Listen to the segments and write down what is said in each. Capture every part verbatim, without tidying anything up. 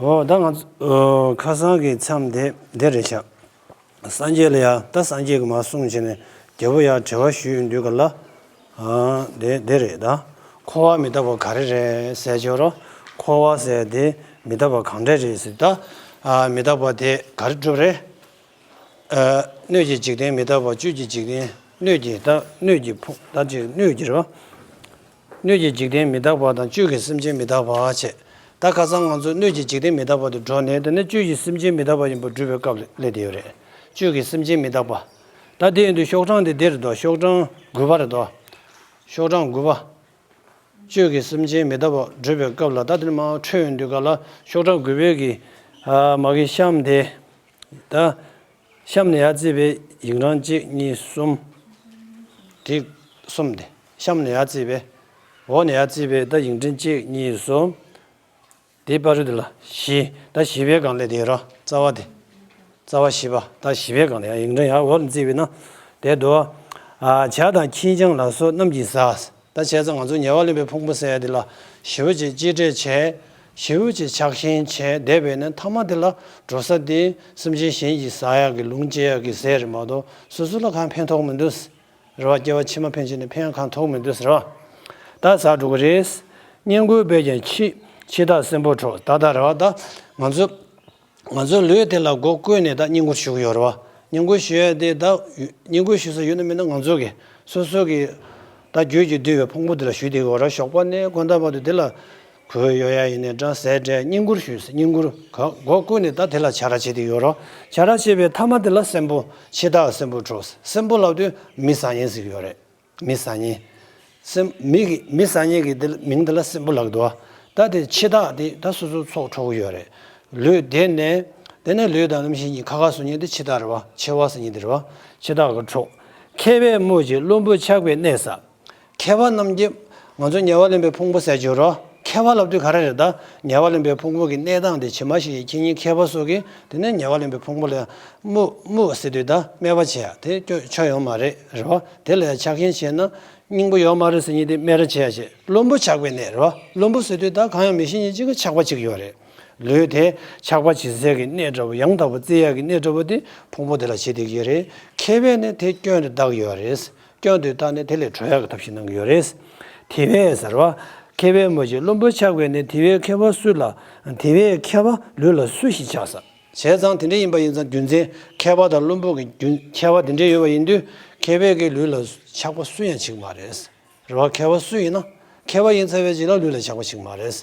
འོ་ད་ང་ཚོ་ཁ་སང་གི་མཚམས་དེ་འདི་རེད་ཤག་སངས་རྒྱས་ལ་ཡ་ད་སངས་རྒྱས་ཀྱིས་མར་གསུངས་བྱས་ནས་རྒྱལ་པོ་ཡར་དྲི་བ་ཞུས་ཡོང་དུས་ག་ལ། དེ་དེ་རེད་ད། འཁོར་བ་མི་རྟག་པ་ག་རེ་རེད་ཟེར་བྱས་རོ། འཁོར་བ་ཟེར་དེ་མི་རྟག་པ་གང་འདྲ་རེད་ཟེར་ད། མི་རྟག་པ་དེ་ག་རེ་སྒྲུབ་རེད། སྣོད་ཀྱི་འཇིག་རྟེན་མི་རྟག་པ། བཅུད་ཀྱི་འཇིག་རྟེན་སྣོད་ཀྱི་ད་སྣོད་ཀྱི་ཕུང་ད་ཅིག་སྣོད་ཀྱི་རེད་བ། སྣོད་ཀྱི་འཇིག་རྟེན་མི་རྟག་པ་དང་བཅུད་ཀྱི་སེམས་ཅན་མི་རྟག་པ་བྱས། ད་ཁ་སང་ང་ཚོ་སྣོད་ཀྱི་འཇིག་རྟེན་མི་རྟག་པ་དེ་འགྲོ་ནས་དེ་ནས་བཅུད་ཀྱི་སེམས་ཅན་མི་རྟག་པ་ཡིན་པ་སྒྲུབ་པའི་སྐབས་ལ་སླེབས་བསྡད་ཡོད་རེད། བཅུད་ཀྱི་སེམས་ཅན་མི་རྟག་པ། ད་དེ་ཡིན་དུས་ཤོག་གྲངས་དེ་འདིར་འདུག་ཤོག་གྲངས་དགུ་པ་རེད་འདུག་ཤོག་གྲངས་དགུ་པ། བཅུད་ཀྱི་སེམས་ཅན་མི་རྟག་པ་སྒྲུབ་པའི་སྐབས་ལ་ད་དེ་ནས་མར་འཕྲོས་ཡོང་དུས་ག་ལ་ཤོག་གྲངས་དགུ་པའི་གི་མ་གི་གཤམ་དེ། ད། གཤམ་ནས་ཡར་བརྩིས་པའི་ཡིག་ཕྲེང་གཅིག་གཉིས་གསུམ། དེ་གསུམ་དེ། གཤམ་ནས་ཡར་བརྩིས་པའི། འོག་ནས་ཡར་བརྩིས་པའི་ད་ཡིག་ཕྲེང་གཅིག་གཉིས་གསུམ། དེའི་བར་དུ་དེ་ལ་བཞི། ད་བཞི་པའི་སྒང་ལ་དེ་རོ་རྩ་བ་དེ། རྩ་བ་བཞི་པ་ད་བཞི་པའི་སྒང་ལ་ཡང་ཡིག་ཕྲེང་ཡར་འོག་ནས་བརྩིས་པས་ན། དེ་དུ། བྱ་དང་ཁྱི་སྤྱང་ལ་སོགས་རྣམས་ཀྱིས་ཟ། ད་བྱས་ཙང་ང་ཚོ་ཉེ་བར་ལེན་པའི་ཕུང་པོ་ཟེར་ཡ་འདི་ལ་ཞེ་པོ་ཅིག་གཅེས་སྤྲས་བྱས། ཞེ་པོ་ཅིག་ཆགས་ཞེན་བྱས་བསྡད་པས་ན་མཐའ་མ་དེ་ལ་འགྲོ་ས་དེ་སེམས་ཅན་གཞན་གྱིས་ཟ་ཡག་གི་ལོངས་སྤྱོད་ཡག་གི་ཟས་རེད་མ་གཏོགས་སོ་སོ་ལ་གང་ཕན་ཐོགས་མི་འདུག་རེད་བ། སྐྱེ་བ་ཕྱི་མ་ཕན་ཆད་ནས་ཕན་ཡག་གང་ཐོགས་མི་འདུག་རེད་བ། ད་ཟ་འགྲོ་གི་རེད། བསྙེན་བཀུར་འབད་ཀྱང་འཆི་འཆི་བདག་གསོན་པོར་འཕྲོག་ད་ལྟ་རེད་བ། ད་ང་ཚོ། ང་ཚོའི་ལུས་དེ་ལ་སྒོ་བརྐོས་ནས་ད་བསྙེན་བཀུར་ཞུ་གི་ཡོད་རེད་བ། བསྙེན་བཀུར་ཞུ་ཡ་དེ་ད་བསྙེན་བཀུར་ཞུ་ས་ཡོད་ན་མེད་ན་ང་ཚོ་གི་སོ་སོ་གི་ད་རྒྱུད་ཀྱིས་བསྡུས་པའི་ཕུང་པོ་དེ་ལ་ཞུ་བསྡད་ཀྱི་ཡོད་རེད། ཞོགས་པ་ནས་དགོང་དག་བར་དུ་དེ་ལ་གོས་གཡོག་ཡ་ཡིན་ནའི་འདྲ་ཟས་སྤྲད་བསྙེན་བཀུར་ཞུས་བསྙེན་བཀུར་ག་སྒོ་བརྐོས་ནས་ད་དེ་ལ་བྱ་ར་བྱེད་བསྡད་ཀྱི་ཡོད་རེད། བྱ་ར་བྱེད་པའི་མཐའ་མ་དེ་ལ་གསོན་པོ་འཆི་བདག་གསོན་པོར་འཕྲོག་གསོན་པོ་ལབ་དུས་མི་ཟ་མཁན་ཟེར་གྱི་ཡོད་རེད། མི་ཟ་མཁན། སེམས་མི་གི་མི་ཟ་མཁན་གྱི་དེ་ལ་མིང་དེ་ལ་གསོན་པོ་ལབ་འདུག་ད་དེ་འཆི་བདག་དེ་ད་སོ་སོ་ཚོགས་འཕྲོག་གི་ཡོད་རེད། ལུས་དེ་ནས་དེ་ནས་ལུས་དང་རྣམ་ཤེས་གཉིས་ཁ་ཁ་གསོ་མཁན་དེ་འཆི་བདག་རེད་བ། འཆི་བ་ཟེར་མཁན་དེ་རེད་བ། འཆི་བདག་གི་འཕྲོག་མཁས་པས་སྨོས་ཀྱི་བླུན་པོ་ཆགས་པའི་གནས་ཟ། མཁས་པ་རྣམས་ཀྱིས་ང་ཚོ་ཉེ་བར་ལེན་པའི་ཕུང་པོ་ཟེར་གྱི་ཡོད་རེད། མཁས་པ་ལབ་དུས་ག་རེ་རེད་ད། ཉེ་བར་ལེན་པའི་ཕུང་པོ་གི་གནས་སྟངས་དེ་ཇི་མ་ཞིག་ཡིན་མཁྱེན་མཁན་མཁས་པ་སོགས་ཀྱིས་དེ་ནས་ཉེ་བར་ལེན་པའི་ཕུང་པོ་ལ་སྨོས་སྨོས་ཟེར་དུས་ད་སྨད་པ་བྱེད་ཡ་དེ་སྐྱོ་ཆོ་ཡོང་མ་རེད་རེད་བ། དེ་ལ་ཆགས་ཞེན་བྱས་ན། སྙིང་པོ་ཡོད་མ་རེད་ཟེར་མཁན་དེ་སྨད་ར་བྱེད་ཡ་བྱེད། བླུན་པོ་ཆགས་པའི་གནས་རེད་བ། བླུན་པོ་ཟེར་དུས་ད་གང་ཡང་མི་ཤེས་མཁན་གཅིག་གི་ཆགས་པ་གཅིག་ཡོད་རེད། ལུས་དེ་ཆགས་པ་ཇེ་གསལ་གྱི་གནས་འདྲ་བོ་ཡང་དག་པ་བརྩི་ཡག་གི་གནས་འདྲ་བོ་དེ་ཕུང་པོ་དེ་ལ་བྱེད་བསྡད་ཀྱི་ཡོད་རེད། མཁས་པས་ནི་དེ་སྐྱོན་དུ་བལྟ་གི་ཡོད་རེད། སྐྱོན་དུ་བལྟ་ནས་དེ་ལས་གྲོལ་ཡག་གི་ཐབས་ཤེས་གནང་གི་ཡོད་རེད། དེ་བས་ཟེར་བ། མཁས་པས་སྨོས་ཀྱི་བླུན་པོ་ཆགས་པས་ནི་དེ་བས་མཁས་པ་སུ་ལ། དེ་བས་མཁས་པ་ལུས་ལ་སུ་ཞིག་ཆགས་ས། བྱས་ཙང་དེ་འདྲ་ཡིན་པ་ཡིན་ཙང་རྒྱུ་མཚན་མཁས་པ་དང་བླུན་པོ་གི་རྒྱུ་མཁས་པ་དེ་འདྲ་ཡོད་པ་ཡིན་དུས་མཁས་པས་ཀྱི་ལུས་ལ་ཆགས་པ་སུ་ཡང་བྱེད་ཀྱི་མ་རེད། རེད་བ། མཁས་པ་སུ་ཡིན་ན། མཁས་པ་ཡིན་ཚར་བའི་རྗེས་ལ་ལུས་ལ་ཆགས་པ་བྱེད་ཀྱི་མ་རེད།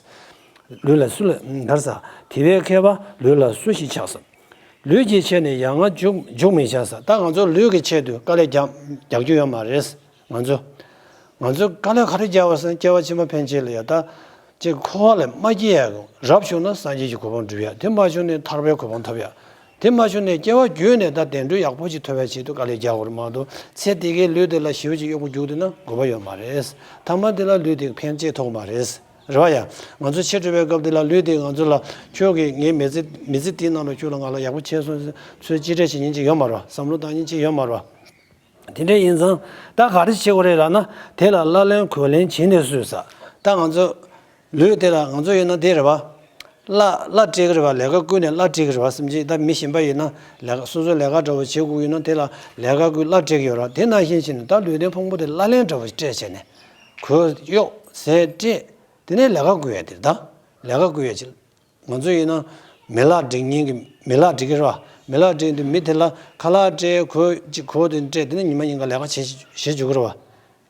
ལུས་ལ་སུ་ལ་གར་ས། དེ་བས་མཁས་པ་ལུས་ལ་སུ་ཞིག་ཆགས་ས། ལུས་ཀྱི་ཆེད་ནས་ཡང་ང་འཇུག་འཇུག་མི་བྱ་ས། ད་ང་ཚོ་ལུས་ཀྱི་ཆེད་དུ་དཀའ་ལས་རྒྱག་རྒྱག་རྒྱུ་ཡོད་མ་རེད། ང་ཚོ། ང་ཚོ་དཀའ་ལས་ག་རེ་རྒྱག་པ་སང་སྐྱེ་བ་ཕྱི་མ་ཕན་ཆད་ལ་ཡ་ད། ཅིག་འཁོར་བ་ལས་མ་སྐྱེ་ཡ་གི་རབ་བྱུང་ན་སངས་རྒྱས་ཀྱི་གོ་འཕང་སྒྲུབ་ཡ། དེ་མ་བྱུང་ན་ཐར་པའི་གོ་འཕང་ཐོབ་ཡ། དེ་མ་བྱུང་ན་སྐྱེ་བ་བརྒྱུད་ནས་ད་བདེ་འགྲོ་ཡག་པོ་ཅིག་ཐོབ་ཡ་ཆེད་དུ་དཀའ་ལས་རྒྱག་དགོས་རེད་མ་གཏོགས་ཚེ་འདི་གའི་ལུས་དེ་ལ་ཞེ་པོ་ཅིག་གཡོག་པོ་རྒྱུག་བསྡད་ན་དགོས་པ་ཡོད་མ་རེད། ཐ་མ་དེ་ལ་ལུས་དེ་ཕན་ཆད་ཐོགས་མ་རེད། རེད་བ་ཡ། ང་ཚོ་ཆེ་འགྲོ་བའི་སྐབས་དེ་ལ་ལུས་དེ་ང་ཚོ་ལ་ཁྱོད་ཀྱིས་ངའི་མི་ཚེ་མི་ཚེ་དེའི་ནང་ལ་ཁྱོད་ལ་ང་ལ་ཡག་པོ་བྱས་སོང་ཚུལ་གཅེས་སྤྲས་བྱེད་མཁན་ཅིག་ཡོད་མ་རེད་བ། བསམ་བློ་བཏང་མཁན་ཅིག་ཡོད་མ་རེད་བ། དེ་འདྲ་ཡིན་ཙང་ད་ག་རེ་བྱེད་དགོས་རེད་ལབ་ན་དེ་ལ་བླ་ལེན་གོས་ལེན་བྱིན་ནས་གསོས་ས། ད་ང་ཚོ་ལུས་དེ་ལ་ང་ཚོ་ཡིན་ན་དེ་རེད་བ། བླ་བླ་སྤྲད་ཀྱི་རེད་བ། ལས་ཀ་བསྐུལ་ནས་བླ་སྤྲད་ཀྱི་རེད་བ། སེམས་ཅན་ད་མི་གཞན་པ་ཡིན་ན་ལས་ཀ་སོ་སོ་ལས་ཀ་འདྲ་བོ་བྱེད་དགོས་ཡོད་ན་དེ་ལ་ལས་ཀ་བསྐུལ་བླ་སྤྲད་ཀྱི་ཡོད་རེད་བ། དེ་ནང་བཞིན་བྱས་ནས་ད་ལུས་རྟེན་ཕུང་པོ་དེ་བླ་ལེན་འདྲ་བོ་སྤྲད་བྱས་ནས་གོས་གཡོག་ཟས་སྤྲད། དེ་ནས་ལས་ཀ་བསྐུལ་ཡ་དེ་རེད་ད། ལས་ཀ་བསྐུལ་ཡ་ཅིག་ང་ཚོ་ཡིན་ན་མི་ལག་སྒྲིག་མཁན་གྱི་མི་ལག་སྒྲིག་གི་རེད་བ། མི་ལག་སྒྲིག་དུས་མི་དེ་ལ་ཁ་ལག་སྤྲད། གོས་ཅིག་གོས་དེ་སྤྲད། དེ་ནས་ཉི་མ་ཉིན་གང་ལས་ཀ་བྱེད་བྱེད་འཇུག་གི་རེད་བ།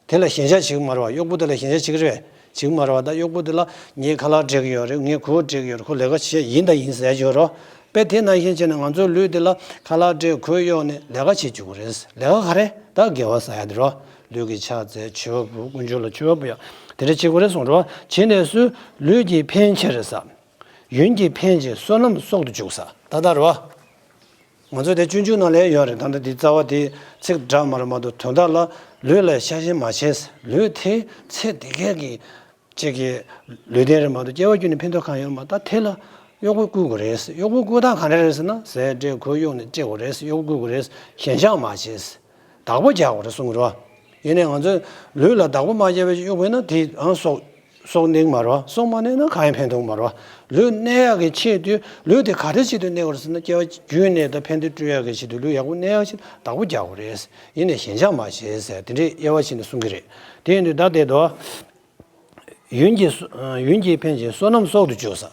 དེ་ལ་ཞེན་ཆགས་བྱེད་ཀྱི་མ་རེད་བ། གཡོག་པོ་དེ་ལ་ཞེན་ཆགས་བྱེད་ཀྱི་རེད་བས། བྱེད་ཀྱི་མ་རེད་བ། ད་གཡོག་པོ་དེ་ལ་ངས་ཁ་ལག་སྤྲད་ཀྱི་ཡོད་རེད། ངས་གོས་སྤྲད་ཀྱི་ཡོད་རེད། ཁོ་ལས་ཀ་བྱེད་ཡིན་དང་ཡིན་ཟེར་གྱི་ཡོད་རེད་བ། དཔེ་དེ་ནང་བཞིན་བྱས་ནས་ང་ཚོའི་ལུས་དེ་ལ་ཁ་ལག་སྤྲད། གོས་གཡོགས་ནས་ལས་ཀ་བྱེད་འཇུག་གི་རེད། ལས་ཀ་ག་རེ། ད་དགེ་བ་བསགས་ཡ་དེ་རེད་བ། ལུས་ཀྱི་ཕྱག་འཚལ། མཆོད་པ་འབུལ། དཀོན་མཆོག་ལ་མཆོད་པ་འབུལ་ཡ། དེ་འདྲ་བྱེད་དགོས་རེད་གསུངས་རེད་བ། བྱས་ནས་སུ་ལུས་ཀྱི་ཕན་ཕྱིར་ཟ། ཡོན་གྱི་ཕན་ཕྱིར་བསོད་ནམས་གསོག་ཏུ་འཇུག་ས། ད་ལྟ་རེད་བ། ང་ཚོ་དེ་སྤྱོད་འཇུག་ནང་ལ་ཡོད་རེད། ད་ལྟ་འདི་རྩ་བ་དེ་ཚིག་འདྲ་མ་རེད་མ་གཏོགས་དོན་དག་ལ་ལུས་ལ་ཤ་ཞེན་མ་བྱེད། ལུས་དེ་ཚེ་འདི་གའི་གི་ཅིག་གི་ལུས་རྟེན་རེད་མ་གཏོགས་སྐྱེ་བ་བརྒྱུད་ནས་ཕན་ཐོགས་གང་ཡོད་མ། ད་དེ་ལ་གཡོག་པོ་བསྐུལ་དགོས་རེད། གཡོག་པོ་བསྐུལ་སྟངས་ག་འདྲ་རེད་ཟེར་ན་ཟས་སྤྲད། གོས་གཡོགས་ནས་སྤྲད་དགོས་རེད། གཡོག་པོ་བསྐུལ་དགོས་རེད། ཞེན་ཆགས་མ་བྱེད། བདག་པོ་རྒྱག་དགོས་རེད་གསུང་གི་རེད་བ། ཡིན་ནའི་ང་ཚོས་ལུས་ལ་བདག་པོ་མ་བརྒྱབ་པའི་གཡོག་པོ་ཡིན་ན་དེ་ཨང་སོག་སྲོག་གནས་མ་རེད་བ། སྲོག་མ་གནས་ན་གང་ཡང་ཕན་ཐོགས་མ་རེད་བ། ལུས་གནས་ཡག་གི་ཆེད་དུ་ལུས་དེ་ག་རེ་ཆེད་དུ་གནས་དགོས་རེད་ཟེར་ན། སྐྱེ་བ་རྒྱུད་ནས་ད་ཕན་བདེ་སྤྲོད་ཡག་གི་ཆེད་དུ་ལུས་ཡག་པོ་གནས་ཡག་ཆེད་བདག་པོ་རྒྱག་དགོས་རེད། ཡིན་ནས་ཞེན་ཆགས་མ་བྱེད་ཟེར་དེ་འདྲའི་དབྱེ་བ་ཕྱེ་ནས་གསུང་གི་རེད། དེ་ཡིན་དུས་ད་དེ་དོ། ཡུན་གྱིས་སོ་ཡུན་གྱིས་ཕན་ཅིང་བསོད་ནམས་གསོག་ཏུ་འཇུག་ཟེར།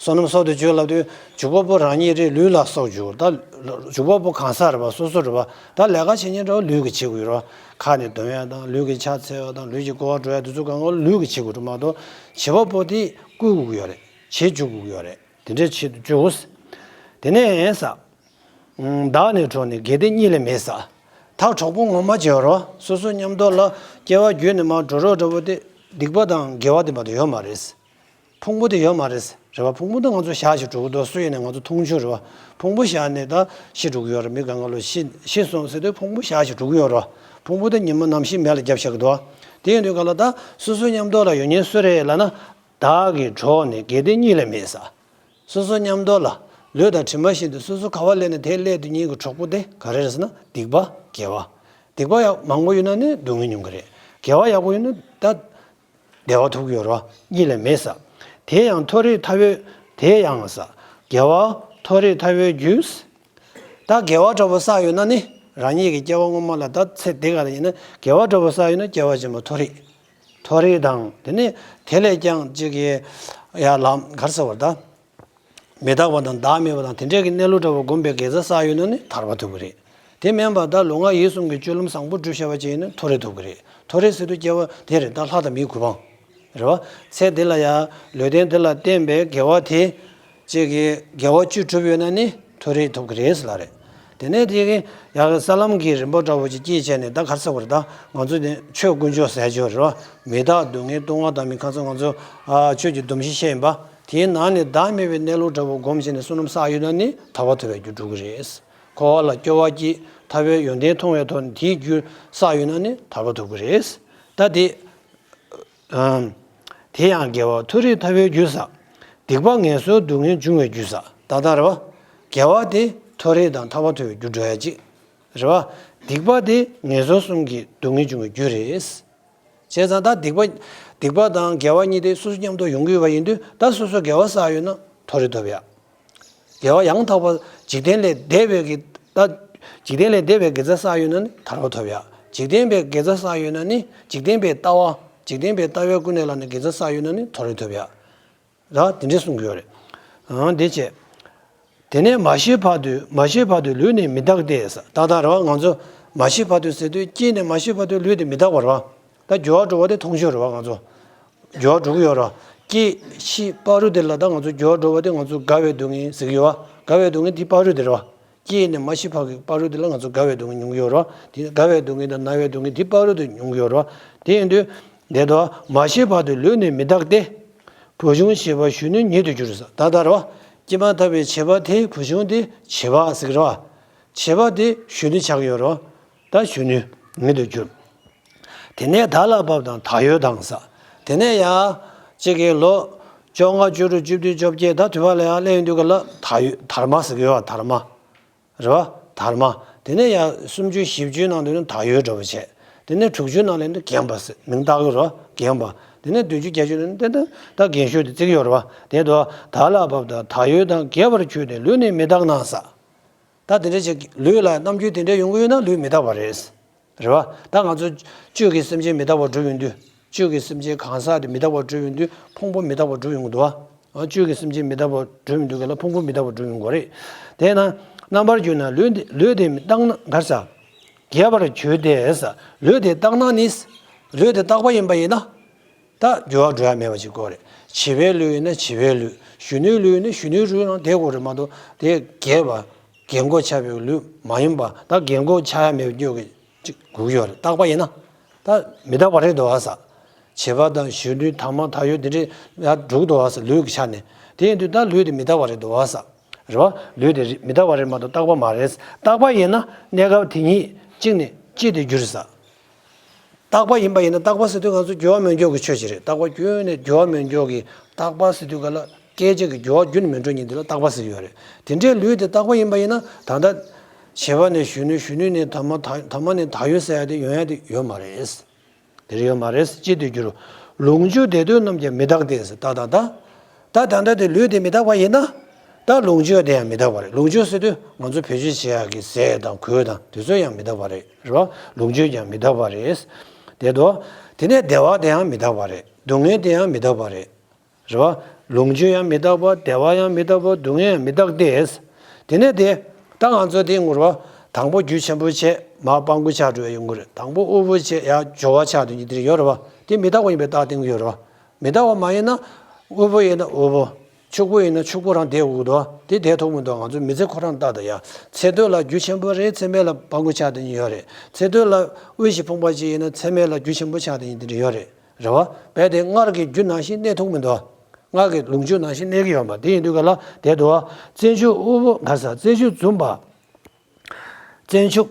བསོད་ནམས་གསོག་ཏུ་འཇུག་ལབ་དུས་འཇུག་པ་པོ་རང་ཉིད་རེད། ལུས་ལ་གསོག་འཇུག་ད་འཇུག་པ་པོ་གང་ཟག་རེད་བ། སོ་སོ་རེད་བ། ད་ལས་ཀ་བྱེད་མཁན་འདྲ་བོ་ལུས་ཀྱིས་བྱེད་དགོས་རེད་བ། ཁ་ནས་འདོན་ཡ་དང་ལུས་ཀྱིས་ཕྱག་འཚལ་བ་དང་ལུས་ཀྱིས་གོ་བ་འགྲོ་ཡ་དེ་ཚོ་གང་ག་ལུས་ཀྱིས་བྱེད་དགོས་རེད་མ་གཏོགས་བྱེད་པ་པོ་དེ་བསྐུལ་དགོས་ཀྱི་ཡོད་རེད། བྱེད་འཇུག་དགོས་ཀྱི་ཡོད་རེད། དེ་འདྲས་བྱེད་དུ་འཇུག་དེ་ནས་ཟེར། བདག་ནི་གྲོགས་ནི་དགེ་སྡིག་གཉིས་ལས་མེད་ཟེར། ད་གྲོགས་པོ་ངོ་མ་བྱེད་རོགས། སོ་སོ་མཉམ་དུ་ལ་སྐྱེ་བ་རྒྱུད་ནས་མར་འགྲོ་རོགས་འདྲ་བོ་དེ་སྡིག་པ་དང་དགེ་བ་དེ་མ་གཏོགས་ཡོད་མ་རེད། ཕུང་པོ་དེ་ཡོད་མ་རེད། རེད་བ། ཕུང་པོ་དེ་ང་ཚོ་བཞག་ཅིག་འགྲོ་གི་འདུག་སུ་ཡིན་ནས་ང་ཚོ་མཐོང་ཆོས་རེད་བ། ཕུང་པོ་བཞག་ནས་ད་ཤི་འགྲོ་གི་ཡོད་རེད། མི་གང་ག་ལོ་ཤི་ཤི་སོང་ཟེར་དུས་ཕུང་པོ་བཞག་ཅིག་འགྲོ་གི་ཡོད་རེད་བ། ཕུང་པོ་དེ་ཉི་མ་ནམ་ཞིག་མེ་ལ་བརྒྱབ་བཞག་གི་འདུག་བ། དེ་ཡིན་དུས་ག་ལ་ད་སོ་སོ་མཉམ་དུ་ལ་ཡོད་མཁན་སུ་རེད་ལབ་ན། བདག་གི་གྲོགས་ནི་དགེ་སྡིག་གཉིས་ལས་མེད་ཟེར། སོ་སོ་མཉམ་དུ་ལ་ལུས་དང་གྲིབ་མ་བཞིན་དུ་སོ་སོ་ག་བ་སླེབས་ནས་དེ་སླེབས་དུས་ཉིད་ཀྱི་གྲོགས་པོ་དེ་ག་རེ་རེད་ཟེར་ན་སྡིག་པ་དགེ་བ། སྡིག་པ་ཡག་མང་པོ་ཡོད་ན་ནི་སྡུག་བསྔལ་མྱོང་གི་རེད། དགེ་བ་ཡག་པོ་ཡོད་ན་ད་བདེ་བ་ཐོབ་ཀྱི་ཡོད་རེད་བ། གཉིས་ལས་མེད་ཟེར། དེ་ཡང་མཐོ་རིས་ཐར་པའི་དེ་ཡང་ཟེར། དགེ་བ་མཐོ་རིས་ཐར་པའི་རྒྱུ། ད་དགེ་བ་འདྲ་པོ་བསགས་ཡོད་ན་ནི་རང་ཉིད་ཀྱི་སྐྱེ་བ་སྔོན་མ་ལ་ད་ཚེ་འདི་ག་ལ་ཡིན་ན་དགེ་བ་འདྲ་པོ་བསགས་ཡོད་ན་སྐྱེ་བ་ཕྱི་མ་མཐོ་རིས། མཐོ་རིས་དང་དེ་ནི་དེ་ལས་ཀྱང་གཅིག་གི་ཡ་ལམ་ག་རེ་ཟེར་བ་ད། མི་རྟག་པ་དང་བདག་མེད་པ་དང་དེ་འདྲས་ཀྱི་གནས་ལུགས་འདྲ་པོ་སྒོམ་པའི་དགེ་རྩ་བསགས་ཡོད་ན་ནི་ཐར་པ་ཐོབ་ཀྱི་རེད། དེ་མིན་པ་ད་ལུས་ངག་ཡིད་གསུམ་གྱི་སྤྱོད་ལམ་བཟང་པོ་སྒྲུབ་ཤེས་པ་ཅིག་ཡིན་ན་མཐོ་རིས་ཐོབ་ཀྱི་རེད། མཐོ་རིས་ཟེར་དུས་སྐྱེ་བ་དེ་རེད། ད་ལྷ་དང་མིའི་གོ་འཕང་རེད་བ། ཚེ་འདི་ལ་ཡང་ལུས་རྟེན་འདི་ལ་བརྟེན་པའི་དགེ་བ་དེ་གཅིག་གི་དགེ་བ་བཅུ་གྲུབ་ཡོད་ན་ནི་མཐོ་རིས་ཐོབ་ཀྱི་རེད་ཟེར་ལ་རེད། དེ་ནས་དེ་གི་ཡང་ས་ལམ་གྱི་རིམ་པ་འདྲ་པོ་ཅིག་སྐྱེས་བྱས་ནས་ད་ག་རེ་ཟེར་དགོས་རེད། ད་ང་ཚོ་ནི་ཆོས་དཀོན་མཆོག་ཟེར་ཆོག་རེད་བ། མི་རྟག་སྡུག་བསྔལ་སྟོང་པ་དང་མི་ཁ་ཚོ་ང་ཚོ་ཨ་ཆོས་ཀྱི་སྡོམ་བཞི་བཤད་ཡིན་པ། དེའི་ནང་ནས་བདག་མེད་པའི་གནས་ལུགས་འདྲ་པོ་སྒོམ་བྱས་ནས་བསོད་ནམས་བསགས་ཡོད་ན་ནི་ཐར་པ་ཐོབ་པའི་རྒྱུར་འགྲོ་གི་རེད། འཁོར་བ་ལ་སྐྱོ་བ་སྐྱེས་ཐར་པའི་ཡོན་ཏན་མཐོང་བའི་ཐོག་ནས་དེའི་རྒྱུ་བསགས་ཡོད་ན་ནི་ཐར་པ་ཐོབ་ཀྱི་རེད། ད་དེ། ཨམ། དེ་ཡང་དགེ་བ་མཐོ་རིས་ཐར་པའི་རྒྱུ་ཟེར། སྡིག་པ་ངན་སོང་སྡུག་བསྔལ་འབྱུང་བའི་རྒྱུ་ཟེར། ད་ལྟ་རེད་བ། དགེ་བ་དེ་མཐོ་རིས་དང་ཐར་པ་ཐོབ་པའི་རྒྱུར་འགྲོ་ཡ་གཅིག་རེད་བ། སྡིག་པ་དེ་ངན་སོང་གསུམ་གྱི་སྡུག་བསྔལ་འབྱུང་བའི་རྒྱུ་རེད། བྱས་ཙང་ད་སྡིག་པ། སྡིག་པ་དང་དགེ་བ་གཉིས་དེ་སོ་སོ་མཉམ་དུ་ཡོང་གི་ཡོད་པ་ཡིན་དུས་ད་སོ་སོ་དགེ་བ་བསགས་ཡོད་ན་མཐོ་རིས་ཐོབ་ཡ། དགེ་བ་ཡང་དག་པ་འཇིག་རྟེན་ལས་འདས་པའི་གི་ད། འཇིག་རྟེན་ལས་འདས་པའི་དགེ་རྩ་བསགས་ཡོད་ན་ནི་ཐར་པ་ཐོབ་ཡ། འཇིག་རྟེན་པའི་དགེ་རྩ་བསགས་ཡོད་ན་ནི་འཇིག་རྟེན་པའི་ལྟ་བ། འཇིག་རྟེན་པའི་ལྟ་བའི་ཀུན་ནས་བསླངས་ནས་དགེ་རྩ་བསགས་ཡོད་ན་ནི་མཐོ་རིས་ཐོབ་ཡ། ར་དེ་འདྲས་གསུང་གི་ཡོད་རེད། ཨང་དེ་བྱས། དེ་ནས་མ་ཤི་བར་དུ་མ་ཤི་བར་དུ་ལུས་ནི་མི་རྟག་སྟེ་ཟེར། ད་ལྟ་རེད་བ། ང་ཚོ་མ་ཤི་བར་དུ་ཟེར་དུས་སྐྱེས་ནས་མ་ཤི་བར་དུ་ལུས་དེ་མི་རྟག་པ་རེད་བ། ད་འགྱུར་བ་འགྲོ་བ་དེ་མཐོང་ཆོས་རེད་བ། ང་ཚོ་འགྱུར་བ་འགྲོ་གི་ཡོད་རེད་བ། སྐྱེ་ཤི་བར་དུ་དེ་ལ་ད་ང་ཚོ་འགྱུར་བ་འགྲོ་བ་དེ་ང་ཚོ་རྒ་བའི་སྡུག་བསྔལ་ཟེར་གི་ཡོད་བ། རྒ་བའི་སྡུག་བསྔལ་དེ་བར་དུ་དེ་རེད་བ། སྐྱེས་ནས་མ་ཤི་བར་གྱི་བར་དུ་དེ་ལ་ང་ཚོ་རྒ་བའི་སྡུག་བསྔལ་མྱོང་གི་ཡོད་རེད་བ། དེ་རྒ་བའི་སྡུག་བསྔལ་དང་ན་བའི་སྡུག་བསྔལ་དེ་བར་དུ་མྱོང་གི་ཡོད་རེད་བ། དེ་ཡིན་དུས་དེ་དོ་མ་ཤི་བར་དུ་ལུས་ནི་མི་རྟག་སྟེ། བུ་ཆུང་བྱིས་པ་གཞོན་ནུ་ཉིད་དུ་འགྱུར་ཟེར། ད་ལྟ་རེད་བ། སྐྱེས་མ་ཐག་པའི་བྱིས་པ་དེ་བུ་ཆུང་དེ་བྱིས་པ་ཟེར་གི་རེད་བ། བྱིས་པ་དེ་གཞོན་ནུ་ཆགས་ཀྱི་ཡོད་རེད་བ། ད་གཞོན་ནུ་ཉིད་དུ་འགྱུར། དེ་ནས་བདག་ལ་བབ་དང་བདག་ཡོད་དང་ཟེར། དེ་ནས་ཡང་གཅིག་གི་ལོ་བཅོ་ལྔ་བཅུ་དྲུག་བཅུ་བདུན་བཅོ་བརྒྱད་ད་དུས་བབ་ལ་ཡང་སླེབས་ཡོང་དུས་ག་ལ་དར་ཡོད་དར་མ་ཟེར་གི་ཡོད་བ། དར་མ། རེད་བ། དར་མ། དེ་ནས་ཡང་སུམ་ཅུ་བཞི་བཅུའི་ནང་དུ་ནི་བདག་ཡོད་འདྲ་བོ་བྱས། དེ་ནས་དྲུག་ཅུའི་ནང་ལ་ནི་རྒན་པ་ཟེར་མིང་བཏགས་ཀྱི་རེད་བ། རྒན་པ། དེ་ནས་བདུན་ཅུ་བརྒྱད་ཅུ་ནི་དེ་ད་ད་རྒན་ཤོས་དེ་བརྩི་གི་ཡོད་རེད་བ། དེ་དུ་བདག་ལ་བབ་དང་བདག་ཡོད་དང་རྒས་པར་གྱུར་ཏེ་ལུས་ནི་མི་རྟག་ན་ཟེར། ད་དེ་འདྲ་ཅིག་ལུས་ལ་རྣམ་འགྱུར་དེ་འདྲ་ཡོང་གི་ཡོད་ན་ལུས་མི་རྟག་པ་རེད། རེད་བ། ད་ང་ཚོ་བཅུད་ཀྱི་སེམས་ཅན་མི་རྟག་པར་གྲུབ་ཡོང་དུས་བཅུད་ཀྱི་སེམས་ཅན་གང་ཟག་དེ་མི་རྟག་པར་གྲུབ་ཡོང་དུས་ཕུང་པོ་མི་རྟག་པར་གྲུབ་ཡོང་གི་འདུག་བ། བཅུད་ཀྱི་སེམས་ཅན་མི་རྟག་པར་གྲུབ་ཡོང་དུས་ག་ལ་ཕུང་པོ་མི་རྟག་པར་གྲུབ་ཡོང་གི་རེད། དེས་ན་རྣམ་པར་གྱུར་ན་ལུས་འདི་ལུས་དེ་མི་རྟག་ན་གར་ས། རྒས་པར་གྱུར་ཏེ་ཟེར། ལུས་དེ་རྟག་ན་ནི། ལུས་དེ་རྟག་པ་ཡིན་པ་ཡིན་ན། ད་འགྱུར་བ་འགྲོ་ཡ་མེད་པ་ཅིག་དགོས་རེད། བྱིས་པའི་ལུས་ཡིན་ན་བྱིས་པའི་ལུས། གཞོན་ནུའི་ལུས་ཡིན་ན་གཞོན་ནུའི་ལུས་ནང་བསྡད་དགོས་རེད་མ་གཏོགས་དེ་རྒས་པ། རྒན་གོག་ཆགས་པའི་ལུས་མ་ཡིན་པ། ད་རྒན་གོག་ཆགས་ཡ་མེད་པ་སྐྱོ་གི་ཅིག་སྒུག་ཡོད་རེད། རྟག་པ་ཡིན་ན། ད་མི་རྟག་པ་རེད་འདུག་ཨ་ས། བྱིས་པ་དང་གཞོན་ནུ་དར་མ་དར་ཡོད་དེ་འདྲས་ཡར་འགྲོ་གི་འདུག་ཨ་ས། ལུས་ཀྱི་ཆ་ནས། དེ་ཡིན་དུས་ད་ལུས་དེ་མི་རྟག་པ་རེད་འདུག་ཨ་ས། རེད་བ། ལུས་དེ་རི་མི་རྟག་པ་རེད་མ་གཏོགས་རྟག་པ་མ་རེད། རྟག་པ་ཡིན་ན་གནས་སྐབས་དེ་ཉིད་གཅིག་ནས་གཅིག་ཏུ་འགྱུར་ས། རྟག་པ་ཡིན་པ་ཡིན་ན་རྟག་པ་ཟེར་དུས་ང་ཚོ་འགྱུར་བ་མེད་འགྱུར་གྱི་ཆོས་ཅིག་རེད། རྟག་པ་ཁྱོན་ནས་འགྱུར་བ་མེད་འགྱུར་གྱི་རྟག་པ་ཟེར་དུས་ག་ལ་སྐད་ཅིག་གི་འགྱུར་བ་རྒྱུན་མི་འགྲོ་མཁན་དེ་ལ་རྟག་པ་ཟེར་གྱི་ཡོད་རེད། དེ་འདྲའི་ལུས་དེ་རྟག་པ་ཡིན་པ་ཡིན་ན་ད་ལྟ་བྱིས་པ་ནས་གཞོན་ནུ། གཞོན་ནུ་ནས་དར་མ། དར་མ་ནས་དར་ཡོད་ཟེར་ཡ་དེ་ཡོང་ཡ་དེ་ཡོད་མ་རེད། དེ་རེད་ཡོད་མ་རེད། གཅིག་ཏུ་འགྱུར། ལོངས་སྤྱོད་བདེ་སྡུག་རྣམས་ཀྱང་མི་རྟག་སྟེ་ཟེར། ད་ད་ད་ད་ད་ལྟ་དེ་ལུས་དེ་མི་རྟག་པ་ཡིན་ན། ད་ལོངས་སྤྱོད་དེ་ཡང་མི་རྟག་པ་རེད། ལོངས་སྤྱོད་ཟེར་དུས་ང་ཚོ་བེད་སྤྱོད་བྱེད་ཡག་གི་ཟས་དང་གོས་དང་དེ་ཚོ་ཡང་མི་རྟག་པ་རེད། རེད་བ། ལོངས་སྤྱོད་ཀྱང་མི་རྟག་པ་རེད། དེ་དོ། དེ་ནས་བདེ་བ་དེ་ཡང་མི་རྟག་པ་རེད། སྡུག་བསྔལ་དེ་ཡང་མི་རྟག་པ་རེད། རེད་བ། ལོངས་སྤྱོད་ཡང་མི་རྟག་པ། བདེ་བ་ཡང་མི་རྟག་པ། སྡུག་བསྔལ་ཡང་མི་རྟག་སྟེ། དེ་ནས་དེ། ད་ང་ཚོ་དེ་ངུར་བ། དང་པོ་རྒྱུ་ཆེན་པོ་བྱས་མར་སྤྲང་པོ་ཆགས་འགྲོ་ཡ་ཡོང་གི་རེད། དང་པོ་དབུལ་པོ་བྱས་ཡར་འབྱོར་བ་ཆགས་འགྲོ་ཡ་དེ་ཡོད་རེད་བ། དེ་མི་རྟག་པ་ཡིན་པའི་རྟགས་བསྟན་གྱི་ཡོད་རེད་བ། མི་རྟག་པ་མ་ཡིན་ན། དབུལ་པོ་ཡིན་ན་དབུལ་པོ། ཕྱུག་པོ་ཡིན་ན་ཕྱུག་པོ་རང་བསྡད་དགོས་འདུག་དེ་བསྡད་ཐུབ་མི་འདུག་ང་ཚོ་མི་ཚེ་ཁོ་རང་ལྟ་དང་ཡ། ཚེ་སྟོད་ལ་རྒྱུ་ཆེན་པོ་རེད། ཚེ་སྨད་ལ་སྤྲང་པོ་ཆགས་འགྲོ་ཡ་ཡོད་རེད། ཚེ་སྟོད་ལ་དབུལ་ཞིང་ཕོངས་པ་ཅིག་ཡིན་ན་ཚེ་སྨད་ལ་རྒྱུ་ཆེན་པོ་ཆགས་འགྲོ་ཡ་དེ་འདྲ་ཡོད་རེད། རེད་བ། རྦད་དེ་སྔར་གྱི་རྒྱུ་ནང་བཞིན་གནས་ཐུབ་མི་འདུག་སྔར་གྱི་ལོངས་སྤྱོད་ནང་བཞིན་གནས་ཀྱི་ཡོད་མ་རེད། དེ་ཡིན་དུས་ག་ལ་དེ་འདུག་བ། བཙན་ཕྱུག་དབུལ་པོ་ག་ས་བཙན་ཕྱུག་འཛོམས་པ། བཙན་ཕྱུག་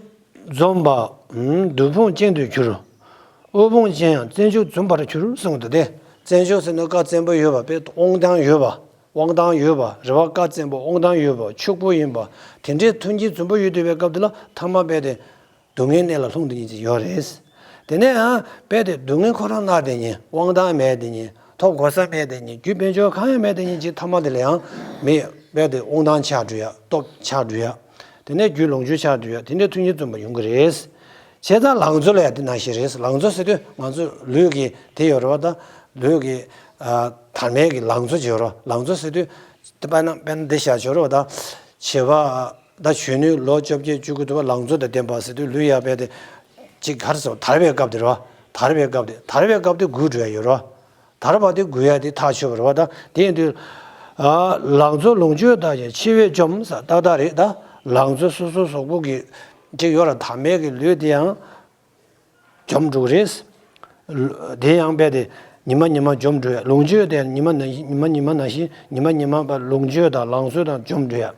འཛོམས་པ། ཨུམ། སྡུག་ཕོངས་ཅན་དུ་གྱུར། དབུལ་ཕོངས་ཅན་ཡང་བཙན་ཕྱུག་འཛོམས་པར་གྱུར་གསུངས་འདུག་སྟེ། བཙན་ཕྱུག་ཟེར་ན་ཀ་བཙན་པོ་ཡོད་པ། དཔེ་དབང་ཐང་ཡོད་པ། དབང་ཐང་ཡོད་པ། རེད་བ། ཀ་བཙན་པོ་དབང་ཐང་ཡོད་པ། ཕྱུག་པོ་ཡིན་པ། དེ་འདྲའི་མཐུན་རྐྱེན་འཛོམས་པོ་ཡོད་བསྡད་པའི་སྐབས་དེ་ལ་ཐ་མ་རྦད་དེ། སྡུག་བསྔལ་གནས་ལ་ལྷུང་དེ་ཉིད་ཅིག་ཡོད་རེད། དེ་ནས་ཡང་རྦད་དེ་སྡུག་བསྔལ་ཁོ་རང་མནར་དེ་ཉིད། དབང་ཐང་མེད་དེ་ཉིད། ཐོབ་གོ་ས་མེད་དེ་ཉིད། རྒྱུ་དཔལ་འབྱོར་གང་ཡང་མེད་དེ་ཉིད་ཅིག་ཐ་མ་དེ་ལ་ཡང་མི་རྦད་དེ་དབང་ཐང་ཆགས་འགྲོ་ཡ། སྟོབས་ཆགས་འགྲོ་ཡ། དེ་ནས་རྒྱུ་ལོངས་སྤྱོད་ཆགས་འགྲོ་ཡ། དེ་འདྲའི་མཐུན་རྐྱེན་འཛོམས་པ་ཡོང་གི་རེད། བྱས་ཙང་ལང་ཚོ་ལ་ཡང་དེ་ནང་བཞིན་རེད། ལང་ཚོ་ཟེར་དུས་ང་ཚོ་ལུས་ཀྱི་དེ་ཡོད་རེད་བ། ད་ལུས་ཀྱི་ཨ་དར་མའི་གི་ལང་ཚོ་བྱེད་རོགས། ལང་ཚོ་ཟེར་དུས་དཔེར་ན་དཔེར་ན་འདི་བཞག་བྱེད་རོགས། ད་བྱེད་པ། ད་གཞོན་ནུའི་ལོ་བཅོ་བརྒྱད་བཅུ་དགུ་དུ་བ་ལང་ཚོ་དང་ལྡན་པ་ཟེར་དུས་ལུས་ཡག་པའི་དེ། ཅིག་ག་རེ་ཟེར། དར་བའི་སྐབས་དེ་རེད་བ། དར་བའི་སྐབས་དེ། དར་བའི་སྐབས་དེ་རྒུད་འགྲོ་ཡ་ཡོད་རེད་བ། དར་བ་དེ་རྒུད་ཡ་དེ་ཐག་ཆོད་པ་རེད་བ། ད་དེ་ཡིན་དུས། ཨ་ལང་ཚོ་ལོངས་སྤྱོད་དག་ཀྱང་འཆི་བས་འཇོམས་ཟེར་ཏག་ཏག་རེད། ད་ལང་ཚོ་སོ་སོ་གཟུགས་པོ་གི་ཅིག་ཡོད་ར། དར་མའི་གི་ལུས་དེ་ཡང་འཇོམས་འགྲོ་གི་རེད། དེ་ཡང་རྦད་དེ་ཉི་མ་ཉི་མ་འཇོམས་འགྲོ་ཡ། ལོངས་སྤྱོད་དེ་ཉི་མ་ན་ཉི་མ་ཉི་མ་ནང་བཞིན་ཉི་མ་ཉི་མ་བར་ལོངས་སྤྱོད་དང་ལང་ཚོ་དང་འཇོམས་འགྲོ་ཡ།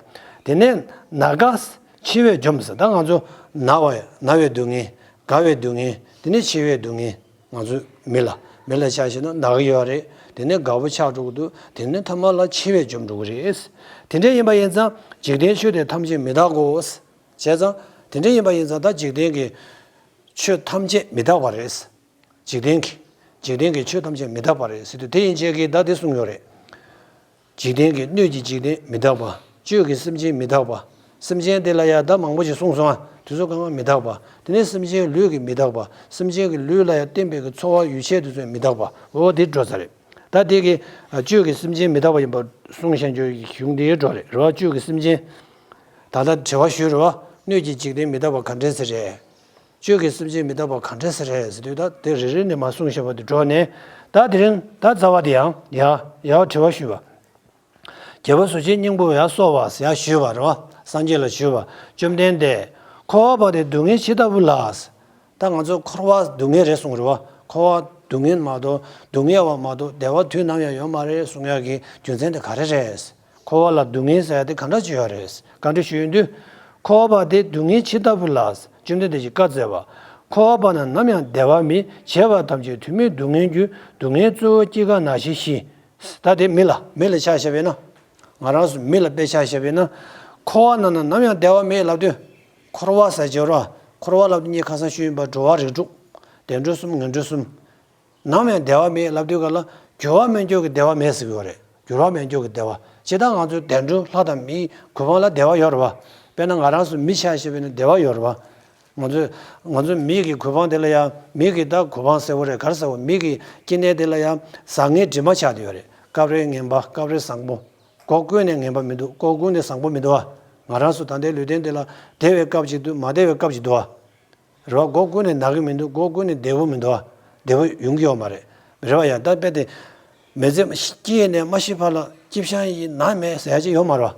དེ་ནས་ན་རྒས་འཆི་བས་འཇོམས་ཟེར། ད་ང་ཚོ་ན་བ་ན་བའི་སྡུག་བསྔལ། རྒ་བའི་སྡུག་བསྔལ། དེ་ནས་འཆི་བའི་སྡུག་བསྔལ། ང་ཚོ་མི་ལ་མི་ལ་ཆ་བཞག་ན་ན་གི་ཡོད་རེད། དེ་ནས་རྒད་པོ་ཆགས་འགྲོ་གི་འདུག་དེ་ནས་ཐ་མ་ལ་འཆི་བས་འཇོམས་འགྲོ་གི་རེད། དེ་འདྲ་ཡིན་པ་ཡིན་ཙང་འཇིག་རྟེན་ཆོས་དེ་ཐམས་ཅད་མི་རྟག་གོ། བྱས་ཙང་དེ་འདྲ་ཡིན་པ་ཡིན་ཙང་ད་འཇིག་རྟེན་གྱི་ཆོས་ཐམས་ཅད་མི་རྟག་པ་རེད། འཇིག་རྟེན་གྱི། འཇིག་རྟེན་གྱི་ཆོས་ཐམས་ཅད་མི་རྟག་པ་རེད་ཟེར་དུས་དེ་ཡན་ཆད་ཀྱིས་ད་དེ་གསུངས་ཡོད་རེད། འཇིག་རྟེན་གྱི་སྣོད་ཀྱི་འཇིག་རྟེན་མི་རྟག་པ། སྤྱོད་ཀྱི་སེམས་ཅན་མི་རྟག་པ། སེམས་ཅན་དེ་ལ་ཡང་ད་མང་པོ་ཞིག་གསུངས་སོང་ཨ། དེ་ཚོ་གང་ག་མི་རྟག་པ། དེ་ནས་སེམས་ཅན་ལུས་ཀྱི་མི་རྟག་པ། སེམས་ཅན་གྱི་ལུས་ལ་ཡང་བརྟེན་པའི་གི་ཚོར་བ་ཡུལ་ཆད་དེ་ཚོ་མི་རྟག་པ། འོ་དེ་འགྲོ་ས་རེད། ད་དེ་གི་སྤྱོད་ཀྱི་སེམས་ཅན་མི་རྟག་པ་ཡིན་པ་གསུངས་བཞག་རྒྱུ་གི་གཞུང་དེ་འགྲོ་རེད། རེད་བ། སྤྱོད་ཀྱི་སེམས་ཅན། ད་ལྟ་དྲི་བ་ཞུས་རེད་བ། སྣོད་ཀྱི་འཇིག་རྟེན་མི་རྟག་པ་ག་འདྲས་ཟེར་རེད། སྤྱོད་ཀྱི་སེམས་ཅན་མི་རྟག་པ་ག་འདྲས་ཟེར་རེད་ཟེར་དུས་ད་དེ་རེ་རེ་ནས་མར་གསུངས་བཞག་པ་དེ་འགྲོ་ནས། ད་དེ་རིང་ད་རྩ་བ་དེ་ཡང་ཡ་ཡ་དྲི་བ་ཞུས་པ། རྒྱལ་པོ་གཟུགས་ཅན་སྙིང་པོ་ཡར་གསོལ་བ་ཟེར་ཡར་ཞུས་པ་རེད་བ། སངས་རྒྱས་ལ་ཞུས་པ། བཅོམ་ལྡན་འདས། འཁོར་བ་པོ་དེ་སྡུག་བསྔལ་ཇི་ལྟ་བུ་ལགས། ད་ང་ཚོ་འཁོར་བ་སྡུག་བསྔལ་རེད་གསུངས་རེད་བ། འཁོར་བ་སྡུག་བསྔལ་མ་གཏོགས་སྡུག་བསྔལ་བ་མ་གཏོགས་བདེ་བ་དུས་ནམ་ཡང་ཡོད་མ་རེད་གསུང་ཡག་གི་རྒྱུ་མཚན་དེ་ག་རེ་རེད། འཁོར་བ་ལ་སྡུག་བསྔལ་ཟེར་ཡ་དེ་ག་འདྲ་ཅིག་ཡོད་རེད། བཀའ་འདྲི་ཞུ་ཡོང་དུས། འཁོར་བ་པོ་དེ་སྡུག་བསྔལ་ཇི་ལྟ་བུ་ལགས། བཅོམ་ལྡན་འདས་ཀྱིས་བཀའ་སྩལ་པ། འཁོར་བ་པོ་ན་ནམ་ཡང་བདེ་བ་མེད། བྱས་པ་ཐམས་ཅད་དུས་མེད་སྡུག་བསྔལ་རྒྱུ། སྡུག་བསྔལ་གཙོ་བོ་སྐྱེ་རྒ་ན་འཆི་ཞི། ད་དེ་མི་ལ་མི་ལ་ཆ་བཞག་པས་ན། ང་རང་ཚོ་མི་ལ་དཔེ་ཆ་བཞག་པས་ན། འཁོར་བ་ནང་ན་ནམ་ཡང་བདེ་བ་མེད་ལབ་དུས། འཁོར་བ་ཟེར་བྱས་རོ། འཁོར་བ་ལབ་དུས་ངས་ཁ་སང་ཞུས་ཡིན་པ་འགྲོ་བ་རིགས་དྲུག་བདེ་འགྲོ་གསུམ་ངན་འགྲོ་གསུམ། ནམ་ཡང་བདེ་བ་མེད་ལབ་དུས་ག་ལ་འགྱུར་བ་མེད་མཁན་གྱི་བདེ་བ་མེད་ཟེར་གྱི་ཡོད་རེད། འགྱུར་བ་མེད་མཁན་གྱི་བདེ་བ། ཇི་ལྟར་ང་ཚོས་བདེ་འགྲོ་ལྷ་དང་མིའི་གོ་འཕང་ལ་བདེ་བ་ཡོད་རེད་བ། དཔེར་ན་ང་རང་ཚོ་མི་ཆ་བཞག་པས་ན་བདེ་བ་ཡོད་རེད་བ། ང་ཚོས་ང་ཚོ་མི་གི་གོ་འཕང་དེ་ལ་ཡང་མི་གི་ད་གོ་འཕང་ཟེར་བ་རེད། ག་རེ་ཟེར་བ། མི་གི་སྐྱེ་གནས་དེ་ལ་ཡང་བཟང་ངན་གྲིབ་མ་ཆགས་བསྡད་ཡོད་རེད། སྐབས་རེ་ངན་པ། སྐབས་རེ་བཟང་པོ། འགོ་ཀུན་ནས་ངན་པ་མི་འདུག་འགོ་ཀུན་ནས་བཟང་པོ་མི་འདུག་བ། ང་རང་ཚོ་ད་ལྟའི་ལུས་རྟེན་འདི་ལ་བདེ་བའི་སྐབས་ཅིག་འདུག་མ་བདེ་བའི་སྐབས་ཅིག་འདུག་བ། རེད་བ། འགོ་ཀུན་ནས་ན་གི་མི་འདུག་འགོ་ཀུན་ནས་བདེ་པོ་མི་འདུག་བ། བདེ་པོ་ཡོང་གི་ཡོད་མ་རེད། རེད་བ། ཡང་ད་དཔེ་དེ། མི་ཚེ་སྐྱེས་ནས་མ་ཤི་བར་ལ་སྐྱིད་ཤང་ཡི་ན་མེད་ཟེར་ཡ་ཅིག་ཡོད་མ་རེད་བ།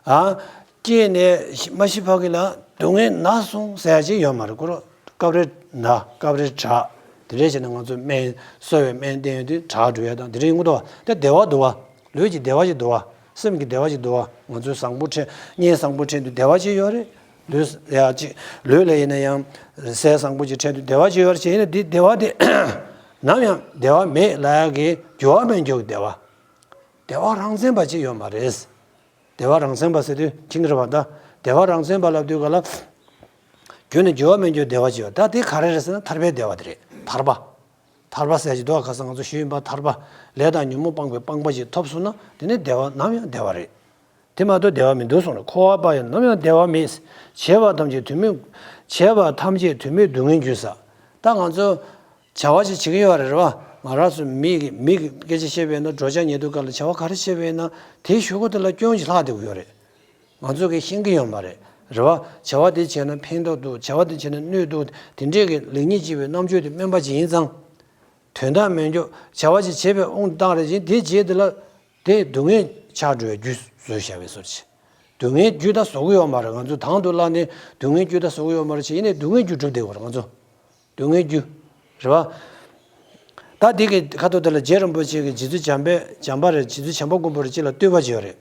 ཨ། སྐྱེས་ནས་མ་ཤི་བར་གི་ལ་སྡུག་བསྔལ་ན་སོང་ཟེར་ཡ་ཅིག་ཡོད་མ་རེད། ཁོ་རང་སྐབས་རེ་ན་སྐབས་རེ་དྲག་དེ་འདྲས་བྱས་ནས་ང་ཚོ་སྨན་གསོ་བའི་སྨན་བསྟེན་ཡོང་དུས་དྲག་འགྲོ་ཡ་དང་དེ་འདྲས་ཡོང་གི་འདུག་བ། དེ་བདེ་བ་འདུག་བ། ལུས་ཀྱི་བདེ་བ་ཅིག་འདུག་བ། སེམས་ཀྱི་བདེ་བ་ཅིག་འདུག་བ། ང་ཚོའི་བཟང་པོ་འཕྲད་གཉེན་བཟང་པོ་འཕྲད་དུས་བདེ་བ་ཅིག་ཡོད་རེད། ལུས་ཡ་ཅིག་ལུས་ལ་ཡིན་ན་ཡང་ཟས་བཟང་པོ་ཅིག་འཕྲད་དུས་བདེ་བ་ཅིག་ཡོད་རེད། བྱས་ཡིན་ན་འདི་བདེ་བ་དེ་ནམ་ཡང་བདེ་བ་མེད་ལབ་ཡ་གི་འགྱུར་བ་མེད་འགྱུར་གྱི་བདེ་བ། བདེ་བ་རང་མཚན་པ་ཅིག་ཡོད་མ་རེད། བདེ་བ་རང་མཚན་པ་ཟེར་དུས་ཁྱིང་རེད་བ། ད་བདེ་བ་རང་མཚན་པ་ལབ་དུས་ག་ལ། རྒྱུ་ནི་འགྱུར་བ་མེད་འགྱུར་བདེ་བ་ཅིག་ཡོད། ད་དེ་ག་རེ་རེད་ཟེར་ན་ཐར་པའི་བདེ་བ་དེ་རེད། ཐར་པ། ཐར་པ་ཟེར་གྱི་འདུག་ཁ་སང་ང་ཚོ་ཞུས་ཡིན་པ། ཐར་པ་ལས་དང་ཉོན་མོངས་སྤངས་པའི་སྤངས་པ་ཞིག་ཐོབ་སོང་ན་དེ་ནི་བདེ་བ་ནམ་ཡང་བདེ་བ་རེད། དེ་མ་གཏོགས་བདེ་བ་མི་འདུག་གསུངས་རེད། འཁོར་བ་པ་ཡང་ནམ་ཡང་བདེ་བ་མེད། བྱས་པ་ཐམས་ཅད་དོན་མེད། བྱས་པ་ཐམས་ཅད་དོན་མེད་སྡུག་བསྔལ་རྒྱུ་ཟེར། ད་ང་ཚོ་བྱ་བ་ཅིག་བྱེད་ཀྱི་ཡོད་རེད། རེད་བ། ང་རང་ཚོ་མི་གི་མི་གི་སྐད་ཆ་བཤད་པས་ན། འགྲོ་འཆག་ཉལ་འདུག་སྐབས་ལ་བྱ་བ་ག་རེ་བྱས་པས་ན་དེའི་གཞུག་གུ་དེ་ལ་སྐྱོན་ཞིག་ལྷག་བསྡད་ཀྱི་ཡོད་རེད། ང་ཚོ་གིས་ཤེས་ཀྱི་ཡོད་མ་རེད། རེད་བ། བྱ་བ་དེ་བྱས་ན་ཕན་ཐོགས་འདུག་བྱ་བ་དེ་བྱས་ན་གནོད་འདུག་དེ་འདྲས་ཀྱི་ལེགས་ཉེས་འབྱེད་པའི་རྣམ་དཔྱོད་དེ་དམན་པ་ཅིག་ཡིན་ཙང་། དོན་དག་མེད་འཇོག་བྱ་བ་ཅིག་བྱེད་པའི་དབང་དུ་བཏང་རེ་བཞིན་དེའི་རྗེས་དེ་ལ་དེ་སྡུག་བསྔལ་ཆགས་འགྲོ་བའི་རྒྱུ་བཟོས་བཞག་པའི་བཟོ་འདྲ་ཅིག་སྡུག་བསྔལ་རྒྱུ་ད་བཟོ་གི་ཡོད་མ་རེད། ང་ཚོ་དང་དུ་བླངས་ནས་སྡུག་བསྔལ་རྒྱུ་ད་བཟོ་གི་ཡོད་མ་རེད་ཅེས། ཡིན་ནའི་སྡུག་བསྔལ་རྒྱུ་སྒྲུབ་བསྡད་ཡོད་རེད་ང་ཚོ། སྡུག་བསྔལ་རྒྱུ། རེད་བ། ད་འདི་གི་ཁ་ཐོག་དེ་ལ་རྗེ་རིན་པོ་ཆེ་གིས་རྗེ་བཙུན་བྱམས་པས་བྱམས་པ་རེད། རྗེ་བཙུན་བྱམས་པ་མགོན་པོ་རེད། ཅིག་ལ་བསྟོད་པ་ཅིག་ཡོད་རེད།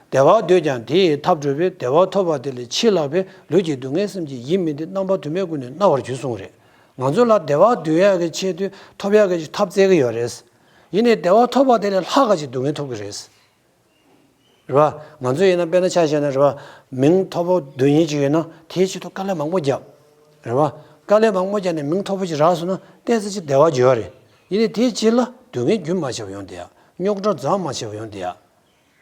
བདེ་བ་འདོད་ཀྱང་དེ་ཡི་ཐབས་སྒྲུབ་པས། བདེ་བ་ཐོབ་པ་དེ་ལས་ཕྱིར་ལྷག་པའི། ལུས་ཀྱི་སྡུག་བསྔལ་སེམས་ཀྱི་ཡིད་མིན་ཏེ། རྣམ་པ་དོན་མེད་ཀུན་ནས་མནར་བར་འགྱུར་གསུངས་རེད། ང་ཚོ་ལ་བདེ་བ་འདོད་ཡག་གི་ཆེད་དུ་ཐོབ་ཡག་གི་ཐབས་བཙལ་གྱི་ཡོད་རེད། ཡིན་ནའི་བདེ་བ་ཐོབ་པ་དེ་ལས་ལྷག་ག་ཅིག་སྡུག་བསྔལ་ཐོབ་ཀྱི་རེད། རེད་བ། ང་ཚོ་ཡིན་ན་དཔེར་ན་ཆ་བཞག་ན་རེད་བ། མིང་མཐོ་པོ་འདོན་མཁན་ཅིག་ཡོད་ན་དེའི་ཆེད་དུ་དཀའ་ལས་མང་པོ་བརྒྱབ། རེད་བ། དཀའ་ལས་མང་པོ་བརྒྱབ་ནས་མིང་མཐོ་པོ་ཅིག་རག་སོང་ན་ཏོག་ཙམ་ཅིག་བདེ་བ་འགྱུར་བ་རེད། ཡིན་ནའི་དེའི་རྗེས་ལ་སྡུག་བསྔལ་རྒྱུན་མ་ཆད་པ་ཡོང་བསྡད་ཡ། རྙོག་དྲ་རྫོགས་མ་ཆད་པ་ཡོང་བསྡད་ཡ།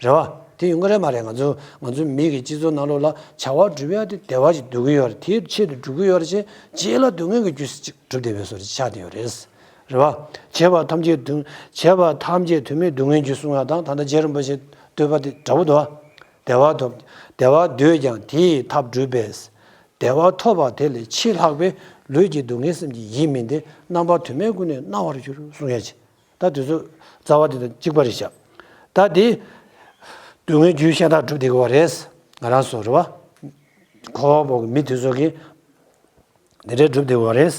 རེད་བ། དེ་ཡོང་གི་རེད་མ་རེད། ང་ཚོ་ང་ཚོ་མི་གི་སྤྱི་ཚོགས་ནང་ལོགས་ལ་བྱ་བ་སྒྲུབ་ཡ་དེ་བདེ་བ་ཞིག་སྒྲུབ་ཀྱི་ཡོད་རེད། དེའི་ཆེད་དུ་སྒྲུབ་ཀྱི་ཡོད་རེད་ཅེས་རྗེས་ལ་སྡུག་བསྔལ་གྱི་རྒྱུ་ཞིག་གྲུབ་བསྡད་པའི་བཟོ་འདྲ་ཆགས་བསྡད་ཡོད་རེད། རེད་བ། བྱས་པ་ཐམས་ཅད་དོན། བྱས་པ་ཐམས་ཅད་དོན་མེད་སྡུག་བསྔལ་རྒྱུ་གསུང་ཡ་དང་། ད་ལྟ་རྗེ་རིན་པོ་ཆེའི་བསྟོད་པ་དེ་འདྲ་པོ་འདུག་བ། བདེ་བ་ཐོབ། བདེ་བ་འདོད་ཀྱང་དེ་ཡི་ཐབས་སྒྲུབ་པས། བདེ་བ་ཐོབ་པ་དེ་ལས་ཕྱིར་ལྷག་པའི། ལུས་ཀྱི་སྡུག་བསྔལ་སེམས་ཀྱི་ཡིད་མིན་ཏེ། རྣམ་པ་དོན་མེད་ཀུན་ནས་མནར་བར་འགྱུར་གསུང་ཡ་ཅིག་ད་དེ་ཚོ་རྩ་བ་དེ་དང་གཅིག་པ་རེད་ཤག་ད་དེ་སྡུག་བསྔལ་རྒྱུའི་བཤད་སྟངས་གྲུབ་བསྡད་ཀྱི་ཡོད་རེད། ང་རང་ཚོ་རེད་བ། འཁོར་བ་པོ་གི་མི་དེ་ཚོ་གིས་དེ་འདྲའི་སྒྲུབ་བསྡད་ཀྱི་ཡོད་རེད།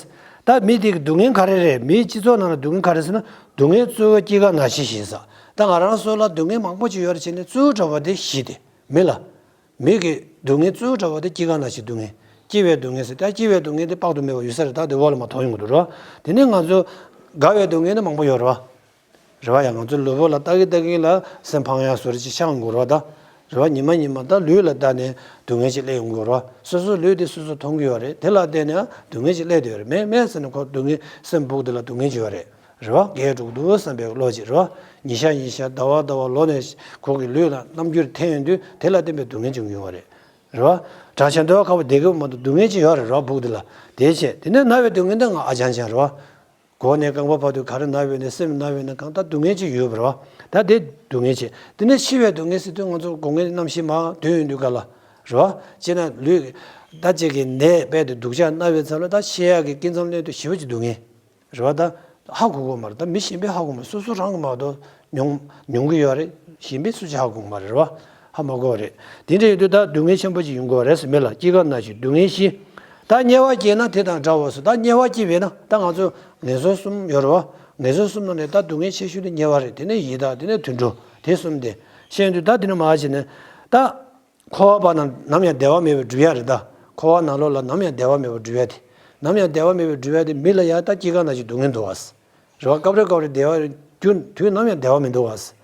ད་མི་དེ་གི་སྡུག་བསྔལ་ག་རེ་རེད། མིའི་སྤྱི་ཚོགས་ནང་ལ་སྡུག་བསྔལ་ག་རེ་ཟེར་ན། སྡུག་བསྔལ་གཙོ་བོ་སྐྱེ་རྒ་ན་འཆི་ཞེས་ཟེར། ད་ང་རང་ཚོ་ལ་སྡུག་བསྔལ་མང་པོ་ཅིག་ཡོད་རེད་བྱས་ནས་གཙོ་བོ་འདྲ་བོ་དེ་བཞི་དེ་མི་ལ། མི་གི་སྡུག་བསྔལ་གཙོ་བོ་འདྲ་བོ་དེ་སྐྱེ་རྒ་ན་འཆི་སྡུག་བསྔལ། སྐྱེ་བའི་སྡུག་བསྔལ་ཟེར། ད་སྐྱེ་བའི་སྡུག་བསྔལ་དེ་དཔག་ཏུ་མེད་པ་ཡོད་ས་རེད། ད་དེ་འོག་ལ་མར་མཐོང་ཡོང་གི་འདུག་རེད་བ། དེ་ནས་ང་ཚོ་རྒ་བའི་སྡུག་བསྔལ་ནི་མང་པོ་ཡོད་རེད་བ། རེད་བ། ཡང་ང་ཚོ་ལུས་པོ་ལ་ལྟ་གིན་ལྟ་གིན་ལ་སེམས་ཕངས་ཡ་བཟོ་འདྲ་ཅིག་ཤར་ཡོང་གི་རེད་བ། ད་རེད་བ། ཉི་མ་ཉི་མ་ད་ལུས་ལ་ལྟ་ནས་སྡུག་བསྔལ་ཅིག་སླེབས་ཡོང་གི་རེད་བ། སོ་སོའི་ལུས་དེ་སོ་སོས་མཐོང་གི་ཡོད་རེད། དེ་ལ་བལྟས་ནས་སྡུག་བསྔལ་ཅིག་སླེབས་བསྡད་ཡོད་རེད། མེད་མེད་ཟེར་ནས་ཁོ་སྡུག་བསྔལ། སེམས་སྦུག་དེ་ལ་སྡུག་བསྔལ་ཅིག་ཡོད་རེད། རེད་བ། རྒས་འགྲོ་གི་འདུག་བསམ་པའི་བློ་ཅིག་རེད་བ། ཉིན་ཞག་ཉིན་ཞག་ཟླ་བ་ཟླ་བ་ལོ་ནས་ཁོ་གི་ལུས་ལ་རྣམ་འགྱུར་འཐེན་ཡོང་དུས་དེ་ལ་བརྟེན་པའི་སྡུག་བསྔལ་ཅིག་ཡོང་གི་ཡོད་རེད། རེད་བ། བྲང་ཆེན་འདོད་ཁ་པོ་བསྡད་ཀྱི་མ་གཏོགས་སྡུག་བསྔལ་ཅིག་ཡོད་རེད། རེད་བ། སྦུག་དེ་ལ་དེ་བྱས། དེ་ནས་ན་བའི་སྡུག་བསྔལ་འདི་ང་ཨ་ཅང་ཅང་རེད་བ། མགོ་ནས་རྐང་པ་བར་དུ་ག་རེ་ན་བས་ནས་སེམས་ན་བས་ན་གང་ལྟར་སྡུག་བསྔལ་ཅིག་ཡོད་པ་རེད་བ། ད་དེ་སྡུག་བསྔལ་ཅིག་དེ་ནས་འཆི་བའི་སྡུག་བསྔལ་ཟེར་དུས་ང་ཚོ་སྒོ་ལྔའི་རྣམ་ཤེས་མར་འདོན་ཡོང་དུས་ག་ལ་རེད་བ། སྤྱིར་ན་ལུས་ད་ཅིག་གི་ནད་རྦད་དེ་སྡུག་ཅག་ན་བའི་ཚབ་ལ་ད་ཤི་ཡག་གི་སྐྱེ་མཚམས་སླེབས་དུས་ཞེ་པོ་ཅིག་སྡུག་བསྔལ་རེད་བ། ད་ཧ་གོ་གི་མ་རེད། ད་མི་གཞན་པས་ཧ་གོ་མ་རེད། སོ་སོ་རང་གིས་མ་གཏོགས་མྱོང་མྱོང་གི་ཡོད་རེད། གཞན་པས་སུ་གཅིག་ཧ་གོ་གི་མ་རེད་བ། ཧ་མ་གོ་བ་རེད། དེ་འདྲ་ཡོད་དུས་ད་སྡུག་བསྔལ་ཆེན་པོ་ཅིག་ཡོང་གི་ཡོད་རེད་ཟེར། མི་ལ་སྐྱེ་རྒ་ན་འཆི་སྡུག་བསྔལ་བཞི། ད་དམྱལ་བ་སྐྱེས་ན་དེ་དང་འདྲ་བ་སོ། ད་དམྱལ་བ་སྐྱེས་པས་ན་ད་ང་ཚོ་ངན་སོང་གསུམ་ཡོད་རེད་བ། ངན་སོང་གསུམ་ནང་ནས་ད་སྡུག་བསྔལ་ཆེ་ཤོས་དེ་དམྱལ་བ་རེད། དེ་ནས་ཡི་དྭགས། དེ་ནས་དུད་འགྲོ། དེ་གསུམ་དེ་བཤད་དུས་ད་དེ་ནས་མར་བྱས་ནས་ད། འཁོར་བ་པ་རྣམས་ནམ་ཡང་བདེ་བ་མེད་པར་སྒྲུབ་ཡ་རེད་ད། འཁོར་བ་ནང་ལོགས་ལ་ནམ་ཡང་བདེ་བ་མེད་པར་སྒྲུབ་ཡ་དེ། ནམ་ཡང་བདེ་བ་མེད་པར་སྒྲུབ་ཡ་དེ་མི་ལ་ཡ་ད་སྐྱེ་རྒ་ན་འཆི་སྡུག་བསྔལ་འདུག་བ། རེད་བ། སྐབས་རེ་སྐབས་རེ་བདེ་བ་རྒྱུ་དུས་ནམ་ཡང་བདེ་བ་མི་འདུག་བ།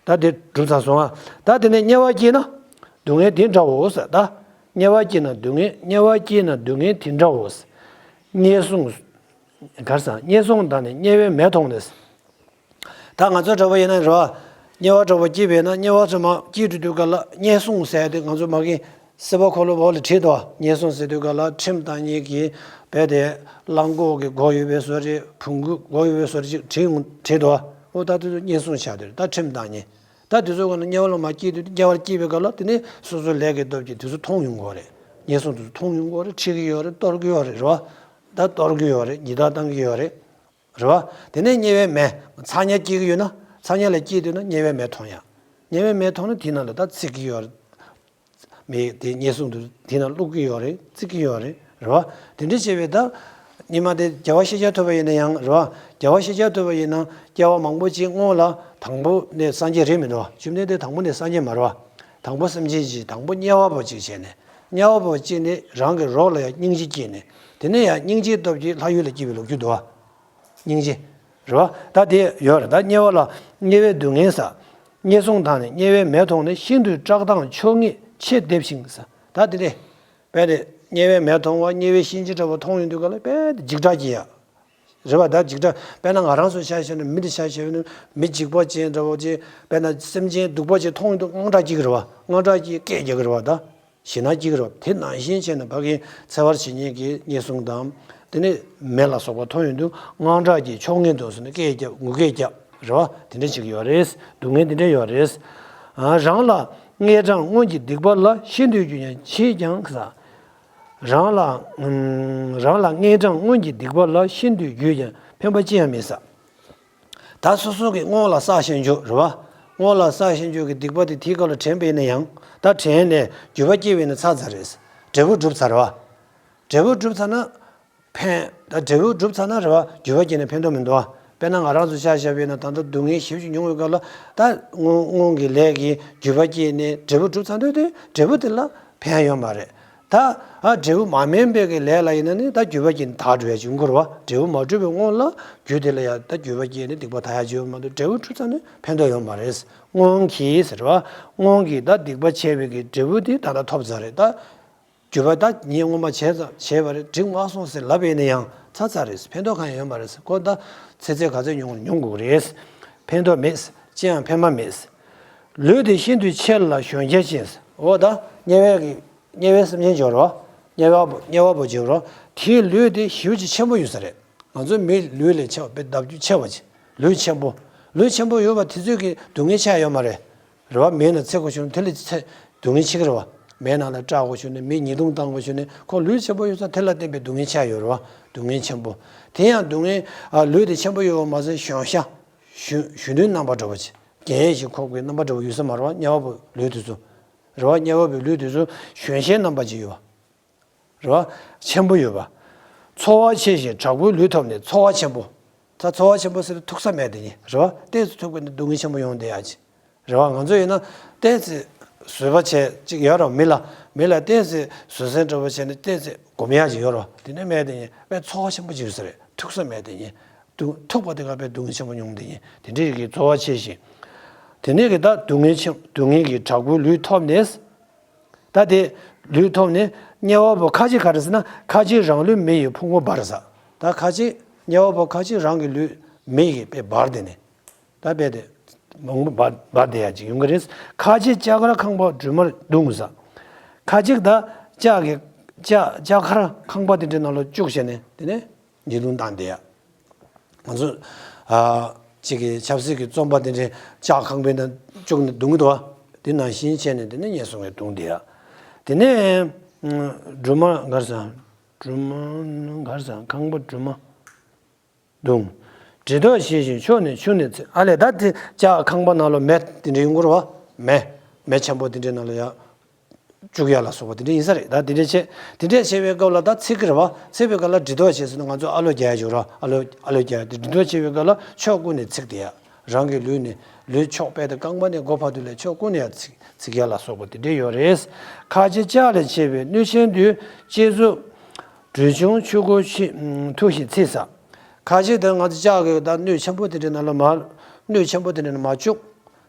ད་དེ་གྲུབ་ཚར་སོང་ཨ། ད་དེ་ནས་དམྱལ་བ་སྐྱེས་ན་སྡུག་བསྔལ་དེ་འདྲའོ་ཟེར་ད། དམྱལ་བ་སྐྱེས་ན་སྡུག་བསྔལ། དམྱལ་བ་སྐྱེས་ན་སྡུག་བསྔལ་དེ་འདྲའོ་ཟེར། དམྱལ་སྲུང་། ག་རེ་ཟེར། དམྱལ་སྲུང་དང་ནི་དམྱལ་བའི་མེ་མཐོང་ནས། ད་ང་ཚོ་འདྲ་པོ་ཡིན་ན་རེད་བ། དམྱལ་བ་འདྲ་པོ་སྐྱེས་པས་ན་དམྱལ་བ་ཚོ་མར་སྐྱེས་འགྲོ་དུས་ག་ལ་དམྱལ་སྲུང་ཟེར་དེ་ང་ཚོ་མ་གི་སྲིད་པ་འཁོར་ལོ་འོག་ལ་བྲིས་འདུག་བ། དམྱལ་སྲུང་ཟེར་དུས་ག་ལ་ཁྲིམས་བཏང་མཁན་གྱི་རྦད་དེ་གླང་གོག་གི་མགོ་ཡོད་པའི་བཟོ་འདྲ། བོང་གུ་མགོ་ཡོད་པའི་བཟོ་འདྲ་ཅིག་བྲིས་བྲིས་འདུག་བ། འོ་ད་དེ་ཚོ་དམྱལ་སྲུང་ཆགས་དེ་རེད། ད་ཁྲིམས་བཏང་མཁན། ད་དེ་ཚོ་ག་ན་དམྱལ་བ་ལ་མར་སྐྱེས་དུས་དམྱལ་བར་སྐྱེས་པའི་ག་ལ་དེ་ནས་སོ་སོའི་ལས་ཀྱི་སྟོབས་ཀྱིས་དེ་ཚོ་མཐོང་ཡོང་གི་རེད། དམྱལ་སྲུང་དེ་ཚོ་མཐོང་ཡོང་གི་རེད། ཁྲིད་ཀྱི་ཡོད་རེད། གཏོར་གྱི་ཡོད་རེད། རེད་བ། ད་གཏོར་གྱི་ཡོད་རེད། ཉི་ཟླ་བཏང་གི་ཡོད་རེད། རེད་བ། དེ་ནས་དམྱལ་བའི་མེ། ཚ་དམྱལ་སྐྱེ་གི་ཡོད་ན། ཚ་དམྱལ་ལ་སྐྱེས་དུས་ན་དམྱལ་བའི་མེ་མཐོང་ཡ། དམྱལ་བའི་མེ་མཐོང་ན་དེ་ནང་ལ་ད་ཚིག་གི་ཡོད་རེད། མེ་དེ་དམྱལ་སྲུང་དུ་དེ་ནང་བླུག་གི་ཡོད་རེད། བརྩིགས་ཀྱི་ཡོད་རེད། རེད་བ། དེ་འདྲ་བྱས་པས་ད། ཉི་མ་དེ་རྒྱལ་བ་ཤེས་བྱ་ཐོབ་པ་ཡིན་ན་ཡང་རེད་བ། རྒྱལ་བ་ཤེས་བྱ་ཐོབ་པ་ཡིན་ན་སྐྱེ་བ་མང་པོ་ཅིག་སྔོན་ལ་དང་པོ་ནས་སངས་རྒྱས་རེད་མི་འདུག་བ། བཅོམ་ལྡན་འདས་དང་པོ་ནས་སངས་རྒྱས་མ་རེད་བ། དང་པོ་སེམས་ཅན་ཅིག་དང་པོ་དམྱལ་བ་པོ་ཅིག་བྱས་ནས། དམྱལ་བ་པོ་སྐྱེས་ནས་རང་གི་རོགས་ལ་ཡང་སྙིང་རྗེ་སྐྱེས་ནས། དེ་ནས་ཡང་སྙིང་རྗེའི་སྟོབས་ཀྱིས་ལྷ་ཡུལ་ལ་སྐྱེས་པའི་ལོ་རྒྱུས་འདུག་བ། སྙིང་རྗེ། རེད་བ། ད་དེ་ཡོད་རེད། ད་དམྱལ་བ་ལ་དམྱལ་བའི་སྡུག་བསྔལ་ཟེར། དམྱལ་སྲུང་དང་ནི་དམྱལ་བའི་མེ་མཐོང་ནས། ཤིན་ཏུ་སྐྲག་དང་ཆོ་ངེས་ཆེས་འདེབས་ཤིང་ཟེར། ད་དེ་ནས་རྦད་དེ་དམྱལ་བའི་མེ་མཐོང་བ། དམྱལ་བའི་གཤིན་རྗེ་འདྲ་པོ་མཐོང་ཡོང་དུས་ག་ལ་རྦད་དེ་འཇིགས་སྐྲག་སྐྱེ་ཡ། རེད་བ། ད་འཇིགས་སྐྲག་དཔེར་ན་ང་རང་ཚོ་ཆ་བཞག་ན་མི་དེ་ཆ་བཞག་ན་མི་འཇིགས་པ་ཅན་འདྲ་བོ་ཅིག་དཔེར་ན་སེམས་ཅན་སྡུག་པ་ཅིག་མཐོང་ཡོང་དུས་དངངས་སྐྲག་སྐྱེ་གི་རེད་བ། དངངས་སྐྲག་སྐྱེ་སྐད་རྒྱག་གི་རེད་བ། ད་ཞེད་སྣང་སྐྱེ་གི་རེད་བ། དེ་ནང་བཞིན་བྱས་ན་ཕ་གི་འཚེ་བར་བྱེད་མཁན་གྱི་ཉེས་སྲུང་དང་དེ་ནས་མེ་ལ་སོགས་པ་མཐོང་ཡོང་དུས་དངངས་སྐྲག་སྐྱེ། ཆོ་ངེས་དུ་སོང་ནས་སྐད་རྒྱབ། ངུ་སྐད་རྒྱབ། རེད་བ། དེ་འདྲ་བྱེད་ཀྱི་ཡོད་རེད། སྡུག་བསྔལ་དེ་འདྲ་ཡོད་རེད། ཨ། རང་ལ་དངངས་སྐྲག་སྔོན་གྱི་སྡིག་པ་ལ་ཤིན་ཏུ་རྒྱུས་ཀྱང་ཕྱིས་ཀྱང་ཟ། རང་ལ་ཨམ། རང་ལ་དངངས་སྐྲག་སྔོན་གྱི་སྡིག་པ་ལ་ཤིན་ཏུ་རྒྱུས་ཀྱང་ཕན་པ་ཅི་ཡང་མེད་ས། ད་སོ་སོ་གི་སྔོན་ལ་བསགས་ཤིང་བྱུང་རེད་བ། སྔོན་ལ་བསགས་ཤིང་བྱུང་གི་སྡིག་པ་དེ་དེའི་སྐབས་ལ་དྲན་པས་ན་ཡང་ད་དྲན་ནས་འགྱོད་པ་སྐྱེས་པས་ན་ཚར་ཚར་རེད། འབྲས་བུ་གྲུབ་ཚར་བ། འབྲས་བུ་གྲུབ་ཚར་ན། ཕན། ད་འབྲས་བུ་གྲུབ་ཚར་ན་རེད་བ། འགྱོད་པ་སྐྱེས་ནས་ཕན་ཐོགས་མི་འདུག་བ། དཔེར་ན་ང་རང་ཚོ་ཆ་བཞག་པས་ན་ད་ལྟ་སྡུག་བསྔལ་ཞེ་པོ་ཅིག་མྱོང་བའི་སྐབས་ལ་ད་སྔོན་སྔོན་གྱི་ལས་ཀྱི་འགྱོད་པ་སྐྱེས་ནས་འབྲས་བུ་གྲུབ་ཚར་དུས་དེ་འབྲས་བུ་དེ་ལ་ཕན་ཡོད་མ་རེད། ད་ཨ་འབྲས་བུ་མ་སྨིན་པའི་གི་ལས་ལ་ཡིན་ན་ནི་ད་འགྱོད་པ་སྐྱེས་ནས་དག་འགྲོ་ཡ་ཅིག་ཡོང་གི་རེད་བ། འབྲས་བུ་མ་གྲུབ་པའི་སྔོན་ལ་རྒྱུ་དེ་ལ་ཡ་ད་འགྱོད་པ་སྐྱེས་ནས་སྡིག་པ་དག་ཡ་ཅིག་ཡོད་མ་གཏོགས་འབྲས་བུ་གྲུབ་ཚར་ནས་ཕན་ཐོགས་ཡོད་མ་རེད། སྔོན་གྱི་ཟེར་བ། སྔོན་གྱི་ད་སྡིག་པ་བྱས་པའི་གི་འབྲས་བུ་དེ་ད་ལྟ་ཐོབ་ཚར་རེད་ད། འགྱོད་པ་ད་ངས་སྔོན་མ་བྱས་ཙང་བྱས་པ་རེད། འགྲིག་མ་སོང་ཟེར་ལབ་པས་ན་ཡང་ཚར་ཚར་རེད། ཕན་ཐོགས་གང་ཡང་ཡོད་མ་རེད། ཁོ་ད་ཚེ་ཚད་ག་ཚོད་མྱོང་མྱོང་དགོས་རེད། ཕན་ཐོགས་མེད། ཅི་ཡང་ཕན་པ་མེད། ལུས་དེ་ཤིན་ཏུ་ཆེ་ལ་གཞོན་སྐྱེས་ཅན། འོ་ད་དམྱལ་བའི་གི་དམྱལ་བའི་སེམས་ཅན་སྦྱོར་བ། དམྱལ་བ་པོ་དམྱལ་བ་པོ་སྦྱོར་བ། དེའི་ལུས་དེ་ཞེ་པོ་ཅིག་ཆེན་པོ་ཡོད་ས་རེད། ང་ཚོའི་མིའི་ལུས་ལས་ཆེ་བ་དཔེ་ལྡབ་འགྱུར་ཆེ་བ་ཅིག་ལུས་ཆེན་པོ། ལུས་ཆེན་པོ་ཡོད་པ་དེ་ཚོས་ཀྱི་སྡུག་བསྔལ་ཆགས་ཡོད་མ་རེད། རེད་བ། མེའི་ནང་འཚིག་དགོས་བྱུང་ན་དེ་ལས་ཚེ་སྡུག་བསྔལ་ཆེ་གི་རེད་བ། མེའི་ནང་ལ་སྐྲག་དགོས་བྱུང་ན། མིའི་ཉེས་རྡུང་བཏང་དགོས་བྱུང་ན། ཁོ་ལུས་ཆེན་པོ་ཡོད་ཙང་དེ་ལ་བརྟེན་པའི་སྡུག་བསྔལ་ཆགས་ཡོད་རེད་བ། སྡུག་བསྔལ་ཆེན་པོ། དེ་ཡང་སྡུག་བསྔལ། ཨ། ལུས་དེ་ཆེན་པོ་ཡོད་པ་མ་ཟད་གཞོན་ཤ། གཞོན་གཞོན་ནུའི་རྣམ་པ་འདྲ་བོ་ཅིག་རྒན་ཞིག་ཁོག་པའི་རྣམ་པ་འདྲ་བོ་ཡོད་ས་མ་རེད་བ། དམྱལ་བ་པོའི་ལུས་དེ་ཚོ། རེད་བ། དམྱལ་བ་པོའི་ལུས་དེ་ཚོ་གཞོན་ཤའི་རྣམ་པ་ཅིག་ཡོད་བ། རེད་བ། ཆེན་པོ་ཡོད་པ། འཚོ་བ་ཆེ་ཞིང་དྲག་པོའི་ལུས་ཐོབ་ནས། འཚོ་བ་ཆེན་པོ། ད་འཚོ་བ་ཆེན་པོ་ཟེར་དུས་ཐུག་ས་མེད་དེ་ཉིད་རེད་བ། ཏོག་ཙམ་ཐུག་པ་ཡིན་ན་སྡུག་བསྔལ་ཆེན་པོ་ཡོང་བསྡད་ཡ་ཅིག་རེད་བ། ང་ཚོ་ཡིན་ན་ཏོག་ཙམ་བཟོད་པ་བྱས་ཅིག་ཡོད་རེད་བ། མི་ལ། མི་ལ་ཏོག་ཙམ་བཟོད་བསྲན་འདྲ་བོ་བྱས་ནས་ཏོག་ཙམ་སྒོམ་ཡ་ཅིག་ཡོད་རེད་བ། དེ་ནས་མེད་དེ་ཉིད་དཔེ་འཚོ་བ་ཆེན་པོ་ཅིག་ཡོད་ས་རེད། ཐུག་ས་མེད་དེ་ཉིད། སྡུག་ཐུག་པ་དེ་ག་དཔེ་སྡུག་བསྔལ་ཆེན་པོ་མྱོང་དེ་ཉིད། དེ་འདྲའི་གི་འཚོ་བ་ཆེ་ཞིང་། དེ་ནས་གི་ད་སྡུག་བསྔལ་ཆེན། སྡུག་བསྔལ་གྱི་དྲག་པོའི་ལུས་ཐོབ་ནས། ད་དེ་ལུས་ཐོབ་ནས་དམྱལ་བ་པོ་ཁ་ཅིག་ག་རེ་ཟེར་ན། ཁ་ཅིག་རང་ལུས་མེ་ཡི་ཕུང་པོ་འབར་ཟེར། ད་ཁ་ཅིག་དམྱལ་བ་པོ་ཁ་ཅིག་རང་གི་ལུས་མེ་ཡིས་དཔེ་འབར་དེ་ནས། ད་དཔེ་དེ་མང་པོ་འབར་འབར་བསྡད་ཡ་ཅིག་ཡོང་གི་རེད། ཁ་ཅིག་ལྕགས་མཁར་ཁང་པ་སྦྲུམ་མར་བརྡུངས་ཟེར། ཁ་ཅིག་ད་ལྕགས་ཀྱི་ལྕགས་ལྕགས་མཁར་ཁང་པ་དེ་འདྲའི་ནང་ལ་བཅུག་བྱས་ནས་དེ་ནས་ཉེས་རྡུང་བཏང་བསྡད་ཡ། ང་ཚོ་ཨ་གཅིག་གི་ཆབ་སྲིད་ཀྱི་བཙོན་པ་དེ་འདྲའི་ལྕགས་ཁང་པའི་ནང་བཅུག་ནས་བརྡུང་གི་འདུག་བ། དེ་ནང་བཞིན་བྱས་ནས་དེ་ནས་ངན་སོང་ངེ་བརྡུངས་བསྡད་ཡ། དེ་ནས་སྦྲུམ་མ་ག་རེ་ཟེར། སྦྲུམ་མ་ག་རེ་ཟེར། ཁང་པ་སྦྲུམ་མ་བརྡུངས། དྲི་ཐོགས་བྱེད་བཞིན་ཕྱོགས་ནས་ཆུ་ནི་འཚིག་ཨ་ལས། ད་དེ་ལྕགས་ཁང་པ་ནང་ལ་མེ་དེ་འདྲ་ཡོང་གི་རེད་བ། མེ་མེ་ཆེན་པོ་དེ་འདྲའི་ནང་ལ་ཡ། བཅུག་ཡ་ལ་སོགས་པ་དེ་འདྲ་ཡིན་ས་རེད། ད་དེ་འདྲ་བྱས། དེ་འདྲ་བྱས་པའི་སྐབས་ལ་ད་འཚིག་གི་རེད་བ། འཚིག་པའི་སྐབས་ལ་དྲི་ཐོགས་བྱས་ཟེར་ན་ང་ཚོ་ཨ་ལོ་རྒྱག་ཡ་ཅིག་རེད་བ། ཨ་ལོ་ཨ་ལོ་རྒྱག་ཡ་དེ་དྲི་ཐོགས་བྱས་པའི་སྐབས་ལ་ཕྱོགས་ཀུན་ནས་འཚིག་བསྡད་ཡ། རང་གི་ལུས་ནི་ལུས་ཕྱོགས་དཔེ་དེ་རྐང་པ་ནས་མགོ་བར་དུ་ལ་ཕྱོགས་ཀུན་ནས་ཡ་འཚིག་འཚིག་ཡ་ལ་སོགས་པ་དེ་འདྲ་ཡོད་རེད། ཁ་ཅིག་ལྕགས་ལས་བྱས་པའི་སྣོད་ཆེན་དུ། ལྕེ་ཟུག་དྲོད་ཆུང་ཆུ་ཁོལ་ཕྱིས་འཐུ་ཞིང་འཚིག་ཟེར། ཁ་ཅིག་དེ་ང་ཚོ་ལྕགས་ཀྱི་ད་སྣོད་ཆེན་པོ་དེ་འདྲའི་ནང་ལ་མར། སྣོད་ཆེན་པོ་དེ་འདྲའི་ནང་མར་བཅུག་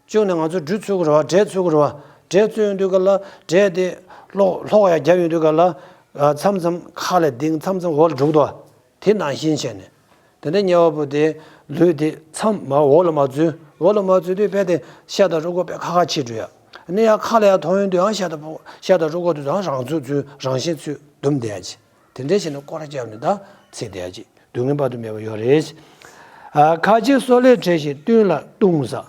བཅུག་ནས་ང་ཚོ་འབྲུ་འཚོལ་གི་རེད་བ། འབྲས་འཚོལ་གི་རེད་བ། འབྲས་འཚོལ་ཡོང་དུས་ག་ལ་འབྲས་དེ་སློག་སློག་ཡ་རྒྱབ་ཡོང་དུས་ག་ལ། ཨ། མཚམས་མཚམས་ཁ་ལ་ལྡིང་། མཚམས་མཚམས་འོག་ལ་འགྲོ་གི་འདུག་བ། དེ་ནང་བཞིན་བྱས་ནས། དེ་ནས་དམྱལ་བ་པོ་དེ་ལུས་དེ་མཚམས་མར་འོག་ལ་མར་འཛུལ། འོག་ལ་མར་འཛུལ་དུས་དཔེ་དེ་ཤ་དང་རུས་ཁོག་དཔེ་ཁ་ཁ་ཕྱེ་འགྲོ་ཡ། ཨ་ནི་ཡ་ཁ་ལ་ཡ་ཐོན་ཡོང་དུས་ཡང་ཤ་དང་ཕོ་ཤ་དང་རུས་ཁོག་དེ་ཚོ་ཡང་རང་ཚུགས་ཚུལ་རང་བཞིན་ཚུལ་འདུམ་བསྡད་ཡ་ཅིག་དེ་འདྲ་བྱས་ནས་སྐོར་ར་བརྒྱབ་ནས་ད་འཚིག་བསྡད་ཡ་ཅིག་སྡུག་བསྔལ་དཔག་ཏུ་མེད་པ་ཡོད་རེད། ཨ། ཁ་ཅིག་སོ་ལེ་བྲེགས་ཤིང་བཏུང་ལ་བརྡུངས་ཟེར།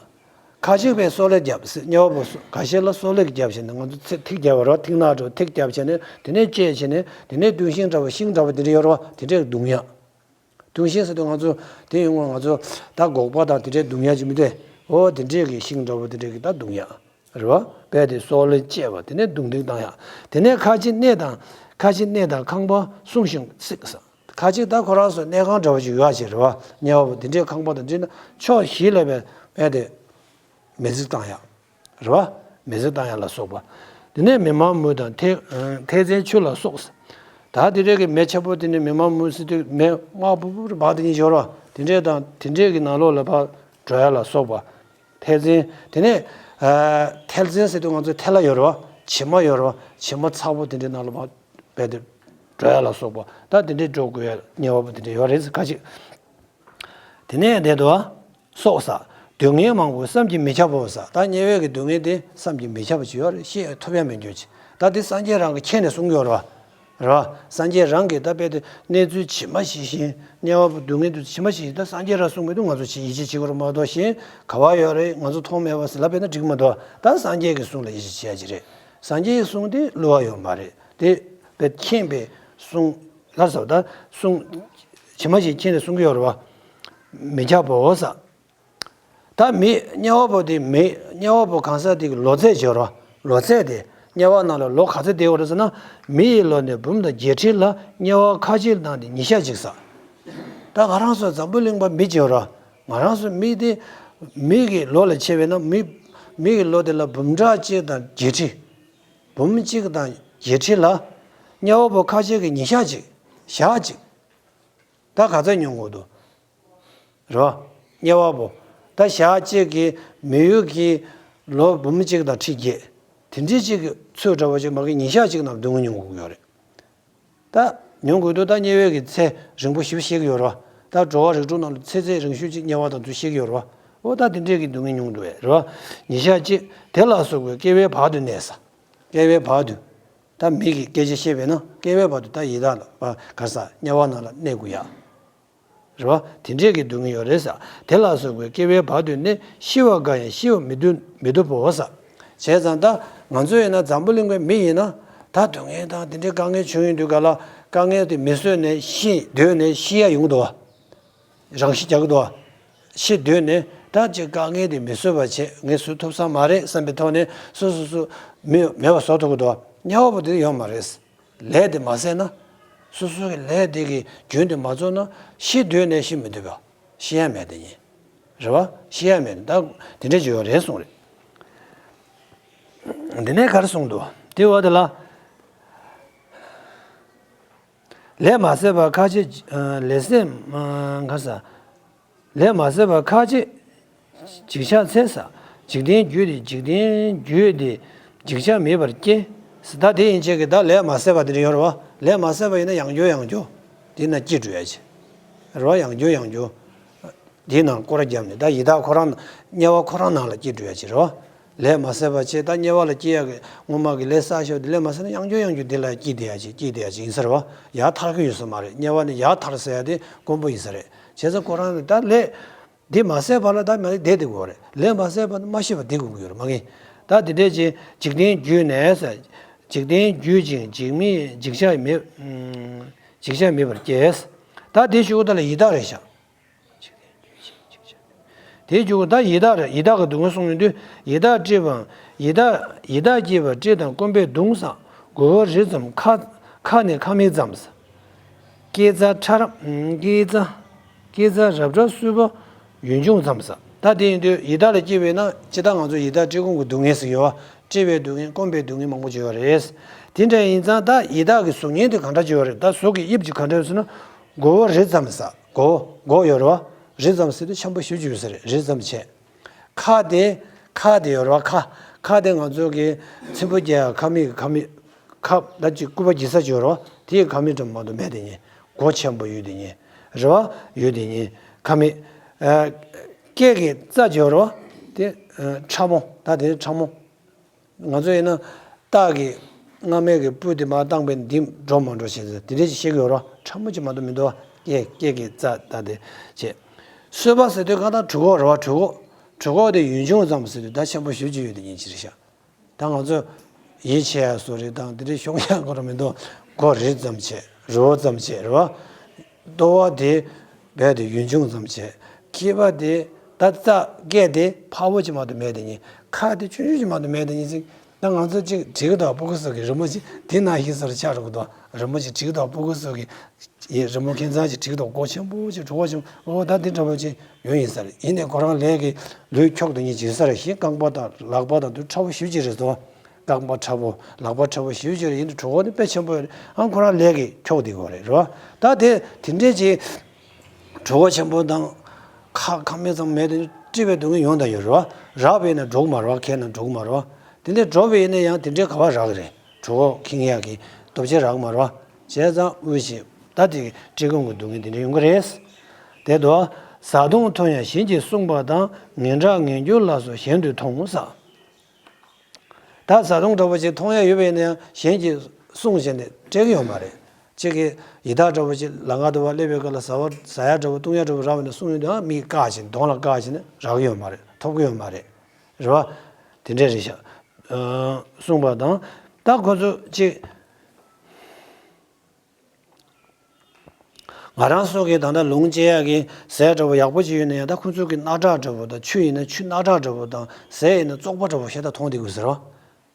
ཁ་ཅིག་པས་སོ་ལེ་བརྒྱབ་ཟེར། དམྱལ་བ་པོ་སོ་ཁ་ཤས་ལ་སོ་ལེ་བརྒྱབ་བྱས་ནས་ང་ཚོ་ཚེ་ཐིག་བརྒྱབ་པ་རེད་བ། ཐིག་ནག་འདྲ་བོ་ཐིག་བརྒྱབ་བྱས་ནས་དེ་ནས་བཅད་བྱས་ནས་དེ་ནས་བརྡུངས་ཤིང་འདྲ་བོ་ཤིང་འདྲ་བོ་དེ་འདྲ་ཡོད་རེད་བ། དེ་འདྲས་བརྡུངས་ཡ། བརྡུངས་ཤིང་ཟེར་དུས་ང་ཚོ་དེ་ཡོང་ངོ་ང་ཚོ་ད་སྒོག་པ་དང་དེ་འདྲས་བརྡུངས་ཡ་ཅིག་མི་འདུག་ཨོ་དེ་འདྲས་ཀྱི་ཤིང་འདྲ་བོ་དེ་འདྲས་ཀྱི་ད་བརྡུངས་ཡ། རེད་བ། དཔེ་དེ་སོ་ལེ་བཅད་པ་དེ་ནས་བརྡུང་བརྡུང་བཏང་ཡ། དེ་ནས་ཁ་ཅིག་གནས་དང་། ཁ་ཅིག་གནས་དང་ཁང་པ་བསྲུང་ཞིང་བརྩིགས་ཟེར། ཁ་ཅིག་ད་ཁོ་རང་ཚོ་གནས་ཁང་འདྲ་བོ་ཅིག་ཡོད་ཡ་ཅིག་རེད་བ། དམྱལ་བ་པོ་དེ་འདྲའི་ཁང་པ་དང་འདྲ་ན་ཕྱོགས་བཞི་ལ་བས་དཔེ་དེ་མེ་འཚིག་བཏང་ཡ། རེད་བ། མེ་འཚིག་བཏང་ཡ་ལ་སོགས་པ། དེ་ནས་མེ་མར་མུར་དང་ཐལ་ཐལ་ཚན་ཆུ་ལ་སོགས། ད་དེ་འདྲའི་གི་མེ་ཆེན་པོ་དེ་ནས་མེ་མར་མུར་ཟེར་དུས་མེ་དམར་པོ་པོ་རེ་འབར་དེ་ཉིད་ཡོད་རེད་བ། དེ་འདྲའི་དང་དེ་འདྲའི་གི་ནང་ལོགས་ལ་ཕར་འགྲོ་ཡ་ལ་སོགས་པ། ཐལ་ཚན། དེ་ནས་ཨ་ཐལ་ཚན་ཟེར་དུས་ང་ཚོ་ཐལ་བ་ཡོད་རེད་བ། བྱེ་མ་ཡོད་རེད་བ། བྱེ་མ་ཚ་པོ་དེ་འདྲའི་ནང་ལ་ཕར་རྦད་དེ་འགྲོ་ཡ་ལ་སོགས་པ། ད་དེ་འདྲའི་འགྲོ་དགོས་ཡ་དམྱལ་བ་པོ་དེ་འདྲ་ཡོད་རེད་ཟེར། ཁ་ཅིག་དེ་ནས་དེ་དུ་སོགས་ས། སྡུག་བསྔལ་མང་པོ་བསམ་གྱིས་མི་ཁྱབ་པོ་ས། ད་དམྱལ་བའི་གི་སྡུག་བསྔལ་དེ་བསམ་གྱིས་མི་ཁྱབ་པ་ཅིག་ཡོད་རེད། ཤེས་ཐུབ་ཡ་མི་འགྱུར་ཅིག་ད་དེ་སངས་རྒྱས་རང་གི་མཁྱེན་ནས་གསུང་གི་ཡོད་རེད་བ། རེད་བ། སངས་རྒྱས་རང་གིས་ད་དཔེ་དེ་གནས་ཚུལ་ཇི་མ་ཇི་བཞིན། དམྱལ་བ་པོ་སྡུག་བསྔལ་དུ་ཇི་མ་ཇི་བཞིན། ད་སངས་རྒྱས་རང་གསུང་མི་འདུག་ང་ཚོ་ཇི་ཡིད་ཆེས་བྱེད་དགོས་རེད་མ་གཏོགས་གཞན་ག་བ་ཡོད་རེད། ང་ཚོ་མཐོང་མེད་པ་ཟེར་ལབ་པས་ན་འགྲིག་མ་འདུག་ད་སངས་རྒྱས་ཀྱི་གསུང་ལ་ཡིད་ཆེས་བྱེད་ཡ་ཅིག་རེད། སངས་རྒྱས་ཀྱི་གསུང་དེ་བསླུ་བ་ཡོད་མ་རེད། དེ་དཔེ་མཁྱེན་པའི་གསུང་ལ་ཟེར་བ། ད་གསུང་ཇི་མ་ཇི་བཞིན་མཁྱེན་ནས་གསུང་གི་ཡོད་རེད་བ། མི་ཁྱབ་པོ་ས། ད་མི་དམྱལ་བ་པོ་དེ་མི་དམྱལ་བ་པོ་གང་ཟག་དེ་གི་ལོ་ཚད་འབྱོར་བ། ལོ་ཚད་དེ་དམྱལ་བ་ནང་ལ་ལོ་ག་ཚོད་བསྡད་ཡོད་རེད་ཟེར་ན། མི་ཡི་ལོ་ནི་འབུམ་དང་བརྒྱད་ཁྲི་ལ། དམྱལ་བ་ཁ་ཆེ་དང་དེ་ཉིས་ཤ་གཅིག་ས། ད་ང་རང་ཚོ་འཛམ་བུ་གླིང་པ་མི་འབྱོར་བ། ང་རང་ཚོ་མི་དེ་མི་གི་ལོ་ལ་ཕྱེ་བས་ན་མི་མི་གི་ལོ་དེ་ལ་འབུམ་ཕྲག་གཅིག་དང་བརྒྱད་ཁྲི། འབུམ་གཅིག་དང་བརྒྱད་ཁྲི་ལ། དམྱལ་བ་པོ་ཁ་ཆེ་གི་ཉིས་ཤ་གཅིག་ཞག་གཅིག་ད་ག་ཚོད་མྱོང་དགོས་འདུག་རེད་བ། དམྱལ་བ་པོ། ད་ཞག་གཅིག་གི་མི་ཡུལ་གྱི་ལོ་འབུམ་གཅིག་དང་ཁྲི་བརྒྱད། དེ་འདྲའི་གཅིག་གི་ཚོད་འདྲ་བོ་ཅིག་མ་གི་ཉིས་ཤ་གཅིག་ནང་སྡུག་བསྔལ་མྱོང་དགོས་ཀྱི་ཡོད་རེད། ད་མྱོང་དགོས་འདུག་ད་དམྱལ་བའི་གི་ཚེ་རིང་པོ་ཞེ་པོ་བཤད་ཀྱི་ཡོད་རེད་བ། ད་འགྲོ་བ་རིགས་དྲུག་ནང་ལ་ཚེ་ཚད་རིང་ཤོས་ཅིག་དམྱལ་བ་དང་དུ་བཤད་ཀྱི་ཡོད་རེད་བ། འོ་ད་དེ་འདྲའི་གི་སྡུག་བསྔལ་མྱོང་འདུག་བས་རེད་བ། ཉིས་ཤ་གཅིག་དེ་ལ་སོགས་པའི་བསྐལ་པའི་བར་དུ་གནས་ས། བསྐལ་པའི་བར་དུ། ད་མི་གི་སྐད་ཆ་བཤད་པས་ན་བསྐལ་པའི་བར་དུ་ད་ཡི་དྭགས་ལ་བ་ག་ས་དམྱལ་བ་ནང་ལ་གནས་དགོས་ཡ། རེད་བ། དེ་འདྲས་ཀྱི་སྡུག་བསྔལ་ཡོད་རེད་ས། དེ་ལ་སོགས་པའི་བསྐལ་པའི་བར་དུ་ནི་ཤི་བ་དགའ་ཡང་ཤི་བ་མི་འདོད་མི་འདོད་པོ་ས། བྱས་ཙང་ད་ང་ཚོ་ཡིན་ན་འཛམ་བུ་གླིང་པའི་མི་ཡིན་ན་ད་སྡུག་བསྔལ་དང་དེ་འདྲའི་དཀའ་ངལ་བྱུང་ཡོང་དུས་ག་ལ་དཀའ་ངལ་དེ་མི་བཟོད་ནས་ཤི་འདོད་ནས་ཤི་ཡ་ཡོང་འདུག་བ། རང་ཤི་རྒྱག་གི་འདུག་བ། ཤི་འདོད་ནས་ད་ཅིག་དཀའ་ངལ་དེ་མི་བཟོད་པ་བྱས་ངས་བཟོད་ཐུབ་ས་མ་རེད་བསམ་པའི་ཐོག་ནས་སོ་སོ་སོ་མི་མེད་པ་བཟོ་ཐུབ་ཀྱི་འདུག་བ། དམྱལ་བ་པོ་དེ་ཡོད་མ་རེད། ལས་དེ་མ་ཟད་ན། སོ་སོ་གི་ལས་དེ་གི་རྒྱུན་དེ་མ་རྫོགས་ན་ཤི་འདོད་ནས་ཤི་མི་འདོད་པ། ཤི་ཡ་མེད་དེ་ཡིན། རེད་བ། ཤི་ཡ་མེད་ད་དེ་འདྲ་བརྗོད་ཡོད་རེད་གསུངས་རེད། འདི་ནས་ག་རེ་གསུངས་འདུག་དེ་བ་དེ་ལ། ལས་མ་ཟད་པ་ཁ་ཆེ། ལས་ཟད་ཁ་ས། ལས་མ་ཟད་པ་ཁ་ཆེ། འཇིགས་ཆགས་ཚེ་ས། འཇིག་རྟེན་རྒྱུ་དེ་འཇིག་རྟེན་རྒྱུ་དེ་འཇིགས་ཆགས་མེད་པར་སྐྱེ། ད་དེ་ཡན་ཆད་ཀྱི་ད་ལས་མ་ཟད་པ་དེ་འདྲ་ཡོད་རེད་བ། ལས་མ་ཟད་པ་ཡིན་ན་ཡང་འགྱུར་ཡང་འགྱུར། དེ་ན་སྐྱེ་འགྲོ་ཡ་ཆེ། རེད་བ། ཡང་འགྱུར་ཡང་འགྱུར། དེའི་ནང་སྐོར་ར་བརྒྱབ་ནས་ད་ཡི་དྭགས་ཁོ་རང་དམྱལ་བ་ཁོ་རང་ནང་ལ་སྐྱེ་འགྲོ་ཡ་ཆེ་རེད་བ། ལས་མ་ཟད་པ་ཆེ་ད་དམྱལ་བ་ལ་སྐྱེ་ཡ་གི་སྔོན་མ་གི་ལས་བསགས་ཤོག་དེ་ལས་མ་ཟད་ན་ཡང་འགྱུར་ཡང་འགྱུར་དེ་ལ་སྐྱེ་བསྡད་ཡ་ཆེ་སྐྱེ་བསྡད་ཡ་ཆེ་ཡིན་ས་རེད་བ། ཡར་ཐར་གི་ཡོད་ས་མ་རེད། དམྱལ་བ་ནས་ཡར་ཐར་ཟེར་ཡ་དེ་དཀོན་པོ་ཡིན་ས་རེད། བྱས་ཙང་ཁོ་རང་ནི་ད་ལས། འདི་མ་ཟད་པ་ལ་ད་མ་བསྡད་དེ་དགོས་རེད། ལས་མ་ཟད་པ་ནི་མ་ཤི་བ་བསྡད་དགོས་ཀྱི་ཡོད་རེད་མ་གི། ད་དེ་འདྲས་ཀྱི་འཇིག་རྟེན་རྒྱུ་ནས་ཟེར། འཇིག་རྟེན་རྒྱུ་ཅིང་འཇིག་མེད་འཇིགས་ཆགས་མེད། འཇིགས་ཆགས་མེད་པར་སྐྱེས། ད་དེ་ཞུ་གི་ད་ལ་ཡི་དྭགས་རེད་ཤག་དེའི་མཇུག་ད་ཡི་དྭགས་རེད། ཡི་དྭགས་ཀྱི་སྡུག་བསྔལ་གསུངས་ཡོང་དུས་ཡི་དྭགས་བཀྲེས་པའམ་ཡི་དྭགས་ཡི་དྭགས་སྐྱེས་པ་བཀྲེས་དང་སྐོམ་པས་གདུངས་སམ། མགོ་བོ་རི་ཙམ་ཁ་ཁ་ནི་ཁ་མིག་ཙམ། སྐེ་རྩ་ཁྲ་རབ་སྐེ་རྩ་སྐེ་རྩ་རབ་ཕྲ་སུལ་བ་ཡུན་ཆུང་ཙམ། ད་དེ་ཡིན་དུས་ཡི་དྭགས་ལ་སྐྱེས་པས་ན་ཅི་ད་ང་ཚོ་ཡི་དྭགས་བཀྲེས་སྐོམ་གྱི་སྡུག་བསྔལ་ཟེར་ཡོད་བ། བཀྲེས་པའི་སྡུག་བསྔལ་སྐོམ་པའི་སྡུག་བསྔལ་མང་པོ་ཅིག་ཡོད་རེད། དེ་འདྲ་ཡིན་ཙང་ད་ཡི་དྭགས་ཀྱི་གཟུགས་བརྙན་དེ་གང་འདྲ་ཅིག་ཡོད་རེད། ད་གཟུགས་ཀྱི་དབྱིབས་ཅིག་གང་འདྲ་ཡོད་ཟེར་ན། མགོ་བོ་རི་ཙམ་ས། མགོ་མགོ་ཡོད་རེད་བ། རི་ཙམ་ཟེར་དུས་འཆམ་པོ་ཞེ་པོ་ཅིག་ཡོད་ས་རེད། རི་ཙམ་བྱས། ཁ་དེ་ཁ་དེ་ཡོད་རེད་བ། ཁ་ཁ་དེ་ང་ཚོ་གི་ཚེམ་བུ་རྒྱག་ཡ་ཁ་མིག་ཁ་མིག་ཁ་ད་ཅིག་སྐུད་པ་རྒྱག་ས་ཅིག་ཡོད་རེད་བ། དེའི་ཁ་མིག་འདྲ་མ་གཏོགས་མེད་དེ་ཉིན། མགོ་ཆེན་པོ་ཡོད་དེ་ཉིན། རེད་བ། ཡོད་དེ་ཉིན། ཁ་མིག་ཨ། སྐེ་གི་རྩ་ཅིག་ཡོད་རེད་བ། དེ་ཨ། ཕྲ་མོ། ད་དེ་ཕྲ་མོ། ང་ཚོ་ཡིན་ན་སྟག་གི་རྔ་མའི་གི་སྤུ་དེ་མར་བཏང་པས་འདི་འགྲོ་མ་འགྲོ་བྱས་ཏེ་དེ་འདྲས་ཅིག་བཤད་ཀྱི་ཡོད་རེད། ཕྲ་མོ་ཅིག་མ་གཏོགས་མི་འདུག་སྐེ་སྐེ་གི་རྩ་ད་དེ་བྱས། སོལ་བ་ཟེར་དུས་གང་ལྟར་གྲུ་ཁོག་རེད་བ། གྲུ་ཁོག་གྲུ་ཁོག་དེ་ཡུན་ཆུང་ཙམ་ཟེར་དུས་ད་ཆེན་པོ་ཞེ་པོ་ཅིག་ཡོད་དེ་ཉིན་ཅིག་རེད་ཤག་ད་ང་ཚོ་ཡིད་ཆེས་ཡ་བཟོ་རེད་དང་དེ་འདྲས་ཤོང་ཡ་གོ་ར་མི་འདུག་མགོ་རི་ཙམ་བྱས། རི་བོ་ཙམ་བྱས་རེད་བ། ལྟོ་བ་དེ་རྦད་དེ་ཡུན་ཆུང་ཙམ་བྱས། མཁལ་པ་དེ་ད་རྩ་སྐེ་དེ་ཕར་བོ་ཅིག་མ་གཏོགས་མེད་དེ་ཉིན། ཁ་དེ་ཆུང་ཆུང་ཅིག་མ་གཏོགས་མེད་དེ་ཉིན་ཅིག་ད་ང་ཚོ་ཅིག་བྲིས་ཀྱི་འདུག་སྤུ་གུ་ཚོ་གི་རི་མོ་ཅིག་དེ་ན་ཧི་སོར་ཆགས་འགྲོ་གི་འདུག་རི་མོ་ཅིག་བྲིས་ཀྱི་འདུག་སྤུ་གུ་ཚོ་གི་ཡི་རི་མོ་ཁྱིམ་ཚང་ཅིག་བྲིས་ཀྱི་འདུག་མགོ་ཆེན་པོ་ཅིག་གྲུ་ཁོག་ཆེན་པོ། ཨོ་ད་དེ་འདྲ་བོ་ཅིག་ཡོད་ཡིན་ས་རེད། ཡིན་ནའི་ཁོ་རང་ལས་ཀྱི་ལུས་འཁྱོག་དེ་ཉིན་ཅིག་ས་རེད། ཞིང་རྐང་པ་དང་ལག་པ་དང་དུ་ཕྲ་བོ་ཞེ་པོ་ཅིག་རེད་དོ། རྐང་པ་ཕྲ་བོ་ལག་པ་ཕྲ་བོ་ཞེ་པོ་ཅིག་རེད། ཡིན་དུས་གྲུ་ཁོག་ནི་དཔེ་ཆེན་པོ་ཡོད་རེད། ཨང་ཁོ་རང་ལས་ཀྱི་འཁྱོག་དེ་གོ་རེད་རོ། ད་དེ་དེ་འདྲས་ཅིག་གྲུ་ཁོག་ཆེན་པོ་དང་ཁ་ཁ་མིག་ཙམ་མེད་དེ་བཀྲེས་པའི་སྡུག་བསྔལ་ཡོང་དང་ཡོད་རེད་བ། རགས་པས་ན་འགྲོ་གི་མ་རེད་བ། མཁས་ན་འགྲོ་གི་མ་རེད་བ། དེ་འདྲས་འགྲོ་བས་ཡིན་ན་ཡང་དེ་འདྲས་ག་བ་རག་གི་རེད། གྲུ་ཁོག་ཁེངས་ཡག་གི་སྟོབས་ཆེ་རག་གི་མ་རེད་བ། བྱས་ཙང་དབུལ་ཞིང་ད་དེ་བཀྲེས་སྐོམ་གྱི་སྡུག་བསྔལ་དེ་འདྲས་ཡོང་གི་རེད། དེ་དོ། བཟའ་བཏུང་མཐོང་ཡང་གཞན་གྱིས་གསུངས་པ་དང་། ངན་གྲགས་ངན་འགྱུར་ལ་སོགས་གཞན་དུ་མཐོང་ཟེར། ད་བཟའ་བཏུང་འདྲ་པོ་ཅིག་མཐོང་ཡ་ཡོད་པ་ཡིན་ན་ཡང་གཞན་གྱིས་གསུངས་བྱས་ནས་སྤྲད་ཀྱི་ཡོད་མ་རེད། གཅིག་གིས་ཡི་དྭགས་འདྲ་པོ་ཅིག་ལམ་ཁ་དུ་བ་སླེབས་པའི་སྐབས་ལ་བཟའ་བ་བཟའ་ཡ་འདྲ་པོ་བཏུང་ཡ་འདྲ་པོ་རག་པ་ཡིན་ན་གསུངས་ཡོང་དུས་ཨ་མིག་བཀག་བྱས་ནས་གདོང་ལ་བཀག་བྱས་ནས་རག་གི་ཡོད་མ་རེད། ཐོབ་ཀྱི་ཡོད་མ་རེད། རེད་བ། དེ་འདྲས་རེད་ཤག་ཨ། གསུངས་པ་དང་། ད་ཁོ་ཚོ་གཅིག་ང་རང་ཚོ་གི་ད་ལྟ་ལུང་སྐྱེལ་ཡག་གི་ཟས་འདྲ་པོ་ཡག་པོ་ཅིག་ཡོད་ན་ཡང་ད་ཁོ་ཚོ་གི་སྣ་ཁྲག་འདྲ་པོ་དང་ཆུ་ཡིན་ན་ཆུ་སྣ་ཁྲག་འདྲ་པོ་དང་ཟས་ཡིན་ན་བཙོག་པ་འདྲ་པོ་ཞེ་དྲག་མཐོང་བསྡད་དགོས་ཟེར་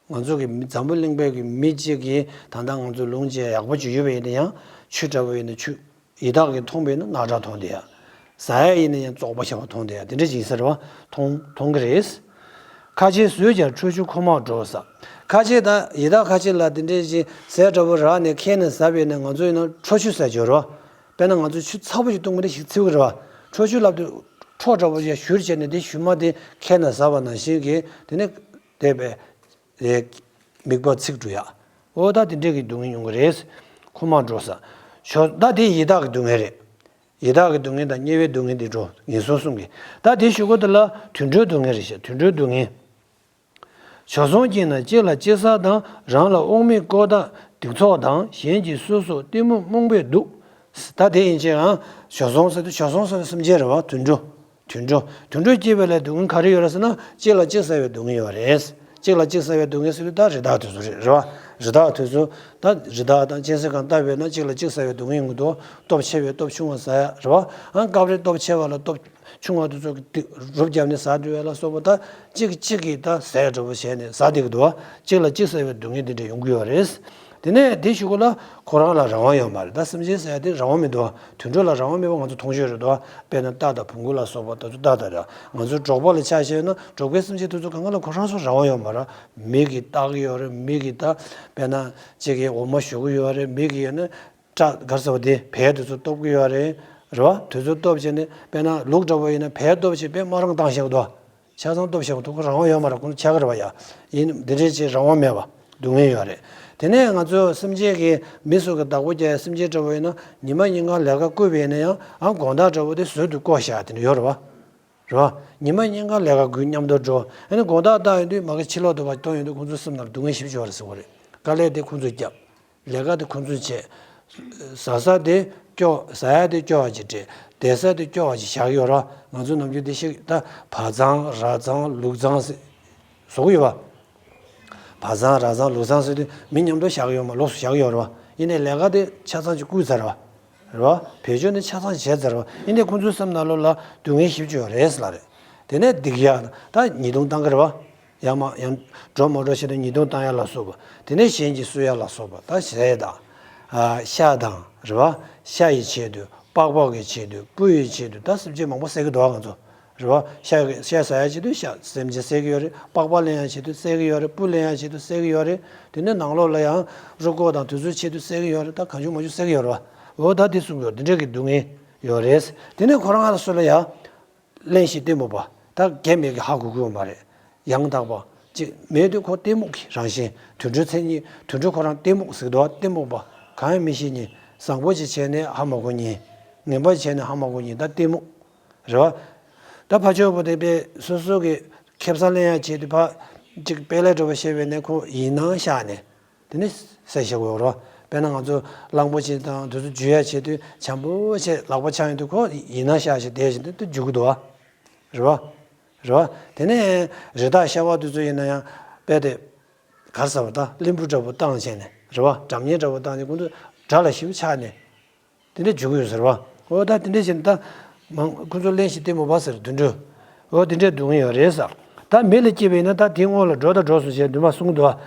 བ། ང་ཚོ་གི་མི་འཛམ་བུ་གླིང་པའི་གི་མི་གཅིག་གིས་ད་ལྟ་ང་ཚོ་ལུང་སྐྱེལ་ཡག་པོ་ཅིག་ཡོད་པ་ཡིན་ན་ཡང་ཆུ་འདྲ་པོ་ཡིན་ན་ཆུ། ཡི་དྭགས་ཀྱིས་མཐོང་པས་ན་སྣ་ཁྲག་མཐོང་བསྡད་ཡ། ཟ་ཡ་ཡིན་ན་ཡང་བཙོག་པ་ཞེ་པོ་མཐོང་བསྡད་ཡ་དེ་འདྲ་ཅིག་ཡིན་ས་རེད་བ། མཐོང་མཐོང་གི་རེད། ཁ་ཆེ་ཟོས་ཀྱང་ཁྲོ་ཆུ་ཁོག་མར་འགྲོ་ཟེར། ཁ་ཆེ་དང་ཡི་དྭགས་ཁ་ཆེ་ལ་དེ་འདྲས་ཅིག་ཟས་འདྲ་པོ་རག་ནས་ཁྱེར་ནས་ཟ་བས་ན་ང་ཚོ་ཡིན་ན་ཁྲོ་ཆུ་ཟ་རྒྱུ་རེད་བ། དཔེར་ན་ང་ཚོ་ཆུ་ཚ་པོ་ཞིག་བཏུང་མི་དེ་ཞིག་འཚིག་གི་རེད་བ། ཁྲོ་ཆུ་ལབ་དུས་ཁྲོ་འདྲ་པོ་ཞིག་བཞུར་བྱས་ནས་དེ་ཞུ་མ་དེ་ཁྱེར་ནས་ཟ་བ་ནང་བཞིན་གྱི་དེ་ནས་དེ་བས། རེད། མིག་པ་ཚིག་འབྲུ་ཡག་འོ་ད་དེ་འདྲས་ཀྱི་སྡུག་བསྔལ་མྱོང་གི་རེད། ཁོ་མ་འགྲོ་ས། ཞོ་ད་དེ་ཡི་དྭགས་ཀྱི་སྡུག་བསྔལ་རེད། ཡི་དྭགས་ཀྱི་སྡུག་བསྔལ་དང་དམྱལ་བའི་སྡུག་བསྔལ་དེ་འགྲོ་ངན་སོང་གསུམ་གྱི། ད་དེ་ཞུ་གོ་དེ་ལ་དུད་འགྲོའི་སྡུག་བསྔལ་རེད་ཤག་དུད་འགྲོའི་སྡུག་བསྔལ། བྱོལ་སོང་སྐྱེས་ན་གཅིག་ལ་གཅིག་ཟ་དང་རང་ལ་དབང་མེད་ལྐོག་ལྟ་སྡིག་ཚོགས་དང་གཞན་གྱིས་སོ་སོར་གཏི་མུག་རྨོངས་པས་སྡུག་ད་དེ་ཡིན་ཕྱིར་ཡང་བྱོལ་སོང་ཟེར་དུས་བྱོལ་སོང་ཟེར་དུས་སེམས་ཅན་རེད་བ་དུད་འགྲོ། དུད་འགྲོ། དུད་འགྲོ་སྐྱེས་པ་ལ་སྡུག་བསྔལ་ག་རེ་ཡོད་རེད་ཟེར་ན་གཅིག་ལ་གཅིག་ཟ་བའི་སྡུག་བསྔལ་ཡོད་རེད། གཅིག་ལ་གཅིག་ཟ་བའི་སྡུག་བསྔལ་ཟེར་དུས་ད་རི་དྭགས་དེ་ཚོ་རེད་རེད་བ། རི་དྭགས་དེ་ཚོ་ད་རི་དྭགས་དང་གཅན་གཟན་གང་ལྟ་བས་ན་གཅིག་ལ་གཅིག་ཟ་བའི་སྡུག་བསྔལ་ཡོང་གི་འདུག་སྟོབས་ཆེ་བས་སྟོབས་ཆུང་བ་ཟ་ཡ་རེད་བ། ཨང་སྐབས་རེ་སྟོབས་ཆེ་བ་ལ་སྟོབས་ཆུང་བ་དེ་ཚོ་གི་རུབ་བརྒྱབ་ནས་ཟ་འགྲོ་ཡ་ལ་སོགས་པ་ད་གཅིག་གིས་གཅིག་གིས་ད་ཟས་འདྲ་པོ་བྱས་ནས་ཟ་བསྡད་ཀྱི་འདུག་བ། གཅིག་ལ་གཅིག་ཟ་བའི་སྡུག་བསྔལ་དེ་འདྲ་ཡོང་གི་ཡོད་རེད། དེ་ནས་དེ་ཞུ་གོ་ལ་ཁོ་རང་ལ་རང་དབང་ཡོད་མ་རེད། ད་སེམས་ཅན་ཟེར་ཡ་དེ་རང་དབང་མི་འདུག་བ། དུད་འགྲོ་ལ་རང་དབང་མེད་པ་ང་ཚོ་མཐོང་ཆོས་རེད་འདུག་བ། དཔེར་ན་རྟ་དང་བོང་གུ་ལ་སོགས་པ་ད་ཚོ་རྟ་དང་ར་ང་ཚོ་འབྲོག་པ་ལ་ཆ་བཞག་ན་འབྲོག་པའི་སེམས་ཅན་དེ་ཚོ་གང་ག་ལ་ཁོ་རང་ཚོ་རང་དབང་ཡོད་མ་རེད། མི་གིས་བཏགས་ཀྱི་ཡོད་རེད། མི་གིས་ད་དཔེར་ན་གཅིག་གིས་འོ་མ་བཞོ་གི་ཡོད་རེད། མི་གིས་ཡོད་ན་སྐྲ་གར་ཟེར་བ་དེ་བལ་དེ་ཚོ་གཏུབ་ཀྱི་ཡོད་རེད། རེད་བ། དེ་ཚོ་གཏུབ་བྱས་ནས་དཔེར་ན་ལུག་འདྲ་པོ་ཡིན་ན་བལ་གཏུབ་བྱས་དཔེ་དམར་རོང་བཏང་བཞག་འདུག་བ། ཆ་ཚང་སྟོབས་ཆེན་པོ་ཐུག་གི་རང་དབང་ཡོད་མ་རེད། ཁོང་ཚོ་ཆགས་ཀྱི་རེད་པ་ཡ། ཡིན་འདི་འདྲའི་ཅིག་རང་དབང་མེད་པ་སྡུག་བསྔལ་ཡོད་རེད། དེ་ནས་ང་ཚོ་སེམས་ཅན་གྱི་མི་སུ་གི་བདག་པོ་རྒྱག་ཡ་སེམས་ཅན་འདྲ་པོ་ཡིན་ན་ཉི་མ་སྙིང་ག་ལས་ཀ་བསྐུལ་བ་ཡིན་ན་ཡང་ཨ་དགོང་དག་འདྲ་པོ་དེ་ཟུར་དུ་བཀོ་བཞག་དེ་འདྲ་ཡོད་རེད་པ། རེད་པ། ཉི་མ་སྙིང་ག་ལས་ཀ་དགུ་མཉམ་དུ་འགྲོ་ཨ་ནི་དགོང་དག་བཏང་ཡོང་དུས་མ་གི་ཕྱི་ལོག་ཏུ་བ་གཏོང་ཡོང་དུས་ཁོང་ཚོའི་སེམས་ནང་སྡུག་བསྔལ་ཞེ་པོ་ཅིག་ཡོད་རེད་ཟེར་བ་རེད། དཀའ་ལས་དེ་ཁོང་ཚོས་བརྒྱབ། ལས་ཀ་དེ་ཁོང་ཚོས་བྱས། ཟ་ས་དེ་སྐྱོ། ཟ་ཡ་དེ་སྐྱོ་བ་ཅིག་སྤྲད། བསྡད་ས་དེ་སྐྱོ་བ་ཅིག་བཞག་ཡོད་ར། ང་ཚོ་ནམ་རྒྱུན་དེ་ཤིག་ད་བ་ཚང་ར་ཚང་ལུག་ཚང་ཟེར། བཟོ་གི་ཡོད་པ། བ་ཚང་ར་ཚང་ལུག་ཚང་ཟེར་དུས་མི་མཉམ་དུ་བཞག་གི་ཡོད་མ་ལོགས་སུ་བཞག་གི་ཡོད་ར་བ། ཡིན་ནའི་ལས་ཀ་དེ་ཆ་ཚང་ཅིག་བསྐུལ་ཚར་བ། རེད་བ། བེད་སྤྱོད་ནི་ཆ་ཚང་བྱས་ཚར་བ། ཡིན་ནའི་ཁོང་ཚོའི་སེམས་ནང་ལོགས་ལ་སྡུག་བསྔལ་ཞེ་པོ་ཅིག་ཡོད་རེད་ཟེར་ལ་རེད། དེ་ནས་སྡིག་ཡ་ད་ཉེས་རྡུང་བཏང་གི་རེད་བ། ཡང་མ་ཡང་འགྲོ་མ་འགྲོ་བྱས་ཏེ་ཉེས་རྡུང་བཏང་ཡ་ལ་སོགས་པ། དེ་ནས་གཞན་གྱིས་གསོད་ཡ་ལ་སོགས་པ་ད་ཟས་དང་། ཨ་ཤ་དང་རེད་བ། ཤ་ཡི་ཆེད་དུ་པགས་པ་གི་ཆེད་དུ་སྤུ་ཡི་ཆེད་དུ་ད་སེམས་ཅན་མང་པོ་བསད་ཀྱི་འདུག་ང་ཚོ། རེད་བ། ཤ་གི་ཤ་ཟ་ཡ་ཆེད་དུ་ཤ་སེམས་ཅན་བསད་ཀྱི་ཡོད་རེད། པགས་པ་ལེན་ཡ་ཆེད་དུ་བསད་ཀྱི་ཡོད་རེད། སྤུ་ལེན་ཡ་ཆེད་དུ་བསད་ཀྱི་ཡོད་རེད། དེ་ནས་ནང་ལོགས་ལ་ཡང་རུས་ཁོག་དང་དེ་ཚོའི་ཆེད་དུ་བསད་ཀྱི་ཡོད་རེད། ད་གང་བྱུང་མང་བྱུང་བསད་ཀྱི་ཡོད་རེད་བ། འོ་ད་དེ་གསུངས་ཡོད། དེ་འདྲ་གི་སྡུག་བསྔལ་ཡོད་རེད། དེ་ནས་ཁོ་རང་ལ་སུ་ལ་ཡ། གླེན་ཞིང་གཏི་མུག་པ། ད་རྒན་མེད་ཀྱི་ཧ་གོ་གི་ཡོད་མ་རེད། ཡང་དག་པ་ཅིག་མེད་དུས་ཁོ་གཏི་མུག་གི་རང་བཞིན། དུད་འགྲོའི་མཚན་ཉིད་དུད་འགྲོ་ཁོ་རང་གཏི་མུག་ཟེར་གི་འདུག་བ། གཏི་མུག་པ། གང་ཡང་མི་ཤེས་ཉིན། བཟང་པོ་ཅིག་བྱས་ནས་ཧ་མ་གོ་ཉིན། ངན་པ་བྱས་ནས་ཧ་མ་གོ་ཉིན་ད་གཏི་མུག་རེད་བ། ད་ཕ་ཆོས་པོ་དེ་པས་སོ་སོ་གི་ཁེ་བཟང་ལེན་ཡ་ཆེད་དུ་ཕ་ཅིག་དཔེ་ལས་འགྲོ་བ་ཤེས་པས་ནས་ཁོ་ཡིན་སྣང་ཤར་ནས། དེ་ནི་བསད་བཞག་དགོས་རོ། དཔེར་ན་ང་ཚོ་གླང་པོ་ཆེ་དང་དེ་ཚོ་འཇུ་ཡ་བྱེད་དུས་བྱམས་པོ་བྱས་ལག་པ་འཆང་ཡོང་དུས་ཁོ་ཡིན་ན་ཤ་ཞིག་དེ་བཞིན་དུ་འཇུ་གི་འདུག་བ། རེད་བ། རེད་བ། དེ་ནས་རི་དྭགས་ཤ་བ་དེ་ཚོ་ཡིན་ན་ཡང་དཔེ་དེ་གར་ཟ་བ་དང་གླིང་བུ་འདྲ་པོ་བཏང་བྱས་ནས་རེད་བ། སྒྲ་སྙན་འདྲ་པོ་བཏང་ནས་ཁོང་ཚོ་དགྲ་ལ་ཞིབ་ཆགས་ནས། དེ་འདྲ་འཇུག་གི་ཡོད་ཟེར་བ། འོ་ད་དེ་འདྲ་བྱས་ན་ད་མང་ཁོ་ཚོ་གླེན་ཞིང་གཏི་མུག་པ་ཟེར་དུད་འགྲོ། འོ་དེ་འདྲའི་སྡུག་བསྔལ་ཡོད་རེད་ཟེར། ད་མི་ལ་སྐྱེས་པ་ཡིན་ན་ད་དེའི་སྔོན་ལ་འགྲོ་དང་འགྲོ་སོང་ཞེས་འདུན་མ་གསུངས་འདུག་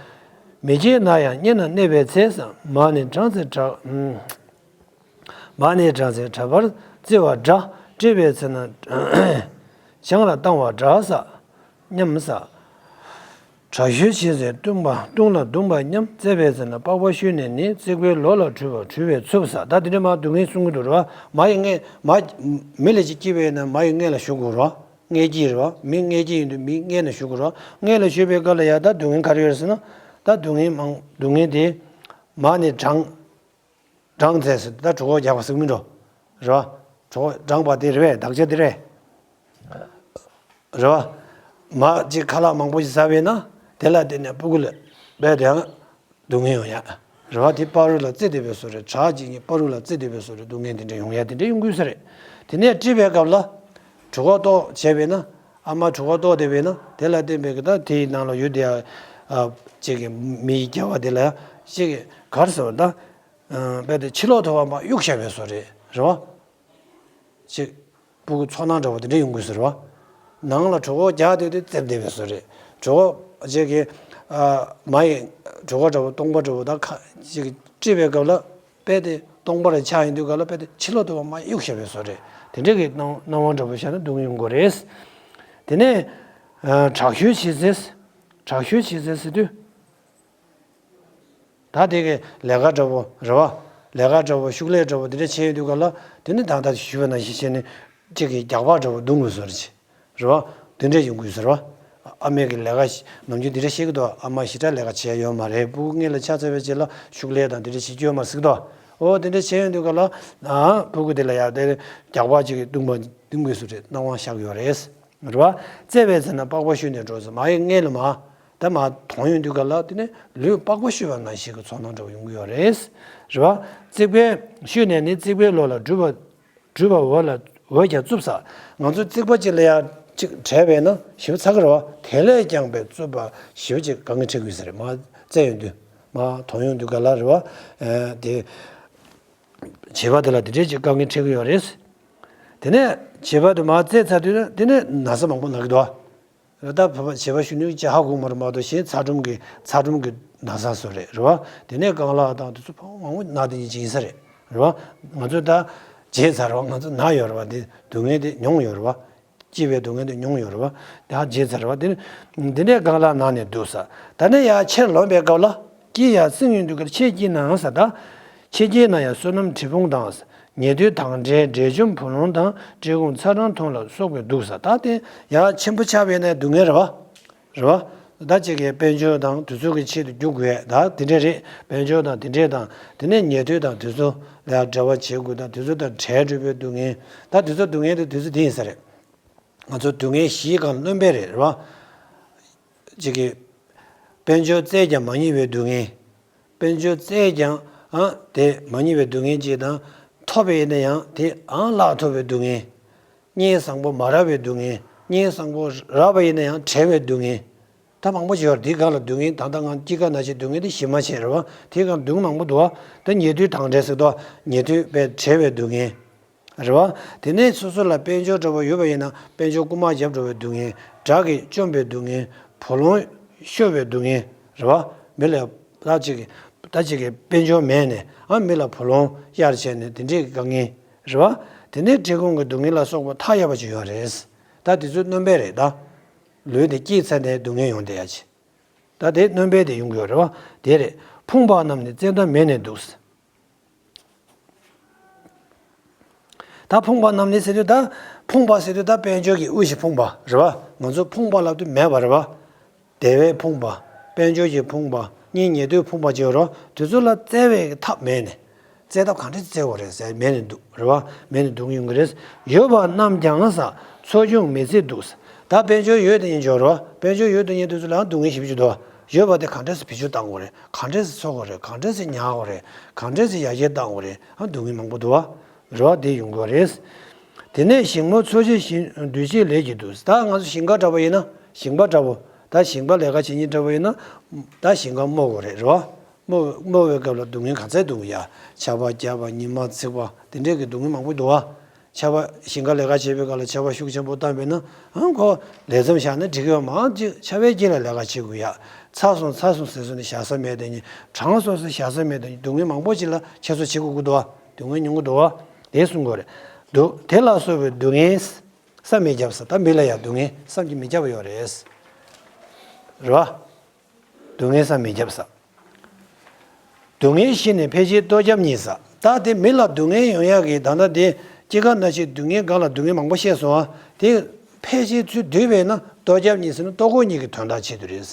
མི་སྐྱེས་ན་ཡང་མངལ་ན་གནས་པའི་ཚེ་ཟེར། མ་ནི་གྲང་ཚེ་གྲང་། མ་ནི་གྲང་ཚེ་གྲང་བར་བརྩི་བ་དགྲ། བཀྲེས་པའི་ཚེ་ན་བྱང་ལ་བཏང་བ་དགྲ་ཟེར། སྙམ་ཟེར། དྲག་ཤུལ་བྱེད་ཚེ་ལྟུང་པ་ལྟུང་ལ་ལྟུང་པ་སྙམ། བརྩེ་བའི་ཚེ་ན་པགས་པ་བཤུས་ནས་ནི། བརྩེགས་པའི་ལོ་ལ་འཁྲུལ་པ་འཁྲུལ་པས་འཚུབ་ཟེར། ད་དེ་འདྲ་མ་སྡུག་བསྔལ་གསུང་གི་འདུག་རེད་བ། མ་ཡི་མངལ་མ་མི་ལ་ཅིག་སྐྱེས་པས་ན་མ་ཡི་མངལ་ལ་ཞུགས་དགོས་རེད་བ། མངལ་སྐྱེས་རེད་བ། མི་མངལ་སྐྱེས་ཡིན་དུས་མིའི་མངལ་ན་ཞུགས་དགོས་རེད་བ། མངལ་ལ་ཞུགས་པའི་སྐབས་ལ་ཡ་ད་སྡུག་བསྔལ་ག་རེ་ཡོད་རེད་ཟེར་ན། ད་སྡུག་བསྔལ་མང་སྡུག་བསྔལ་དེ་མ་ནི་གྲང་། གྲང་ཚད་ཟེར་ད་གྲོད་ཁོག་རྒྱགས་པ་ཟེར་གི་མིན་འགྲོ། རེད་བ། གྲོད་ཁོག་འགྲངས་པ་དེ་རེད་པས། འདག་ཆ་དེ་རེད། རེད་བ། མར་ཅིག་ཁ་ལག་མང་པོ་ཞིག་ཟ་བས་ན་དེ་ལ་བརྟེན་ནས་སྤུ་གུ་ལ་རྦད་དེའང་སྡུག་བསྔལ་ཡོང་ཡ། རེད་བ། དེ་བར་དུ་ལ་རྩི་བསྡད་པའི་བཟོ་རེད། དྲག་ཅིག་གི་བར་དུ་ལ་རྩི་བསྡད་པའི་བཟོ་རེད། སྡུག་བསྔལ་དེ་འདྲ་ཡོང་ཡ་དེ་འདྲ་ཡོང་གི་ཡོད་ས་རེད། དེ་ནས་སྤྲད་པའི་སྐབས་ལ་གྲོད་ཁོག་ལྟོགས་བྱས་པས་ན། ཨ་མ་གྲོད་ཁོག་ལྟོགས་བསྡད་པས་ན་དེ་ལ་བརྟེན་པའི་གི་ད་དེའི་ནང་ལ་ཡོད་བསྡད་ཡ་ཅིག་གི་མི་ཡི་རྒྱལ་བ་དེ་ལ་ཡ་ཅིག་གི་ག་རེ་ཟེར་བ་ད། རྦད་དེ་ཕྱི་ལོགས་ཐོག་བ་མར་གཡུག་བཞག་པའི་བཟོ་རེད། རེད་བ། ཅིག་སྤུ་གུ་ཚོར་སྣང་འདྲ་བོ་དེ་འདྲ་ཡོང་གི་ཡོད་ས་རེད་བ། ནང་ལ་གྲོད་ཁོག་རྒྱགས་བསྡད་དེ་བཙིར་བསྡད་པའི་བཟོ་རེད། གྲོད་ཁོག་ཅིག་གི་ཨ་མ་ཡི་གྲོད་ཁོག་འདྲ་བོ་སྟོང་པ་འདྲ་བོ་ད་ཁ་ཅིག་སྤྲད་པའི་སྐབས་ལ་རྦད་དེ་སྟོང་པ་རེ་ཆགས་ཡོང་དུས་སྐབས་ལ་རྦད་དེ་ཕྱི་ལོགས་ཐོག་བ་མར་གཡུག་བཞག་པའི་བཟོ་རེད། དེ་འདྲ་གི་སྣང་སྣང་བ་འདྲ་བོ་ཤར་ན་སྡུག་བསྔལ་ཡོང་གི་རེད། དེ་ནས་ཨ་དྲག་ཤུལ་བྱེད་ཚེ། དྲག་ཤུལ་བྱེད་ཚེ་ཟེར་དུས། ད་དེ་གི་ལས་ཀ་འདྲ་བོ་རེད་བ། ལས་ཀ་འདྲ་བོ་ཤུགས་ལས་འདྲ་བོ་དེ་འདྲ་བྱས་ཡོང་དུས་སྐབས་ལ་དེ་ནི་ད་ལྟ་ཞུས་པ་ནང་བཞིན་བྱས་ནས་གཅིག་གི་རྒྱགས་པ་འདྲ་བོ་རྡུང་དགོས་བཟོ་འདྲ་ཅིག་རེད་བ། དེ་འདྲ་ཡོང་དགོས་ཟེར་བ། ཨ་མས་གི་ལས་ཀ་ཞིག་ནམ་རྒྱུན་དེ་འདྲ་བཤད་གི་འདུག་ཨ་མ་ཞེ་དྲག་ལས་ཀ་བྱས་ཡོད་མ་རེད། སྤུ་གུ་སྔོན་ལ་ཆགས་ཚར་བའི་རྗེས་ལ་ཤུགས་ལས་དང་དེ་འདྲ་བྱེད་རྒྱུ་ཡོད་མ་རེད་ཟེར་གི་འདུག་འོ་དེ་འདྲ་བྱས་ཡོང་དུས་སྐབས་ལ་ཨ་སྤུ་གུ་དེ་ལ་ཡ་དེ་རྒྱགས་པ་གཅིག་གི་རྡུང་པ་རྡུང་དགོས་བཟོ་འདྲ་སྣང་བ་ཤར་གི་ཡོད་རེད། རེད་བ། བཙས་པའི་ཚེ་ན་པགས་པ་བཤུས་ནས་འགྲོ་ཟེར། མ་ཡི་སྔོན་ལ་མར་ད་མར་དོང་ཡོང་དུས་སྐབས་ལ་དེ་ནས་ལུས་པགས་པ་བཤུས་པ་ནང་བཞིན་གྱི་ཚོར་སྣང་འདྲ་བོ་ཡོང་གི་ཡོད་རེད། རེད་བ། རྩིག་པའི་བཤུས་ནས་ནི་རྩིག་པའི་ལོགས་ལ་སྦྲུལ་པ་སྦྲུལ་པ་འོད་ལ་འོད་ཀྱང་རྩུབ་ཟེར། ང་ཚོ་རྩིག་པ་གཅིག་ལ་ཡ་གཅིག་བྲད་པས་ན་ཞེ་པོ་ཚ་གི་རེད་བ། དེ་ལས་ཀྱང་པའི་རྩུབ་པ་ཞེ་པོ་ཅིག་དཀའ་ངལ་འཕྲད་ཀྱི་ཡོད་ས་རེད། མར་བཙས་ཡོང་དུས་མར་དོང་ཡོང་དུས་སྐབས་ལ་རེད་བ། ཨ་དེ། བྱིས་པ་དེ་ལ་དེ་འདྲའི་ཅིག་དཀའ་ངལ་འཕྲད་ཀྱི་ཡོད་རེད། དེ་ནས་བྱིས་པ་དེ་མར་བཙས་ཚར་དུས་དེ་ནས་ན་ཚ་མང་པོ་ན་གི་འདུག་ཨ། ད་བྱིས་པ་གཞོན་ནུ་ཅིག་ཧ་གོ་མ་རེད་མ་གཏོགས་གཞན་ཚ་གྲང་གི་ཚ་གྲང་གི་ན་ཚ་བཟོ་རེད་རེད་བ། དེ་ནས་རྐང་ལག་དང་དེ་ཚོ་ཕོ་མང་པོ་ན་དེ་ཉིད་ཅིག་ཡིན་ས་རེད་རེད་བ། ང་ཚོ་ད་བརྗེད་ཚར་རེད་བ། ང་ཚོ་ན་ཡོད་རེད་བ། དེ་སྡུག་བསྔལ་དེ་མྱོང་ཡོད་རེད་བ། སྐྱིད་པའི་སྡུག་བསྔལ་དེ་མྱོང་ཡོད་རེད་བ། དེ་ཧ་བརྗེད་ཚར་བ་དེ་ནི་འདི་འདྲའི་རྐང་ལག་ན་ནས་འདུག་ས། ད་ནི་ཡར་ཕྱིར་ལོག་པའི་སྐབས་ལ་སྐྱིད་ཡང་སེམས་ཡོད་འདུག་གར་ཆེས་སྐྱིད་ནའང་ས། ད་ཆེས་སྐྱིད་ན་ཡང་བསོད་ནམས་གྲིབ་ཕུང་དང་ས། ཉེ་དུའི་དང་འབྲེལ་འབྲས་ཆུམ་བུ་ལོང་དང་བཀྲེས་སྐོམ་ཚ་གྲང་མཐོང་ལ་སོགས་པས་འདུག་ས། ད་དེ་ཡར་ཆེན་པོ་ཆགས་པའི་ནས་སྡུག་བསྔལ་རེད་བ། རེད་བ། ད་ཅིག་གི་དཔལ་འབྱོར་དང་དེ་ཚོ་གི་ཆེད་དུ་རྒྱུག་དགོས་ད་དེ་འདྲ་རེད། དཔལ་འབྱོར་དང་དེ་འདྲས་དང་དེ་ནས་ཉེ་དུ་དང་དེ་ཚོ་ལ་འབྲེལ་བ་བྱེད་དགོས་དང་དེ་ཚོ་དང་བྲལ་འགྲོ་བའི་སྡུག་བསྔལ། ད་དེ་ཚོ་སྡུག་བསྔལ་དེ་དེ་ཚོ་དེ་ཡིན་ས་རེད། ང་ཚོ་སྡུག་བསྔལ་བཞིའི་སྒང་སྣོན་པ་རེད་རེད་བ། ཅིག་གི་དཔལ་འབྱོར་བཙལ་ཀྱང་མ་རྙེད་པའི་སྡུག་བསྔལ། དཔལ་འབྱོར་བཙལ་ཀྱང་ཨ་དེ་མ་རྙེད་པའི་སྡུག་བསྔལ་ཅིག་དང་། ཐོབ་པ་ཡིན་ན་ཡང་དེ་ཨང་ལག་ཐོབ་པའི་སྡུག་བསྔལ། གཉེན་བཟང་པོ་མ་རག་པའི་སྡུག་བསྔལ། གཉེན་བཟང་པོ་རག་པ་ཡིན་ན་ཡང་བྲལ་བའི་སྡུག་བསྔལ། ད་མང་པོ་ཞིག་ཡོད་རེད། དེའི་སྒང་ལ་སྡུག་བསྔལ་ད་ལྟ་ང་སྐྱེ་རྒ་ན་འཆིའི་སྡུག་བསྔལ་དེ་ཞིབ་མ་བྱས་རེད་བ། དེའི་སྒང་སྡུག་མང་པོ་འདུག་བ། ད་ཉེ་དུའི་དང་འབྲེལ་ཟེར་དུས་ཉེ་དུ་བས་བྲལ་བའི་སྡུག་བསྔལ་རེད་བ། དེ་ནས་སོ་སོ་ལ་དཔལ་འབྱོར་འདྲ་བོ་ཡོད་པ་ཡིན་ན་དཔལ་འབྱོར་རྐུ་མ་བརྒྱབ་འགྲོ་བའི་སྡུག་བསྔལ། དགྲ་གིས་བཅོམ་པའི་སྡུག་བསྔལ། བུ་ལོན་ཤོར་བའི་སྡུག་བསྔལ་རེད་བ། མི་ལ་ད་ཅིག་གི་ད་ཅིག་གི་དཔལ་འབྱོར་མེད་ནས་ཨ་མི་ལ་བུ་ལོན་གཡར་བྱས་ནས་དེ་འདྲའི་དཀའ་ངལ་རེད་བ། དེ་ནས་བཀྲེས་སྐོམ་གྱི་སྡུག་བསྔལ་ལ་སོགས་པ་མཐའ་ཡས་པ་ཅིག་ཡོད་རེད། ད་དེ་ཚོའི་སྣོན་པ་རེད་ད། ལུས་དེ་སྐྱེས་ཚར་ནས་སྡུག་བསྔལ་ཡོང་བསྡད་ཡ་ཅིག་ད་དེ་སྣོན་པ་དེ་ཡོང་གི་ཡོད་རེད་བ། དེ་རེད། ཕོངས་པ་རྣམས་ནི་བཙན་དང་མེད་ནས་འདུག་ད་ཕོངས་པ་རྣམས་ནི་ཟེར་དུས་ད་ཕོངས་པ་ཟེར་དུས་ད་དཔལ་འབྱོར་གྱི་དབུགས་ཀྱིས་ཕོངས་པ་རེད་བ། ང་ཚོ་ཕོངས་པ་ལབ་དུས་མེད་པ་རེད་བ། དེ་བས་ཕོངས་པ། དཔལ་འབྱོར་གྱིས་ཕོངས་པ། གཉེན་ཉེ་དུས་ཕོངས་པ་བྱེད་རོགས་དེ་ཚོ་ལ་བཙལ་བའི་ཐབས་མེད་ནས། བཙལ་ཐབས་གང་འདྲ་བཙལ་དགོས་རེད་ཟེར་མེད་ནས་འདུག་རེད་བ། མེད་ནས་འདུག་ཡོང་གི་རེད། ཡོད་པ་རྣམས་ཀྱང་ས་འཚོ་སྐྱོང་མི་ཚེ་འདུག་ད་དཔལ་འབྱོར་ཡོད་དེ་ཡིན་ཆོག་རེད་བ། དཔལ་འབྱོར་ཡོད་དེ་ཡིན་དུས་ཚོད་ལའང་སྡུག་བསྔལ་ཞེ་པོ་ཅིག་འདུག་བ། ཡོད་པ་དེ་གང་འདྲ་སེ་བེད་སྤྱོད་བཏང་དགོས་རེད། གང་འདྲ་སེ་འཚོ་དགོས་རེད། གང་འདྲ་སེ་ཉར་དགོས་རེད། གང་འདྲ་སེ་ཡར་རྒྱས་བཏང་དགོས་རེད། ཨ་སྡུག་བསྔལ་མང་པོ་འདུག་བ། རེད་བ། དེ་ཡོང་གི་རེད། དེ་ནས་ཞིང་རྨོ་འཚོ་བྱེད་ཞིང་འདུས་བྱས་ལས་ཀྱིས་འདུག་ད་ང་ཚོ་ཞིང་ཁ་འདྲ་པོ་ཡིན་ན་ཞིང་པ་འདྲ་པོ། ད་ཞིང་པ་ལས་ཀ་བྱེད་མཁན་འདྲ་པོ་ཡིན་ན། ད་ཞིང་ཁ་རྨོ་དགོས་རེད་རེད་བ། རྨོ་རྨོ་བའི་སྐབས་ལ་སྡུག་བསྔལ་ག་ཚད་འདུག་ཡ། ཆར་པ་བརྒྱབ་པ་ཉི་མ་ཚིག་པ་དེ་འདྲས་ཀྱི་སྡུག་བསྔལ་མང་པོ་འདུག་བ། ཆར་པ་ཞིང་ཁ་ལས་ཀ་བྱེད་པའི་སྐབས་ལ་ཆར་པ་ཤུགས་ཆེན་པོ་བཏང་པས་ན་ཨང་ཁོ་ལས་མཚམས་བཞག་ན་འགྲིག་གི་ཡོད་མ་རེད། ཆར་པའི་དཀྱིལ་ལ་ལས་ཀ་བྱེད་དགོས་ཡ། ཚ་སོང་ཚ་སོང་ཟེར་སོང་ནས་བཞག་ས་མེད་དེ་ནི་གྲང་སོང་ཟེར་བཞག་ས་མེད་དེ་ནི་སྡུག་བསྔལ་མང་པོ་ཅིག་ལ་ཁྱད་གསོད་བྱེད་དགོས་ཀྱི་འདུག་བ། སྡུག་བསྔལ་མྱོང་གི་འདུག་བ། དེ་གསུང་དགོས་རེད། འདུག་དེ་ལ་སོགས་པའི་སྡུག་བསྔལ་བསམ་མི་ཁྱབ་ས། ད་མི་ལ་ཡང་སྡུག་བསྔལ་བསམ་གྱིས་མི་ཁྱབ་པ་ཡོད་རེད། རེད་བ། སྡུག་བསྔལ་བསམ་མི་ཁྱབ་ས། སྡུག་བསྔལ་ཞི་ནས་ཕལ་ཆེར་ལྟོ་རྒྱབ་རྙེད་ས། ད་དེ་མི་ལ་སྡུག་བསྔལ་ཡོང་ཡག་གི་ད་ལྟ་དེ་སྐྱེ་རྒ་ན་འཆིའི་སྡུག་བསྔལ་སྒང་ལ་སྡུག་བསྔལ་མང་པོ་བཤད་སོང་ཨ། དེ་ཕལ་ཆེར་ཚུར་བསྡུས་པས་ན་ལྟོ་རྒྱབ་རྙེད་ཟེར་ན་ལྟོ་གོས་རྙེད་ཀྱི་དོན་དག་ཆེད་དུ་རེད།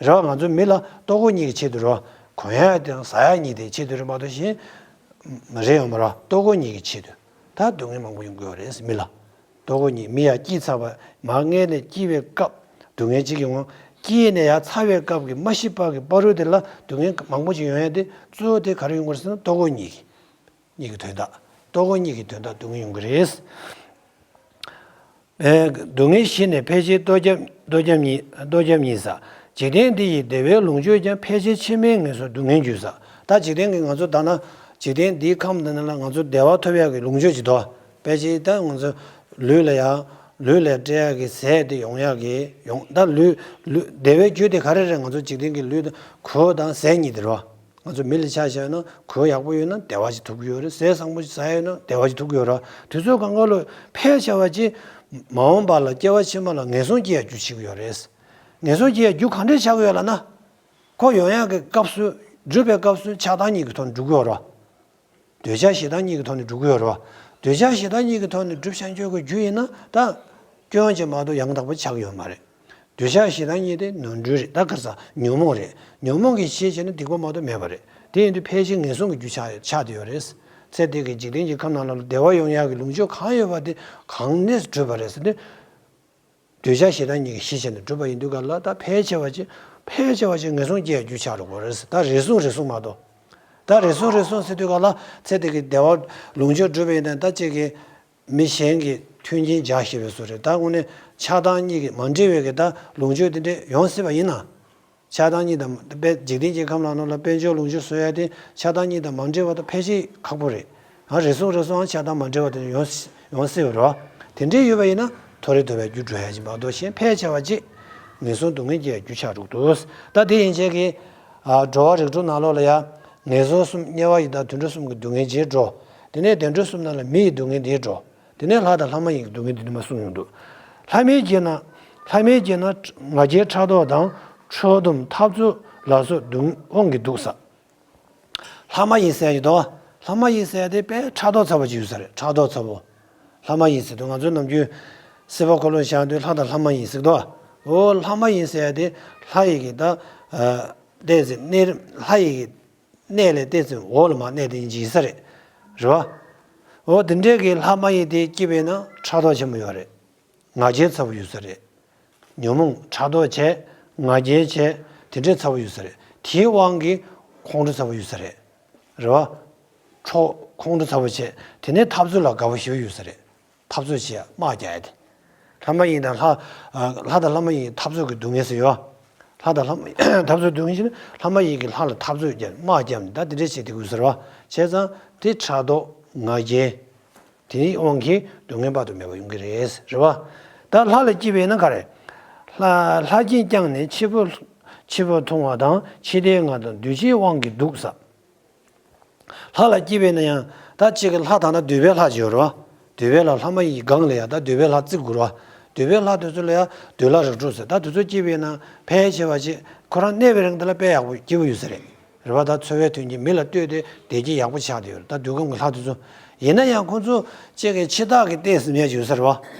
རེད་བ། ང་ཚོ་མི་ལ་ལྟོ་གོས་རྙེད་ཀྱི་ཆེད་དུ་རེད་བ། གོན་ཡག་དང་ཟ་ཡག་རྙེད་དེ་ཆེད་དུ་རེད་མ་གཏོགས་གཞན། མ་རེད་ཡོང་མ་རེད་བ། ལྟོ་གོས་རྙེད་ཀྱི་ཆེད་དུ། ད་སྡུག་བསྔལ་མང་པོ་ཡོང་གི་ཡོད་རེད་མི་ལ། ལྟོ་གོས་གཉིས་མི་ཡར་སྐྱེས་ཚར་བ་མར་མངལ་ནས་སྐྱེས་པའི་སྐབས་སྡུག་བསྔལ་གཅིག་ཡོང་། སྐྱེས་ནས་ཡར་ཚ་བའི་སྐབས་ཀྱི་མ་ཤི་བར་གྱི་བར་དུ་དེ་ལ་སྡུག་བསྔལ་མང་པོ་ཞིག་ཡོང་ཡ་དེ་གཙོ་བོ་དེ་ག་རེ་ཡོང་གི་རེད་ཟེར་ན་ལྟོ་གོས་གཉིས་ཀྱི་གཉིས་ཀྱི་དོན་དག་ལྟོ་གོས་གཉིས་ཀྱི་དོན་དག་སྡུག་བསྔལ་ཡོང་གི་རེད། ཨེ། སྡུག་བསྔལ་ཞི་ནས་ཕལ་ཆེར་ལྟོ་རྒྱབ་ལྟོ་རྒྱབ་ཉིད་ལྟོ་རྒྱབ་ཉིད་ཟ། འཇིག་རྟེན་འདི་ཡི་བདེ་བའི་ལོངས་སྤྱོད་ཀྱང་ཕལ་ཆེར་ཕྱི་མའི་ངན་སོང་སྡུག་བསྔལ་བརྒྱུད་ཟ། ད་འཇིག་རྟེན་གྱི་ང་ཚོ་ད་ན་འཇིག་རྟེན་འདིའི་ཁམས་འདི་ན་ལ་ང་ཚོ་བདེ་བ་ཐོབ་ཡག་གི་ལོངས་སྤྱོད་ཅིག་འདུག་ཕལ་ཆེར་ད་ང་ཚོ་ལུས་ལ་ཡང་ལུས་ལ་སྤྲད་ཡག་གི་ཟས་དེ་ཡོང་ཡག་གི་ཡོང་ད་ལུས་ལུས་བདེ་བའི་རྒྱུ་དེ་ག་རེ་རེད། ང་ཚོ་འཇིག་རྟེན་གྱི་ལུས་དང་གོས་དང་ཟས་གཉིས་དེ་རེད་བ། ང་ཚོ་མི་ལ་ཆ་བཞག་ན་གོས་ཡག་པོ་ཡོད་ན་བདེ་བ་ཞིག་ཐོབ་ཀྱི་ཡོད་རེད། ཟས་བཟང་པོ་ཞིག་ཟ་ཡ་ཡོད་ན་བདེ་བ་ཞིག་ཐོབ་ཀྱི་ཡོད་རེད། དུས་ཚོད་གང་ག་ལོ་ཕལ་ཆེ་བ་ཅིག་མ་འོངས་པ་ལ་སྐྱེ་བ་ཕྱི་མ་ལ་ངན་སོང་སྐྱེ་ཡ་རྒྱུ་བྱེད་ཀྱི་ཡོད་རེད། ངན་སོང་སྐྱེ་ཡ་རྒྱུ་ག་འདྲས་ཆགས་ཀྱི་ཡོད་ལབ་ན། ཁོ་ཡོང་ཡག་གི་སྐབས་སུ་སྒྲུབ་པའི་སྐབས་སུ་ཆགས་སྡང་གཉིས་ཀྱི་ཐོག་ནས་འགྲོ་གི་ཡོད་རེད། འདོད་ཆགས་ཞེ་སྡང་གཉིས་ཀྱི་ཐོག་ནས་འགྲོ་གི་ཡོད་རེད་བ། འདོད་ཆགས་ཞེ་སྡང་གཉིས་ཀྱི་ཐོག་ནས་སྒྲུབ་བྱ་སྤྱོད་ཀྱི་རྒྱུ་ཡིན་ན་ད། སྐྱོན་ཅིག་མ་གཏོགས་ཡང་དག་པ་ཆགས་ཀྱི་ཡོད་མ་རེད། འདོད་ཆགས་ཞེ་སྡང་གཉིས་དེ་ནོར་འཁྲུལ་རེད། ད་ག་རེ་ཟ་ཉོན་མོངས་རེད། ཉོན་མོངས་ཀྱི་གཞི་བྱས་ན་སྡིག་པ་མ་གཏོགས་མེད་པ་རེད། དེ་ཡིན་དུས་ཕལ་ཆེར་ངན་སོང་གི་རྒྱུ་ཆགས་ཆགས་བསྡད་ཡོད་རེད། ཚེ་འདི་གི་འཇིག་རྟེན་གྱི་ཁམས་ནང་ལ་བདེ་བ་ཡོང་ཡག་གི་ལོངས་སྤྱོད་གང་ཡོད་པ་དེ་གང་ནས་བགྲོད་པ་རེད་ཟེར་ན། འདོད་ཆགས་ཞེ་སྡང་གཉིས་ཀྱི་གཞི་བྱས་ནས་བགྲོད་པ་ཡིན་དུས་ག་ལ་ད་ཕལ་ཆེ་བ་ཅིག་ཕལ་ཆེ་བ་ཅིག་ངན་སོང་སྐྱེ་ཡག་རྒྱུ་ཆགས་འགྲོ་གི་རེད། ད་རེ་ཟུང་རེ་ཟུང་མ་གཏོགས། ད་རེ་ཟུང་རེ་ཟུང་ཟེར་དུས་ག་ལ་ཚེ་འདི་གི་བདེ་བ་ལོངས་སྤྱོད་བགྲོད་པ་ཡིན་ན་ད་ཅིག་གི་མི་གཞན་གྱི་མཐུན་རྐྱེན་རྒྱག་ཤེས་པའི་བཟོ་རེད། ད་དངོས་གནས་ཆགས་སྡང་གཉིས་ཀྱི་མ་འདྲེས་པའི་གི་ད་ལོངས་སྤྱོད་དེ་འདྲས་ཡོང་སྲིད་པ་ཡིན་ན། ཆགས་སྡང་གཉིས་དང་དཔེ་འཇིག་རྟེན་གྱི་ཁམས་ལ་ནོར་ལ་དཔལ་འབྱོར་ལོངས་སྤྱོད་བཟོ་ཡ་དེ་ཆགས་སྡང་གཉིས་དང་མ་འདྲེས་པ་དང་ཕལ་ཆེར་ཁག་པོ་རེད། ཨ་རེ་ཟུང་རེ་ཟུང་ཨང་ཆགས་སྡང་མ་འདྲེས་པ་དེ་ཡོང་ཡོང་སྲིད་པ་རེད་བ། དེ་འདྲས་ཡོད་པ་ཡིན་ན་མཐོ་རིས་ཐོབ་པའི་རྒྱུ་འགྲོ་ཡ་ཅིག་མ་གཏོགས་གཞན་ཕལ་ཆེ་བ་ཅིག་ངན་སོང་སྡུག་བསྔལ་སྐྱེ་ཡ་རྒྱུ་ཆགས་འགྲོ་གི་འདུག་ད་དེ་ཡིན་ཆད་ཀྱི་ཨ་འགྲོ་བ་རིགས་དྲུག་ནང་ལོགས་ལ་ཡ་ངན་སོང་གསུམ་དམྱལ་བ་ཡི་དྭགས་དུད་འགྲོ་གསུམ་གྱི་སྡུག་བསྔལ་རྗེས་འགྲོ། དེ་ནས་བདེ་འགྲོ་གསུམ་ནང་ལ་མི་ཡི་སྡུག་བསྔལ་འདིས་འགྲོ། དེ་ནས་ལྷ་དང་ལྷ་མ་ཡིན་གྱི་སྡུག་བསྔལ་འདི་ནི་མ་གསུངས་ཡོང་འདུག་ལྷ་མིའི་རྒྱུད་ན། ལྷ་མིའི་རྒྱུད་ན་ང་རྒྱལ་ཕྲག་དོག་དང་ཁྲོ་གདུང་འཐབ་རྩོད་ལ་སོགས་སྡུག་དབང་གིས་འདུག་ས། ལྷ་མ་ཡིན་ཟེར་ཡ་ཡོད་དོ། ལྷ་མ་ཡིན་ཟེར་ཡ་དེ་དཔེ་ཕྲག་དོག་ཚ་པོ་ཅིག་ཡོད་ས་རེད། ཕྲག་དོག་ཚ་པོ། ལྷ་མ་ཡིན་ཟེར་དུས་ང་ཚོའི་ནམ་རྒྱུན་སྲིད་པ་འཁོར་ལོ་བཞག་དུས་ལྷ་དང་ལྷ་མ་ཡིན་ཟེར་དོ། འོ་ལྷ་མ་ཡིན་ཟེར་ཡ་དེ་ལྷ་ཡི་གི་ད། ཨ། ལྟས་ཟེར་གནས་རིམ་ལྷ་ཡི་གི། གནས་ལས་ཏོག་ཙམ་འོག་ལ་མར་གནས་དེ་ཡིན་གྱི་ཡིན་ས་རེད། རེད་བ། འོ་དེ་འདྲས་ཀྱི་ལྷ་མ་ཡིན་དེ་སྐྱིད་པས་ན་ཕྲག་དོག་ཆེན་པོ་ཡོད་རེད། ང་རྒྱལ་ཚ་པོ་ཡོད་ས་རེད། ཉོན་མོངས་ཕྲག་དོག་བྱས། ང་རྒྱལ་བྱས། དེ་འདྲས་ཚ་པོ་ཡོད་ས་རེད། དེའི་དབང་གིས་ཁོང་ཁྲོ་ཚ་པོ་ཡོད་ས་རེད། རེད་བ། ཁྲོ་ཁོང་ཁྲོ་ཚ་པོ་བྱས། དེ་ནས་འཐབ་རྩོད་ལ་དགའ་པོ་ཞེ་པོ་ཡོད་ས་རེད། འཐབ་རྩོད་བྱེད་ཡ་དམག་རྒྱག་ཡ་དེ། ལྷ་མ་ཡིན་དང་ལྷ། ཨ། ལྷ་དང་ལྷ་མ་ཡིན་འཐབ་རྩོད་ཀྱི་སྡུག་བསྔལ་ཟེར་ཡོད། ལྷ་དང་ལྷ་མ་འཐབ་རྩོད་སྡུག་བསྔལ་ཞིག་ནི་ལྷ་མ་ཡིན་གྱི་ལྷ་ལ་འཐབ་རྩོད་བརྒྱབ་དམག་བརྒྱབ་ནས་ད་དེ་འདྲས་བྱེད་དེ་དགོས་ཟེར་བ། བྱས་ཙང་དེ་ཕྲག་དོག་ང་རྒྱལ། དེའི་དབང་གིས་སྡུག་བསྔལ་དཔག་ཏུ་མེད་པ་ཡོང་གི་རེད། རེད་བ། ད་ལྷ་ལ་སྐྱིད་པས་ན་ག་རེ། ལྷ་ལྷ་སྐྱིད་ཀྱང་ནི་འཆི་འཕོ་འཆི་འཕོ་ཐུང་བ་དང་འཆི་ལྟས་ངན་དང་འདུ་བྱེད་དབང་གིས་སྡུག་ས། ལྷ་ལ་སྐྱིད་པས་ན་ཡང་ད་གཅིག་གི་ལྷ་དང་ན་འདོད་པའི་ལྷ་ཅིག་ཡོད་རེད་བ། འདོད་པའི་ལྷ་ལྷ་མ་ཡིན་གྱི་སྒང་ལ་ཡང་ད་འདོད་པའི་ལྷ་བརྩི་དགོས་རེད་བ། འདོད་པའི་ལྷ་དེ་ཚོ་ལ་ཡང་འདོད་ལྷ་རིགས་དྲུག་ཟེར། ད་དེ་ཚོ་སྐྱིད་པས་ན་ཕལ་ཆེ་བ་ཅིག་ཁོ་རང་གནས་པའི་རིང་དེ་ལ་དཔེ་ཡག་པོ་སྐྱིད་པོ་ཡོད་ས་རེད། རེད་བ། ད་འཚོ་བའི་དོན་གྱིས་མི་ལ་ལྟོས་ཏེ་བདེ་སྐྱིད་ཡག་པོ་ཆགས་བསྡད་ཡོད་རེད། ད་འདོད་ཁམས་ཀྱི་ལྷ་དེ་ཚོ། ཡིན་ན་ཡང་ཁོ་ཚོ་གཅིག་གི་འཆི་རྟགས་ཀྱི་ལྟས་ཟིན་ཡ་ཅིག་ཡོད་ས་རེད་བ།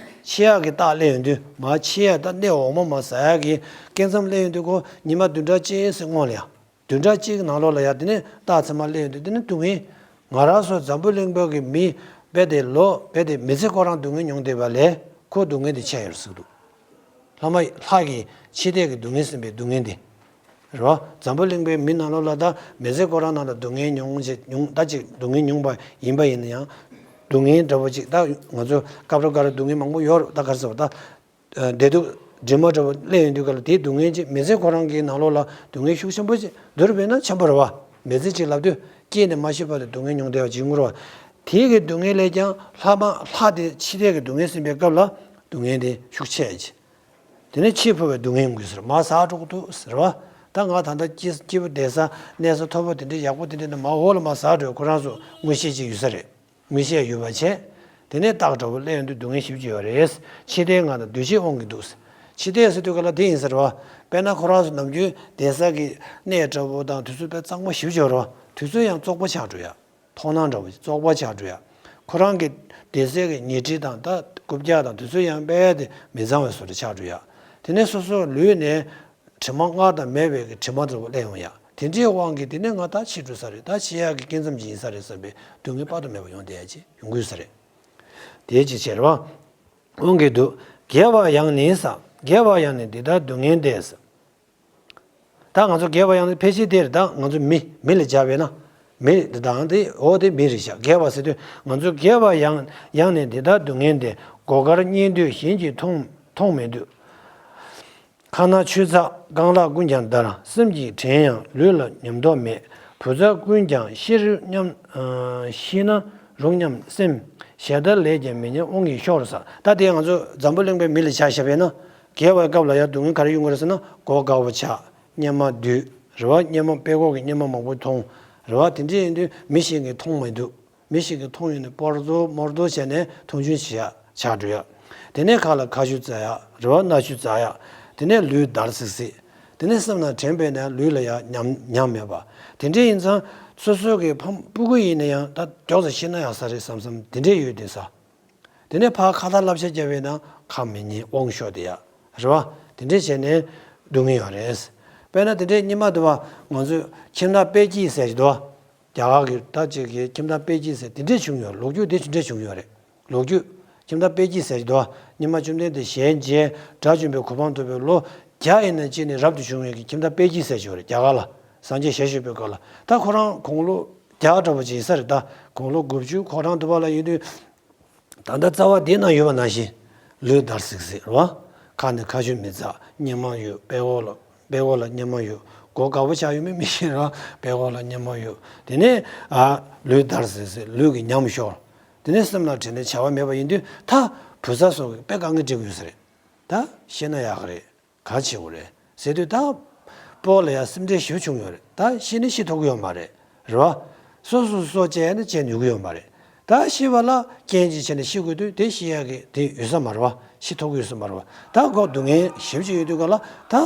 འཆི་ཡག་གི་རྟགས་སླེབས་ཡོང་དུས་མར་འཆི་ཡ་ད་གནས་འོག་མ་མར་ཟ་ཡག་གི་སྐྱེ་མཚམས་སླེབས་ཡོང་དུས་ཁོ་ཉི་མ་བདུན་ཕྲག་གཅིག་ཙམ་སྔོན་ལ་ཡང་། བདུན་ཕྲག་གཅིག་ནང་ལོགས་ལ་ཡང་དེ་ནས་རྟགས་མཚན་མ་སླེབས་ཡོང་དུས་དེ་ནས་སྡུག་བསྔལ། ང་རང་ཚོ་འཛམ་བུ་གླིང་པ་གི་མི་རྦད་དེ་ལོ་རྦད་དེ་མི་ཚེ་ཁོ་རང་སྡུག་བསྔལ་མྱོང་བསྡད་པ་ལས་ཁོ་སྡུག་བསྔལ་དེ་ཆེ་ཡོད་ཟེར་གི་འདུག་ལྷ་མ་ལྷ་གི་འཆི་ལྟས་ཀྱི་སྡུག་བསྔལ་ཟིན་པའི་སྡུག་བསྔལ་དེ། རེད་བ། འཛམ་བུ་གླིང་པའི་མི་ནང་ལོགས་ལ་ད་མི་ཚེ་ཁོ་རང་ནང་ལ་སྡུག་བསྔལ་མྱོང་ཞེས་མྱོང་ད་ཅིག་སྡུག་བསྔལ་མྱོང་པ་ཡིན་པ་ཡིན་ན་ཡང་། སྡུག་བསྔལ་འདྲ་པོ་ཅིག་ད་ང་ཚོ་སྐབས་རེ་སྐབས་རེ་སྡུག་བསྔལ་མང་པོ་ཡོད་རེད། ད་ག་རེ་ཟེར་བ་ད། བདེ་སྡུག་དྲི་མ་འདྲ་པོ་སླེབས་ཡོང་དུས་ག་ལ་དེའི་སྡུག་བསྔལ་ཅིག་མི་ཚེ་ཁོ་རང་གི་ནང་ལོགས་ལ་སྡུག་བསྔལ་ཤུགས་ཆེན་པོ་ཅིག་འདུག་རེད་པས་ན་ཆེན་པོ་རེད་བ། མི་ཚེ་གཅིག་ལབ་དུས་སྐྱེས་ནས་མ་ཤི་བར་དུ་སྡུག་བསྔལ་མྱོང་བསྡད་པ་ཅིག་ཡོང་གི་རེད་བ། དེའི་གི་སྡུག་བསྔལ་ལས་ཀྱང་ལྷ་མ་ལྷ་དེ་འཆི་ལྟས་ཀྱི་སྡུག་བསྔལ་ཟིན་པའི་སྐབས་ལ་སྡུག་བསྔལ་དེ་ཤུགས་ཆེ་ཅིག་དེ་ནས་འཆི་འཕོ་བའི་སྡུག་བསྔལ་ཡོང་གི་ཟེར་མར་ཟག་འགྲོ་གི་འདུག་ཟེར་བ། ད་ང་ད་ལྟ་སྐྱིད་སྐྱིད་པོ་བསྡད་ས་གནས་ས་མཐོ་པོ་དེ་འདྲའི་ཡག་པོ་དེ་འདྲའི་ནང་མར་འོག་ལ་མར་ཟག་འགྲོ་ཁོ་རང་ཚོ་མངོན་ཤེས་ཅིག་ཡོད་ས་རེད། མངོན་ཤེས་ཡོད་པ་བྱས། དེ་ནས་རྟགས་འདྲ་པོ་སླེབས་ཡོང་དུས་སྡུག་བསྔལ་ཞེ་པོ་ཅིག་ཡོད་རེད། འཆི་ལྟས་ངན་དང་འདུ་བྱེད་དབང་གིས་འདུག་འཆི་ལྟས་ཟེར་དུས་ག་ལ་དེ་ཡིན་ས་རེད་བ། དཔེར་ན་ཁོ་རང་ཚོ་ནམ་རྒྱུན་བསྡད་ས་གི་གནས་འདྲ་པོ་དང་དུས་ཚོད་དཔེ་གཙང་མ་ཞེ་པོ་ཅིག་ཡོད་རེད་བ། དུས་ཚོད་ཡང་བཙོག་པ་ཆགས་འགྲོ་ཡ། མཐོང་སྣང་འདྲ་པོ་བཙོག་པ་ཆགས་འགྲོ་ཡ། ཁོ་རང་གི་བསྡད་སའི་གི་ཉལ་ཁྲི་དང་ད་རྐུབ་བཀྱག་དང་དུས་ཚོད་ཡང་དཔེ་དེ་མི་གཙང་བའི་བཟོ་འདྲ་ཆགས་འགྲོ་ཡ། དེ་ནས་སོ་སོའི་ལུས་ནས་དྲི་མ་སྔར་དང་མེད་པའི་གི་དྲི་མ་འདྲ་པོ་སླེབས་ཡོང་ཡ། དེ་འདྲའི་དབང་གིས་དེ་ནས་ང་ད་འཆི་འགྲོ་ས་རེད། ད་འཆི་ཡག་གི་སྐྱེ་མཚམས་ཅིག་ཡིན་ས་རེད་བསམ་པའི་སྡུག་བསྔལ་དཔག་ཏུ་མེད་པ་ཡོང་བསྡད་ཡ་ཅིག་ཡོང་གི་ཡོད་ས་རེད། དེའི་ཅི་བྱེད་རེད་བ། དབང་གིས་འདུག་དགེ་བ་ཡང་ནི་ཟ། དགེ་བ་ཡང་ནི་འདི་ལྟར་སྡུག་བསྔལ་ཏེ་ཟ། ད་ང་ཚོ་དགེ་བ་ཡང་ནི་ཕལ་ཆེར་དེར་ད་ང་ཚོ་མི་མི་ལ་སྦྱར་བས་ན། མི་དེ་དང་དེ་འོ་དེ་མི་རེད་ཤག་དགེ་བ་ཟེར་དུས་ང་ཚོ་དགེ་བ་ཡང་ཡང་ནི་འདི་ལྟར་སྡུག་བསྔལ་ཏེ། སྒོ་ཁར་གཉེན་འདུས་གཞན་གྱིས་མཐོང་མཐོང་མི་འདུག་ཁ་ན་ཆུ་ཚགས་རྐང་ལག་ཀུན་ཀྱང་འདར། སེམས་ཀྱི་དྲན་ཡང་ལུས་ལ་ཉམས་རྟོགས་མེད། བུ་ཚ་ཀུན་ཀྱང་ཤི་རུ་སྙམ། ཤི་ན་རུང་སྙམ་སེམས། ཞེ་དྲག་ལས་ཀྱང་མི་ཉན་དབང་གིས་ཤོར་ཟ། ད་དེ་ང་ཚོ་འཛམ་བུ་གླིང་པའི་མི་ལ་ཆ་བཞག་པས་ན། དགེ་བའི་སྐབས་ལ་ཡང་སྡུག་བསྔལ་ག་རེ་ཡོང་གི་རེད་ཟེར་ན། མགོ་དཀར་པོ་ཆགས། གཉེར་མ་འདུས། རེད་བ། གཉེར་མ་དཔྲལ་ཀོག་གི་གཉེར་མ་མང་པོ་མཐོང་། རེད་བ། དེ་འདྲ་ཡིན་དུས་མི་གཞན་གྱིས་མཐོང་མི་འདུག་མི་ཞིག་གིས་མཐོང་ཡོང་ནས་སྤོར་རྡོ་མོར་རྡོ་བྱས་ནས་མཐོང་ཆུང་བྱས་ཆགས་འགྲོ་ཡ། དེ་ནས་ཁ་ལ་ཁ་ཤུ་འཛག་ཡ། རེད་བ། སྣ་ཤུ་འཛག་ཡ། དེ་ནས་ལུས་འདར་སིག་སིག་དེ་ནས་སེམས་ནང་དྲན་པས་ན་ལུས་ལ་ཡ་ཉམས་ཉམས་མེད་པ། དེ་འདྲ་ཡིན་ཙང་སོ་སོ་གི་ཕམ་སྤུ་གུ་ཡིན་ན་ཡང་ད་མགྱོགས་ཙམ་ཤི་ན་ཡག་ས་རེད་བསམ་བསམ་དེ་འདྲ་ཡོད་དེ་ས། དེ་ནས་ཕར་ཁ་ཏ་བསླབ་བྱ་བརྒྱབ་པས་ན་ཁ་མི་ཉན་དབང་ཤོར་དེ་ཡ། རེད་བ། དེ་འདྲ་བྱས་ནས་སྡུག་བསྔལ་ཡོད་རེད། དཔེར་ན་དེ་འདྲའི་སྙེ་མ་དུ་བ་ང་ཚོས་ཁྱིམ་བདག་དཔལ་སྐྱིད་ཟེར་གྱི་འདུག་རྒྱ་གར་གྱི་ད་ཅིག་གི་ཁྱིམ་བདག་དཔལ་སྐྱིད་ཟེར་དེ་འདྲས་བྱུང་ཡོད། ལོ་རྒྱུས་དེ་འདྲས་བྱུང་ཡོད་རེད། ལོ་རྒྱུས། ཁྱིམ་བདག་དཔལ་སྐྱིད་ཟེར་གྱི་འདུག་སྙེ་མ་བཅོམ་ལྡན་འདས་ཞལ་མཇལ་དགྲ་བཅོམ་པའི་གོ་འཕང་ཐོབ་པའི་ལོ་བརྒྱ་ཡིན་ན་གཅིག་ནས་རབ་ཏུ་བྱུང་བའི་གི་ཁྱིམ་བདག་དཔལ་སྐྱིད་ཟེར་གྱི་ཡོད་རེད། རྒྱ་གར་ལ་སངས་རྒྱས་ཞལ་བཞུགས་པའི་སྐབས་ལ་ད་ཁོ་རང་དགུང་ལོ་བརྒྱ་འདྲ་པོ་ཅིག་ཡིན་ས་རེད། ད་དགུང་ལོ་དགུ་བཅུ་ཁོ་རང་དུ་བ་ལ་ཡིན་དུས། ད་ལྟ་རྩ་བ་འདི་ན་ཡོད་པ་ནང་བཞིན། ལུས་འདར་སིག་སིག་རེད་བ། ཁ་ནས་ཁ་ཤུ་མི་འཛག་གཉེར་མ་ཡོད། དཔྲལ་ཀོག་ལ་དཔྲལ་ཀོག་ལ་གཉེར་མ་ཡོད། མགོ་དཀར་པོ་ཆགས་ཡོད་མེད་མི་ཤེས་ར། དཔྲལ་ཀོག་ལ་གཉེར་མ་ཡོད། དེ་ནས་ཨ་ལུས་འདར་སིག་སིག་ལུས་ཀྱི་ཉམས་ཤོར། དེ་ནས་སེམས་ལ་དྲན་ནས་བྱ་བ་མེད་པ་ཡིན་དུས་ད་བུ་ཚ་སོགས་ཀྱིས་དཔེ་དཀའ་ངལ་འཕྲད་ཀྱི་ཡོད་ས་རེད། ད་ཤེས་ན་ཡག་གི་རེད། ག་བྱེད་དགོས་རེད་ཟེར་དུས་ད། སྤོ་ལ་ཡང་སེམས་ཁྲལ་ཞེ་པོ་བྱུང་ཡོད་རེད། ད་ཤི་ནི་ཤི་ཐུབ་ཀྱི་ཡོད་མ་རེད། རེད་བ། སོ་སོ་སོ་བཅད་ནི་བཅད་ནུས་ཀྱི་ཡོད་མ་རེད། ད་ཤི་བ་ལ་རྐྱེན་ཅིག་བྱས་ནས་ཤི་དགོས་དུས་དེ་ཤི་ཡག་གི་དེ་ཡོད་ས་མ་རེད་བ། ཤི་ཐུབ་ཀྱི་ཡོད་ས་མ་རེད་བ། ད་ཁོ་སྡུག་བསྔལ་ཞེ་པོ་ཅིག་ཡོད་དུས་ག་ལ་ད།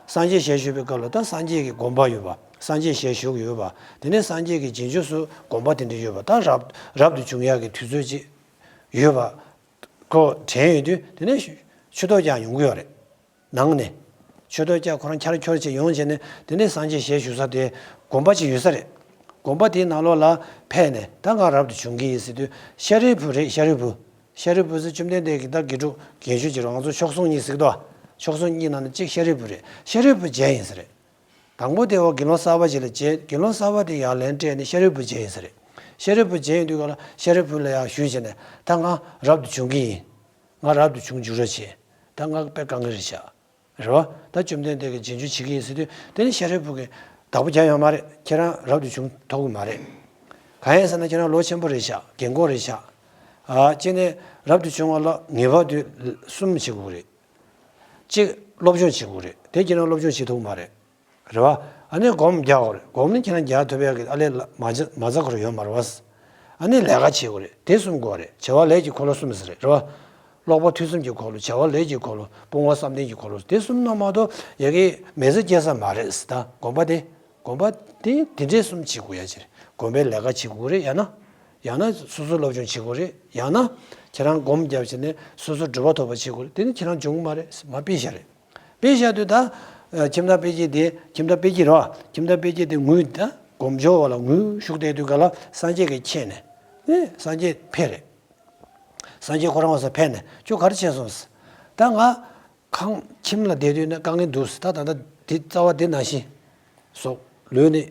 སངས་རྒྱས་ཞལ་བཞུགས་པའི་སྐབས་ལ་ད་སངས་རྒྱས་ཀྱི་དགོངས་པ་ཡོད་པ། སངས་རྒྱས་ཞལ་བཞུགས་ཡོད་པ། དེ་ནས་སངས་རྒྱས་ཀྱི་རྗེས་འཇུག་སུ་དགོངས་པ་དེ་འདྲ་ཡོད་པ། ད་རབ་རབ་ཏུ་བྱུང་ཡག་གི་དུས་ཚོད་ཅིག་ཡོད་པ། ཁོ་དྲན་ཡོད་དུས་དེ་ནས་ཆུ་ཐོག་ཀྱང་ཡོང་གི་ཡོད་རེད། ནང་ནས། ཆུ་ཐོག་ཀྱང་ཁོ་རང་འཁྱར་འཁྱོར་བྱས་ཡོང་བྱས་ནས་དེ་ནས་སངས་རྒྱས་ཞལ་བཞུགས་ས་དེ་དགོན་པ་ཅིག་ཡོད་ས་རེད། དགོན་པ་དེའི་ནང་ལོགས་ལ་ཕེབས་ནས་ད་ང་རབ་ཏུ་བྱུང་གི་ཡིན་ཟེར་དུས་ཤཱ་རིའི་བུ་རེད། ཤཱ་རིའི་བུ། ཤཱ་རིའི་བུ་ཟེར་བཅོམ་ལྡན་འདས་ཀྱི་ད་དགེ་ཕྲུག་རྒན་ཤོས་ཅིག་རེད། ང་ཚོ་མཆོག་ཟུང་གཉིས་ཟེར་གི་འདུག་མཆོག་ཟུང་གཉིས་ནང་ནས་གཅིག་ཤཱ་རིའི་བུ་རེད། ཤཱ་རིའི་བུ་མཇལ་ཡིན་ཟེར་རེད། དང་པོ་དེ་བ་དགེ་སློང་གསར་པ་ཅིག་ལ་མཇལ། དགེ་སློང་གསར་པ་དེ་ཡར་ལན་སྤྲད་ནས་ཤཱ་རིའི་བུ་མཇལ་ཡིན་ཟེར་རེད། ཤཱ་རིའི་བུ་མཇལ་ཡིན་དུས་ག་ལ་ཤཱ་རིའི་བུ་ལ་ཡར་ཞུས་བྱས་ནས་ད་ང་རབ་ཏུ་བྱུང་གི་ཡིན། ང་རབ་ཏུ་བྱུང་འཇུག་རོགས་བྱེད། ད་ང་དཔེ་དཀའ་ངལ་རེད་ཤག་རེད་བ། ད་བཅོམ་ལྡན་འདས་ཀྱི་རྗེས་འཇུག་བྱེད་ཀྱི་ཡིན་ཟེར་དུས་དེ་ནི་ཤཱ་རིའི་བུ་གིས་བདག་པོ་རྒྱག་ཡོད་མ་རེད། ཁྱེད་རང་རབ་ཏུ་བྱུང་ཐུབ་ཀྱི་མ་རེད། གང་ཡིན་ཟེར་ན་ཁྱེད་རང་ལོ་ཆེན་པོ་རེད་ཤག་རྒན་གོག་རེད་ཤག་ཨ་གཅིག་ནས་རབ་ཏུ་བྱུང་བ་ལ་ངེས་པར་དུ་གསུམ་བྱེད་དགོས་རེད། གཅིག་སློབ་སྦྱོང་བྱེད་དགོས་རེད། དེ་ཁྱེད་རང་སློབ་སྦྱོང་བྱེད་ཐུབ་ཀྱི་མ་རེད། རེད་བ། ཨ་ནི་སྒོམ་རྒྱག་དགོས་རེད། སྒོམ་ནི་ཁྱེད་རང་རྒྱག་ཐུབ་ཡག་གི་ཨ་ལས་ལ་མ་ཚ་མ་ཚ་ཁོ་རང་ཡོད་མ་རེད་བ། ཨ་ནི་ལས་ཀ་བྱེད་དགོས་རེད། དེ་གསུམ་དགོས་རེད། བྱ་བ་ལས་ཀྱི་འཁོར་ལོ་གསུམ་ཟེར་རེད། རེད་བ། ཀློག་པ་ཐོས་བསམ་གྱི་འཁོར་ལོ། བྱ་བ་ལས་ཀྱི་འཁོར་ལོ། སྤོང་བ་བསམ་གཏན་གྱི་འཁོར་ལོ། དེ་གསུམ་གནང་མ་གཏོགས་ཡ་གི་མི་ཚེ་སྐྱེལ་ས་མ་རེད་ཟེར། ད་སྒོམ་པ་དེ། སྒོམ་པ་དེ་དེ་འདྲས་གསུམ་བྱེད་དགོས་ཡ་ཅིག་རེད། སྒོམ་པའི་ལས་ཀ་བྱེད་དགོས་རེད། ཡང་ན། ཡང་ན་སོ་སོ་སློབ་སྦྱོང་བྱེད་དགོས་རེད། ཡང་ན་ཁྱེད་རང་སྒོམ་བརྒྱབ་བྱས་ནས་སོ་སོ་སྒྲུབ་པ་ཐོབ་པ་བྱེད་དགོས་རེད། དེ་ནི་ཁྱེད་རང་འབྱུང་གི་མ་རེད། མ་དཔེ་བཞག་རེད། དཔེ་བཞག་དུས་ད། ཁྱིམ་བདག་དཔལ་སྐྱིད་དེ་ཁྱིམ་བདག་དཔལ་སྐྱིད་རེད་བ། ཁྱིམ་བདག་དཔལ་སྐྱིད་དེ་ངུས་ད་སྒོམ་སྦྱོར་བ་ལ་ངུས་བཞུགས་བསྡད་དུས་ག་ལ་སངས་རྒྱས་ཀྱིས་མཁྱེན་ནས། ཨེ་སངས་རྒྱས་ཕེབས་རེད། སངས་རྒྱས་ཁོ་རང་བ་ས་ཕེབས་ནས་ཁྱོད་ག་རེ་བྱས་སོང་ཟེར། ད་ང་ཁང་ཁྱིམ་ལ་བསྡད་དུས་ན་དཀའ་ངལ་འདུག་ཟེར། ད་ད་ལྟ་འདི་རྩ་བ་འདི་ནང་བཞིན་སོགས་ལུས་ནི་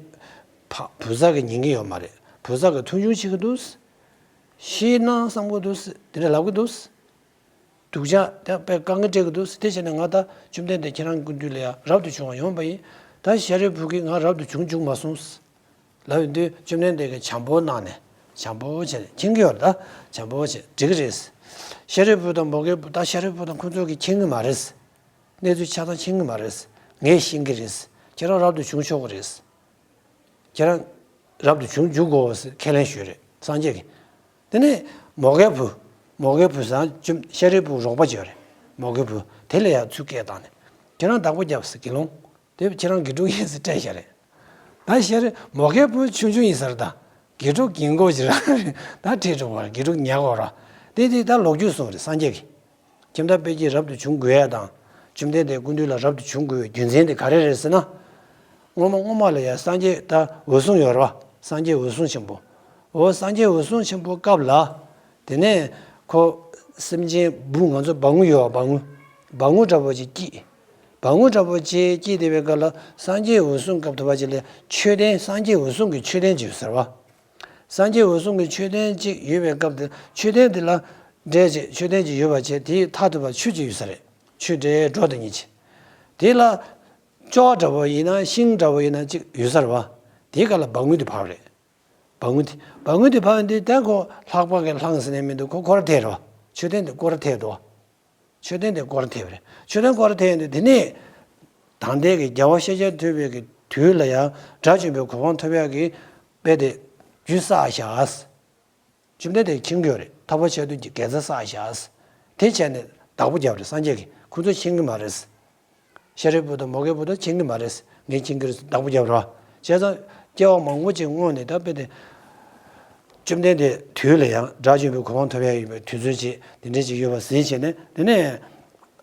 ཕ་བུ་ཚ་གི་ཉན་གི་ཡོད་མ་རེད། བུ་ཚ་གི་མཐོང་ཆུང་བྱེད་ཀྱི་འདུག་ཟེར། ཤི་ན་བསམ་གི་འདུག་ཟེར། དེ་འདྲ་ལབ་གི་འདུག་ཟེར། སྡུག་ཅག་དེ་དཔེ་དཀའ་ངལ་སྤྲད་ཀྱི་འདུག་ཟེར། དེ་བྱས་ནས་ང་ད་བཅོམ་ལྡན་འདས་ཁྱེད་རང་སྐུ་མདུན་ལ་ཡང་རབ་ཏུ་བྱུང་བ་ཡོང་བ་ཡིན། ད་ཤཱ་རིའི་བུ་གིས་ང་རབ་ཏུ་བྱུང་བཅུག་མ་སོང་ཟེར་ལབ་ཡོང་དུས་བཅོམ་ལྡན་འདས་ཀྱིས་བྱམས་པོ་གནང་ནས་བྱམས་པོ་བྱས་ནས་མཁྱེན་གྱི་ཡོད་རེད། ད་བྱམས་པོ་བྱས་འགྲིག་གི་རེད་ཟེར། ཤཱ་རིའི་བུ་དང་མོའུ་འགལ་བུ་ད་ཤཱ་རིའི་བུ་དང་ཁོང་ཚོ་གིས་མཁྱེན་གྱི་མ་རེད་ཟེར། གནས་ཚུལ་ཆ་ཚང་མཁྱེན་གྱི་མ་རེད་ཟེར། ངས་ཤེས་ཀྱི་རེད་ཟེར། ཁྱེད་རང་རབ་ཏུ་བྱུང་ཆོག་གི་རེད་ཟེར། ཁྱེད་རང་རབ་ཏུ་བྱུང་འཇུག་དགོས་ཟེར་ཁས་ལེན་ཞུས་རེད་སངས་རྒྱས་ཀྱིས། དེ་ནས་མོའུ་འགལ་བུ། མོའུ་འགལ་བུ་ཟེར་བཅོམ་ཤཱ་རིའི་བུ་རོགས་པ་ཅིག་ཡོད་རེད། མོའུ་འགལ་བུ་དེ་ལ་ཡང་ཚུར་སྐད་བཏང་ནས། ཁྱེད་རང་བདག་པོ་རྒྱབ་ཟེར་དགེ་སློང་། དེ་ཁྱེད་རང་དགེ་ཕྲུག་ཡིན་ཟེར་སྤྲད་བཞག་རེད། ད་ཤཱ་རིའི་མོའུ་འགལ་བུ་ཆུང་ཆུང་ཡིན་ས་རེད། ད་དགེ་ཕྲུག་རྒན་གོག་ཅིག་རང་རེད། ད་ཁྲིད་འགྲོ་བ་རེད། དགེ་ཕྲུག་ཉལ་གོ་ར། དེ་དེ་ད་ལོ་རྒྱུས་གསུངས་རེད་སངས་རྒྱས་ཀྱིས། ཁྱིམ་བདག་དཔལ་སྐྱིད་རབ་ཏུ་བྱུང་དགོས་ཡ་དང་། བཅོམ་ལྡན་འདས་སྐུ་མདུན་ལ་རབ་ཏུ་བྱུང་དགོས་པའི་རྒྱུ་མཚན་དེ་ག་རེ་རེད་ཟེར་ན། སྔོན་མ་སྔོན་མ་ལ་ཡ་སངས་རྒྱས་ད་འོད་སྲུང་ཡོད་རེད་བ། སངས་རྒྱས་འོད་སྲུང་ཆེན་པོ། འོ་སངས་རྒྱས་འོད་སྲུང་ཆེན་པོ་སྐབས་ལ། དེ་ནས་ ཁོ་སེམས་ཅན་བུ་ང་ཚོ་འབངས་ཡོད་པ། འབངས་འབངས་འདྲ་པོ་ཅིག་སྐྱེས། འབངས་འདྲ་པོ་ཅིག་སྐྱེས་བསྡད་པའི་སྐབས་ལ་སངས་རྒྱས་འོད་སྲུང་སྐབས་དུ་བ་ཅིག་ལ་མཆོད་རྟེན། སངས་རྒྱས་འོད་སྲུང་གི་མཆོད་རྟེན་ཅིག་ཡོད་ས་རེད་པ། སངས་རྒྱས་འོད་སྲུང་གི་མཆོད་རྟེན་ཅིག་ཡོད་པའི་སྐབས་དེ། མཆོད་རྟེན་དེ་ལ་འབྲས་ཅིག་མཆོད་རྟེན་ཅིག་ཡོད་པ་བྱས། དེའི་མཐའ་ཐུག་པ་ཆུ་ཅིག་ཡོད་ས་རེད། ཆུ་འབྲས་སྒྲོ་དེ་གཉིས་ཅིག་དེ་ལ་ཅོག་འདྲ་པོ་ཡིན་ན་ཤིང་འདྲ་པོ་ཡིན་ན་ཅིག་ཡོད་ས་རེད་པ། དེའི་སྒང་ལ་འབངས་དེ་བབས་རེད། འབངས་དེ་འབངས་དེ་བབས་ཡོང་དུས་ད་ཁོ་ལྷགས་པ་གིས་བླངས་ཟེར་ནས་མི་འདུག་ཁོ་སྐོར་ར་ཐེབས་རེད་པ། མཆོད་རྟེན་དེ་སྐོར་ར་ཐེབས་འདུག་མཆོད་རྟེན་དེ་སྐོར་ར་ཐེབས་རེད། མཆོད་རྟེན་སྐོར་ར་ཐེབས་ཡོང་དུས་དེ་ནས་ད་ལྟའི་གི་རྒྱལ་བ་ཤཱཀྱ་ཐུབ་པའི་གི་དུས་ལ་ཡང་དགྲ་བཅོམ་པའི་གོ་འཕང་ཐོབ་ཡག་གི་དཔེ་དེ་རྒྱུ་བསགས་བཞག་བཅོམ་ལྡན་འདས་མཁྱེན་གྱི་ཡོད་རེད། ཐར་པ་ཆེ་མཐོང་གི་དགེ་རྩ་བསགས་བཞག་དེ་བྱས་ནས་བདག་པོ་བརྒྱབ་རེད། སངས་རྒྱས་ཀྱིས་ཁོ་ཚོས་མཁྱེན་གྱི་མ་རེད། ཤཱ་རིའི་བུ་དང་མོའུ་འགལ་བུ་དང་མཁྱེན་གྱི་མ་རེད། ངས་མཁྱེན་གྱི་རེད་ཟེར་བདག་པོ་བརྒྱབ་རེད་པ། བྱས་ཙང་སྐྱེ་བ་མང་པོ་ཅིག་སྔོན་ནས་ད་དཔེ་དེ་བཅོམ་ལྡན་འདས་དུས་ལ་ཡང་དགྲ་བཅོམ་པའི་གོ་འཕང་ཐོབ་ཡག་ཡིན་པའི་དུས་ཚོད་ཅིག་དེ་འདྲ་ཅིག་ཡོད་པ་གཟིགས་བྱས་ནས། དེ་ནས་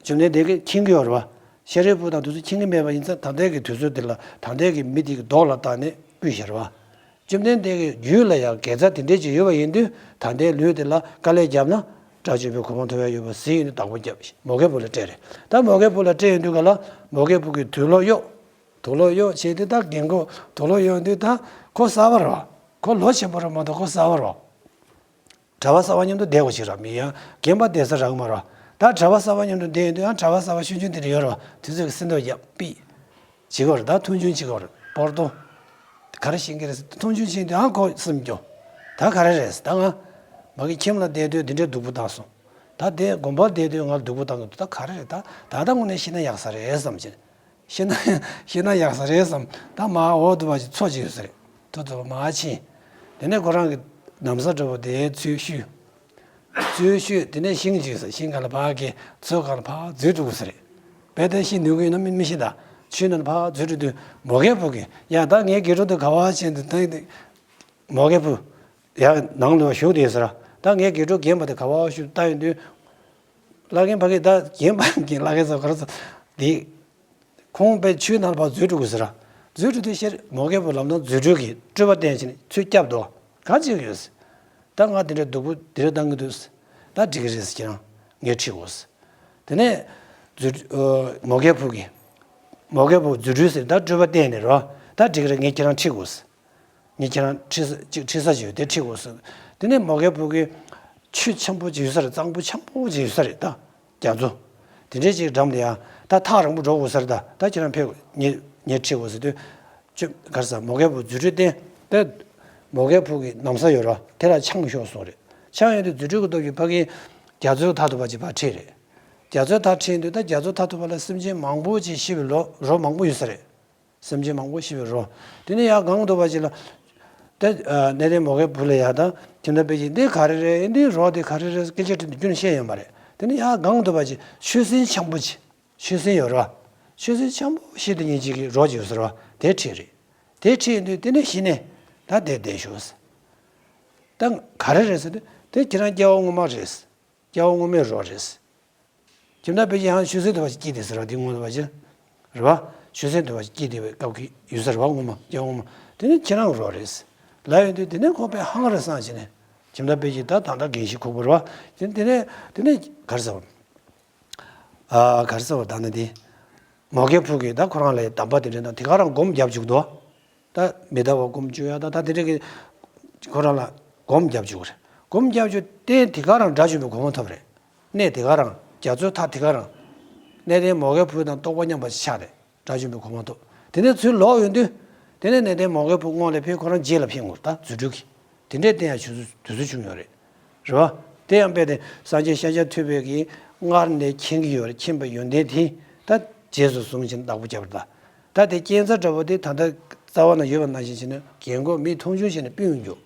བཅོམ་ལྡན་འདས་ཀྱིས་མཁྱེན་གྱི་ཡོད་རེད་པ། ཤཱ་རིའི་བུ་དང་དེ་ཚོས་མཁྱེན་གྱི་མེད་པ་ཡིན་ཙང་། ད་ལྟའི་གི་དུས་ཚོད་འདི་ལ་ད་ལྟའི་གི་མི་དེ་གི་མདོག་ལ་བལྟས་ནས་དབུས་ཤར་བ། བཅོམ་ལྡན་འདས་ཀྱི་རྒྱུད་ལ་ཡང་དགེ་རྩ་དེ་འདྲས་ཅིག་ཡོད་པ་ཡིན་དུས། ད་ལྟའི་ལུས་དེ་ལ་དཀའ་ལས་བརྒྱབ་ན་དགྲ་བཅོམ་པའི་གོ་འཕང་ཐོབ་ཡག་ཡོད་པ་གཟིགས་ཡོང་དུས་བདག་པོ་བརྒྱབ། མོའུ་འགལ་བུ་ལ་སྤྲད་རེད། ད་མོའུ་འགལ་བུ་ལ་སྤྲད་ཡོང་དུས་སྒང་ལ་མོའུ་འགལ་བུ་གིས་དུག་ལོག་གཡོགས། དུག་ལོག་གཡོགས་བྱས་དུས་ད་རྒན་གོག་དུག་ལོག་གཡོགས་དུས་ད་ཁོ་གསར་པ་རེད་པ། ཁོ་ལོ་ཆེན་པོ་རེད་མ་གཏོགས་ཁོ་གསར་པ་རེད་པ། གྲྭ་པ་གསར་པ་མཉམ་དུ་བསྡད་དགོས་ཤིག་ར། མི་ཡང་རྒན་པ་བསྡད་ས་རག་མ་རེད་པ། ད་གྲྭ་པ་གསར་པ་མཉམ་དུ་བསྡད་ཡོང་དུས་ཡང་གྲྭ་པ་གསར་པ་ཆུང་ཆུང་དེ་འདྲ་ཡོད་རེད་པ། དེ་ཚོས་ཀྱིས་སེམས་སྟོབས་རྒྱབ་པས། བྱེད་དགོས་རེད། ད་མཐོང་ཆུང་བྱེད་དགོས་རེད། སྤོར་ཏོ། ག་རེ་ཤེས་ཀྱི་རེད་ཟེར། མཐོང་ཆུང་བྱེད་དུས་ཨ་ཁོ་སེམས་སྐྱོ། ད་ག་རེ་རེད་ཟེར། ད་ང་མ་གི་ཁྱིམ་ལ་བསྡད་དུས་འདི་འདྲའི་སྡུག་པོ་བཏང་སོང་། ད་དེ་དགོན་པར་བསྡད་དུས་ང་ལ་སྡུག་པོ་བཏང་གི་འདུག་ད་ག་རེ་རེད། ད་ད་ལྟ་དངོས་གནས་ཤི་ན་ཡག་ས་རེད་བསམ་གྱི། ཤི་ན་ཤི་ན་ཡག་ས་རེད་བསམ། ད་མར་འོ་དུ་བ་ཞིག་མཚོ་ཅིག་ཡོད་ས་རེད། མཚོ་དུ་བ་མར་ཕྱིན། དེ་ནས་ཁོ་རང་གི་ན་བཟའ་འདྲ་པོ་དེ་ཚུར་བཤུས། ཚུར་བཤུས། དེ་ནས་ཤིང་ཅིག་ཡོད་ས། ཤིང་སྒང་ལ་ཕར་གི་མཚོ་སྒང་ལ་ཕར་འཛུལ་འགྲོ་དགོས་ས་རེད། རྦད་དེ་ཤི་ནུས་ཀྱི་ཡོད་ན་མི་མི་ཤི་ད། ཆུའི་ནང་ལ་ཕར་འཛུལ་འགྲོ་དུས་མོའུ་འགལ་བུ་གིས་ཡ་ད་ངའི་དགེ་ཕྲུག་དེ་ག་པར་ཕྱིན་འདུག་ད་ཡིན་དུས་མོའུ་འགལ་བུ་ཡ་ནང་ལ་བཞུགས་བསྡད་ཟེར། ད་ངའི་དགེ་ཕྲུག་རྒན་པ་དེ་ག་པར་བཞུགས་ལྟ་ཡོང་དུས། བླ་རྒན་ཕ་གི་ད་རྒན་པ་གི་བླ་རྒན་ཚོ་ག་རེ་ཚོ་དེ། ཁོང་དཔེ་ཆུའི་ནང་ལ་ཕར་འཛུལ་འགྲོ་དགོས་ཟེར། འཛུལ་འགྲོ་དུས་ཤར་མོའུ་འགལ་བུ་ལམ་སང་རྫུ་འཕྲུལ་གྱིས་སྤྲུལ་པ་བསྟན་བྱས་ནས་ཚུར་བསྐྱབས་འདུག་ག་ཅིག་ཡོད་ཟེར། ད་ང་དེ་འདྲའི་སྡུག་པོ་དེ་འདྲ་བཏང་གི་འདུག་ཟེར། ད་འགྲིག་གི་རེད་ཟེར། ཁྱེད་རང་ངས་ཁྲིད་དགོས་ཟེར། དེ་ནས་རྫུ་ཨ་མོའུ་འགལ་བུ་གིས། མོའུ་འགལ་བུ་རྫུ་འཕྲུལ་ཟེར། ད་སྤྲུལ་པ་བསྟན་ནས་རོ། ད་འགྲིག་གི་རེད། ངས་ཁྱེད་རང་ཁྲིད་དགོས་ཟེར། ངས་ཁྱེད་རང་ཁྲིད་ས་ཅིག་ཁྲིད་ས་ཅིག་ཡོད། དེ་ཁྲིད་དགོས་ཟེར། དེ་ནས་མོའུ་འགལ་བུ་གིས་ཆུ་འཁྱམ་པོ་ཅིག་ཡོད་ས་རེད། གཙང་པོ་འཁྱམ་པོ་ཅིག་ཡོད་ས་རེད་ད། རྒྱ་མཚོ། དེ་འདྲའི་ཅིག་འགྲམ་དུ་ཡང་ད་ཐག་རིང་པོ་འགྲོ་དགོས་ས་རེད་ད། ད་ཁྱེད་རང་ཕེབས། ངས་ངས་ཁྲིད་དགོས་ཟེར་དུས། ཅི་ག་རེ་ཟེར། མོའུ་འགལ་བུ་རྫུ་འཕྲུལ་བསྟན། ད་མོའུ་འགལ་བུ་གི་ན་བཟའ་ཡོད་རེད་པ། དེ་ལ་འཆང་ཤོག་གསུངས་རེད། འཆང་ཡོང་དུས་རྫུ་འཕྲུལ་གྱི་སྟོབས་ཀྱིས་ཕ་གིའི་རྒྱ་མཚོའི་མཐའ་ཐུག་པ་ཅིག་ཕར་ཁྲིད་རེད། རྒྱ་མཚོའི་མཐར་ཁྲིད་ཡོང་དུས་ད་རྒྱ་མཚོའི་མཐའ་ཐུག་པ་ལ་སེམས་ཅན་མང་པོ་ཅིག་ཤི་བའི་རོ་རོ་མང་པོ་ཡོད་ས་རེད། སེམས་ཅན་མང་པོ་ཤི་བའི་རོ། དེ་ནས་ཡར་སྒང་ཐུག་པ་ཅིག་ལ། དེ་ཨ་གནས་བརྟན་མོའུ་འགལ་བུ་ལ་ཡ་ད་ཁྱིམ་བདག་དཔེ་ཅིག་འདི་ག་རེ་རེད། འདི་རོ་འདི་ག་རེ་རེད། སྐད་ཆ་དྲིས་དུས་ཁྱོན་ནས་བཤད་ཡོད་མ་རེད། དེ་ནས་ཡར་སྒང་ཐུག་པ་ཅིག་ཆུ་སྲིན་འཁྱམ་པོ་ཅིག་ཆུ་སྲིན་ཡོད་རེད་པ། ཆུ་སྲིན་འཁྱམ་པོ་ཤི་དེ་ཉིན་གཅིག་གི་རོ་ཅིག་ཡོད་ས་རེད་པ། དེ་ཁྲིད་རེད། དེ་ཁྲིད་དུས་དེ་ནས་གཞི་ནས་ད་དེ་བསྡད་ཤོག་ཟེར། ད་ག་རེ་རེད་ཟེར་དུས། དེ་ཁྱེད་རང་སྐྱེ་བ་སྔོན་མ་རེད་ཟེར། སྐྱེ་བ་སྔོན་མའི་རོ་རེད་ཟེར། ཁྱིམ་བདག་དཔེ་ཅིག་ཡང་ཆུ་སྲིན་ཐུག་པ་ཞིག་སྐྱེས་དེ་ཟེར་བ། དེ་སྔོན་ཐུག་པ་ཅིག་རེད་པ། ཆུ་སྲིན་ཐུག་པ་ཞིག་སྐྱེས་དེ་བའི་སྐབས་ཀྱི་ཡོད་ས་རེད་པ། སྔོན་མ་སྐྱེ་བ་སྔོན་མ། དེ་ནི་ཁྱེད་རང་རོ་རེད་ཟེར། ལབ་ཡོང་དུས་དེ་ནས་ཁོ་དཔེ་ཧང་རེ་སངས་བྱས་ནས། ཁྱིམ་བདག་དཔེ་ཅིག་ད་ད་ལྟ་རྒན་ཞིག་ཁུག་པ་རེད་པ། དེ་དེ་ནས་དེ་ནས་ག་རེ་ཟེར་བ། ཨ་ག་རེ་ཟེར་བ། ད་ནི་དེ། མོའུ་འགལ་བུ་གིས་ད་ཁོ་རང་ལ་གདམས་པ་དེ་འདྲ་དང་དེ་ག་རང་སྒོམ་རྒྱབ་བཅུག་འདུག་ད་མི་ལྟ་བ་སྒོམ་བཅུག་ཡ་ད་ད་དེ་འདྲ་གི་ཁོ་རང་ལ་སྒོམ་རྒྱབ་བཅུག་རེད། སྒོམ་རྒྱབ་བཅུག་སྟེ་དེ་ག་རང་དགྲ་བཅོམ་པའི་གོ་འཕང་ཐོབ་རེད། གནས་དེ་ག་རང་རྒྱ་མཚོའི་མཐའ་དེ་ག་རང་། གནས་བརྟན་མོའུ་འགལ་བུ་དང་རྟོགས་པ་མཉམ་པ་ཆགས་རེད། དགྲ་བཅོམ་པའི་གོ་འཕང་ཐོབ། དེ་ནས་ཚུར་ལོག་ཡོང་དུས། དེ་ནས་གནས་བརྟན་མོའུ་འགལ་བུ་སྔོན་ལ་ཕེབས། ཁོ་རང་རྗེས་ལ་ཕེབས་ངོ་རེད། ད་རྫུ་འཕྲུལ་གྱིས། དེ་འདྲའི་བསྟན་ཡ་ཆུ་ཚོད་དུས་ཚོད་བྱུང་ཡོད་རེད། རེད་པ། དེ་ཡང་དཔེ་དེ་སངས་རྒྱས་ཤཱཀྱ་ཐུབ་པའི་གིས་སྔར་ནས་མཁྱེན་གྱི་ཡོད་རེད། མཁྱེན་པའི་ཡོན་ཏན་དེ་ད་རྗེས་སུ་བཟུང་བྱས་ནས་བདག་པོ་བརྒྱབ་པ་རེད། ད་དེ་རྐྱེན་རྩ་འདྲ་པོ་དེ་ད་ལྟ་རྩ་བ་ན་ཡོད་པ་ནང་བཞིན་བྱས་ནས་རྒན་གོག་མིས་མཐོང་ཆུང་བྱས་ནས་སྤུད་ཡོང་རྒྱུ།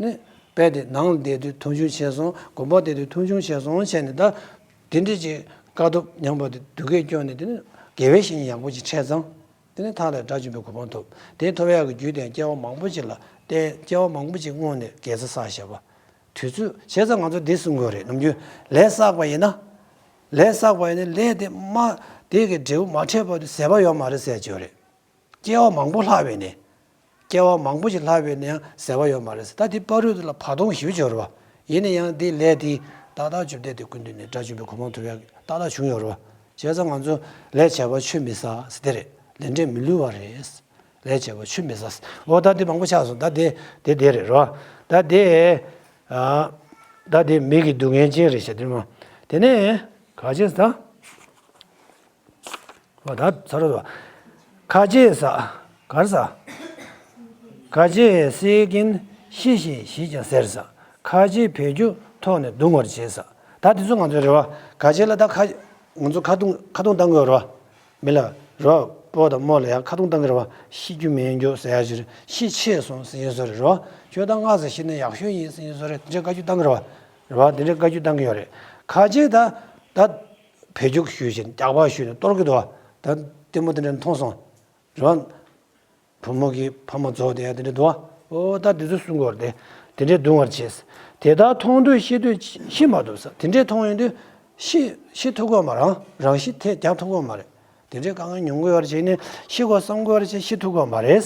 ནི། དཔེ་དེ་ནང་ལ་བསྡད་དུས་མཐོང་ཆུང་བྱས་སོང་། དགོན་པ་བསྡད་དུས་མཐོང་ཆུང་བྱས་སོང་བྱས་ནས་ད། དེ་འདྲ་ཅིག་དཀའ་ཐུབ་མཉམ་པོ་དེ་སྡུག་སྐད་སྐྱོན་ནས་དེ་ནི་དགེ་བའི་བཤེས་གཉེན་ཡག་པོ་ཅིག་འཕྲད་ཙང་། དེ་ནི་མཐའ་ལ་དགྲ་བཅོམ་པའི་གོ་འཕང་ཐོབ། དེ་ཐོབ་ཡག་གི་རྒྱུ་དེ་སྐྱེ་བ་མང་པོ་ཅིག་ལ་བརྟེན། སྐྱེ་བ་མང་པོ་ཅིག་སྔོན་ནས་དགེ་རྩ་བསགས་བཞག་པ། དུས་ཚོད་བྱས་ཙང་ང་ཚོ་འདི་གསུང་དགོས་རེད། ནམ་རྒྱུན་ལས་བསགས་པ་ཡིན་ན། ལས་བསགས་པ་ཡིན་ན་ལས་དེ་མ། དེ་གི་འབྲས་བུ་མ་འཕྲད་བར་དུ་ཟད་པ་ཡོད་མ་རེད་ཟེར་གྱི་ཡོད་རེད། སྐྱེ་བ་མང་པོ་ལྷག་པས་ནི། སྐྱེ་བ་མང་པོ་ཞིག་ལྷག་པས་ནི་ཡང་ཟད་པ་ཡོད་མ་རེད་ཟེར། ད་དེ་བར་དུ་ལ་བར་སྟོང་ཞེ་པོ་ཅིག་ཡོད་རེད་པ། ཡིན་ན་ཡང་དེ་ལས་དེ་ཏག་ཏག་བཅོ་བརྒྱད་དེ་ཀུན་བཏུས་ནས་དགྲ་བཅོམ་པའི་གོ་འཕང་ཐོབ་ཡག་ཏག་ཏག་བྱུང་ཡོད་རེད་བ། བྱས་ཙང་ང་ཚོ་ལས་བྱས་པ་ཆུད་མི་ཟ་ཟེར་དེ་རེད། ལས་འབྲས་མི་བསླུ་བ་རེད། ལས་བྱས་པ་ཆུད་མི་ཟ། འོ་ད་དེ་མང་པོ་ཆགས་སོང་། ད་དེ་དེ་དེ་རེད་རོ། ད་དེ་ཨ། ད་དེ་མི་གི་སྡུག་བསྔལ་ཅན་རེད་ཤག་དེ་མ། དེ་ནས་ག་ཅེས་ད། འོ་ད་ཚར་རོ། ཁ་རྗེས་ཟ། གར་ཟ། ཁ་རྗེས་བསད་ཀྱིན་ཤི་ཞེས་ཞེས་ཀྱང་ཟེར་ཟ། ཁ་རྗེས་བོད་སྐྱུག་ཐོག་ནས་བརྡུང་བར་བྱེད་ཟ། ད་དེ་ཚོ་ང་ཚོ་རེད་བ། ག་ཅེས་ལ་ད་ཁ། ང་ཚོ་ཁ་རྡུང་ཁ་རྡུང་བཏང་གི་ཡོད་རེད་བ། མི་ལ་རོ། སྤོ་དང་རྨོ་ལ་ཡང་ཁ་རྡུང་བཏང་གི་རེད་བ། ཤི་རྒྱུ་མེད་རྒྱུ་ཟེར་ཡ་ཅིག་རེད། ཤི་ཆེས་སོང་ཟེར་ཡིན་བཟོ་རེད་རོ། ཁྱོད་ད་སྔ་ས་ཤི་ན་ཡག་ཤོས་ཡིན་ཟེར་ཡིན་བཟོ་རེད། དེ་འདྲའི་བཀའ་བཀྱོན་བཏང་གི་རེད་བ། རེད་བ། དེ་འདྲའི་བཀའ་བཀྱོན་བཏང་གི་ཡོད་རེད། ཁ་རྗེས་ད་ད་བོད་སྐྱུག་གཞུས་བཞིན་སྐྱག་པ་གཞུས་ནས་གཏོར་གི་འདུག་བ། ད་ལྟད་མོ་དེ་འདྲ་མཐོང་སོང་། རེད་བ། བུ་མོ་གི་ཕ་མ་རྫོགས་བསྡད་ཡ་དེ་འདྲ་འདུག་བ། ཨོ་ད་དེ་ཚོ་གསུང་གི་ཡོད་རེད། དེ་འདྲའི་བརྡུང་བར་བྱེད། དེ་དག་མཐོང་དུས་ཤི་དུས་ཤི་མ་ཐུབ་ས། དེ་འདྲའི་མཐོང་ཡོང་དུས་ཤི་ཤི་ཐུབ་ཀྱི་ཡོད་མ་རེད། རང་ཤི་ཐེ་རྒྱག་ཐུབ་ཀྱི་ཡོད་མ་རེད། དེ་འདྲའི་དཀའ་ངལ་མྱོང་གི་ཡོད་རེད་བྱས་ནས་ཤི་དགོས་བསམ་གྱི་ཡོད་རེད་བྱས་ཤི་ཐུབ་ཀྱི་ཡོད་མ་རེད།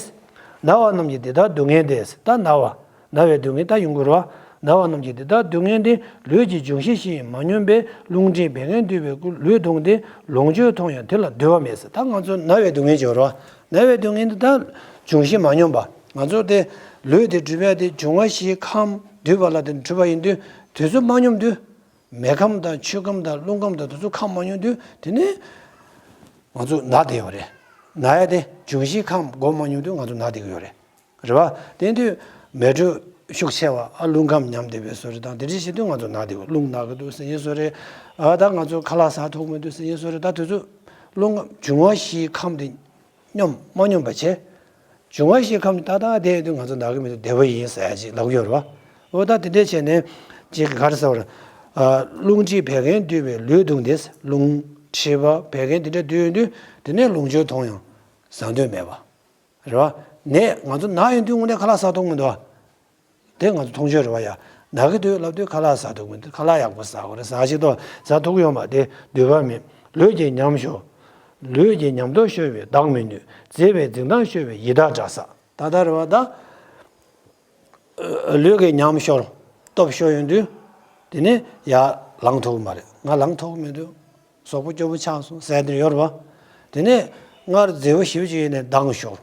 ན་བ་རྣམས་ཀྱི་དེ་དག་སྡུག་བསྔལ་ཏེ། ད་ན་བ། ན་བའི་སྡུག་བསྔལ་ད་ཡོང་གི་རེད་བ། ན་བ་རྣམས་ཀྱི་དེ་དག་སྡུག་བསྔལ་ཏེ། ལུས་ཀྱི་འབྱུང་བཞི་ཤི་ཡིས་མ་སྙོམས་པས། རླུང་མཁྲིས་བད་ཀན་འདུས་པའི་སྐུ་ལུས་གདུངས་ཏེ། ལོངས་སྤྱོད་མཐོང་ཡང་དེ་ལ་འདུད་པ་མེད་ཟེར། ད་ང་ཚོ་ན་བའི་སྡུག་བསྔལ་ཅིག་ཡོད་རེད་བ། ན་བའི་སྡུག་བསྔལ་འདི་ད་འབྱུང་བཞི་མ་སྙོམས་པ། ང་ཚོ་དེ་ལུས་དེ་འཁྲུད་པའི་དེ་འབྱུང་བ་བཞིའི་ཁམས་འདུས་པ་ལ་དེ་འཁྲུད་པ་ཡིན་དུས་དེ་ཚོ་མ་སྙོམས་དུས། མེ་ཁམས་དང་ཆུ་ཁམས་དང་རླུང་ཁམས་དང་དེ་ཚོ་ཁམས་མ་སྙོམས་དུས་དེ་ནས་ང་ཚོ་ན་བསྡད་ཡོད་རེད། ན་ཡ་དེ་འབྱུང་བཞིའི་ཁམས་སྒོ་མ་སྙོམས་དུས་ང་ཚོ་ན་བསྡད་ཀྱི་ཡོད་རེད། རེད་བ། དེ་དུས་མེ་དྲོད་ཤུགས་ཆེ་བ་ཨ་རླུང་ཁམས་ཉམས་བསྡད་པའི་བཟོ་རེད། དང་དེ་འདྲ་བྱེད་དུས་ང་ཚོ་ན་བསྡད་ཀྱི་རླུང་ན་གི་འདུག་ཟེར་ཡིན་བཟོ་རེད། ཨ་ད་ང་ཚོ་ཁ་ལག་ཟ་ཐུབ་མི་འདུག་ཟེར་ཡིན་བཟོ་རེད། ད་དེ་ཚོ་རླུང་འབྱུང་བ་བཞིའི་ཁམས་དེ་སྙོམས་མ་སྙོམས་པ་བྱས། འབྱུང་བ་བཞིའི་ཁམས་ཏག་ཏག་བསྡད་ཡོད་དུས་ང་ཚོ་ན་གི་མི་འདུག་བདེ་བ་ཡིན་ཟེར་ཡ་ཅིག་ལབ་ཀྱི་ཡོད་རེད་བ། འོ་ད་དེ་འདྲས་བྱས་ནས་ཅིག་ག་རེ་ཟེར་བ་རེད། ཨ་རླུང་མཁྲིས་བད་ཀན་འདུས་པའི་ལུས་གདུངས་ཏེ། རླུང་མཁྲིས་པ་བད་ཀན་དེ་འདྲ་འདུས་ཡོང་དུས་དེ་ནས་ལོངས་སྤྱོད་མཐོང་ཡང་ཟ་འདོད་མེད་པ། རེད་བ། ནད་ང་ཚོ་ན་ཡོང་དུས་དངོས་གནས་ཁ་ལག་ཟ་ཐུབ་མི་འདུག་བ། དེ་ང་ཚོ་མཐོང་ཆོས་རེད་བ་ཡ། ན་གི་འདུག་ལབ་དུས་ཁ་ལག་ཟ་ཐུབ་མི་འདུག་ཁ་ལག་ཡག་པོ་ཟ་དགོས་རེད། ཟ་ཞིག་ཏོ་ཟ་ཐུབ་ཀྱི་ཡོད་མ་རེད། འདུས་པ་མེད། ལུས་ཀྱི་ཉམས་ཤོར། ལུས་ཀྱི་ཉམས་སྟོབས་ཤོར་བས་ལྡང་མི་ནུས། མཛེས་པའི་འཛིན་སྟངས་ཤོར་བས་ཡི་དྭགས་འདྲ་ཟེར། ད་ལྟ་རེད་བ་ད། ལུས་ཀྱི་ཉམས་ཤོར། སྟོབས་ཤོར་ཡོང་དུས། དེ་ནས་ཡར་ལངས་ཐུབ་ཀྱི་མ་རེད། ང་ལངས་ཐུབ་ཀྱི་མི་འདུག་གཟུགས་པོ་སྐྱོ་པོ་ཆགས་སོང་ཟེར་དེ་ཡོད་རེད་བ། དེ་ནས་སྔར་མཛེས་པོ་ཞེ་པོ་ཅིག་ཡིན་ནས་མདངས་ཤོར།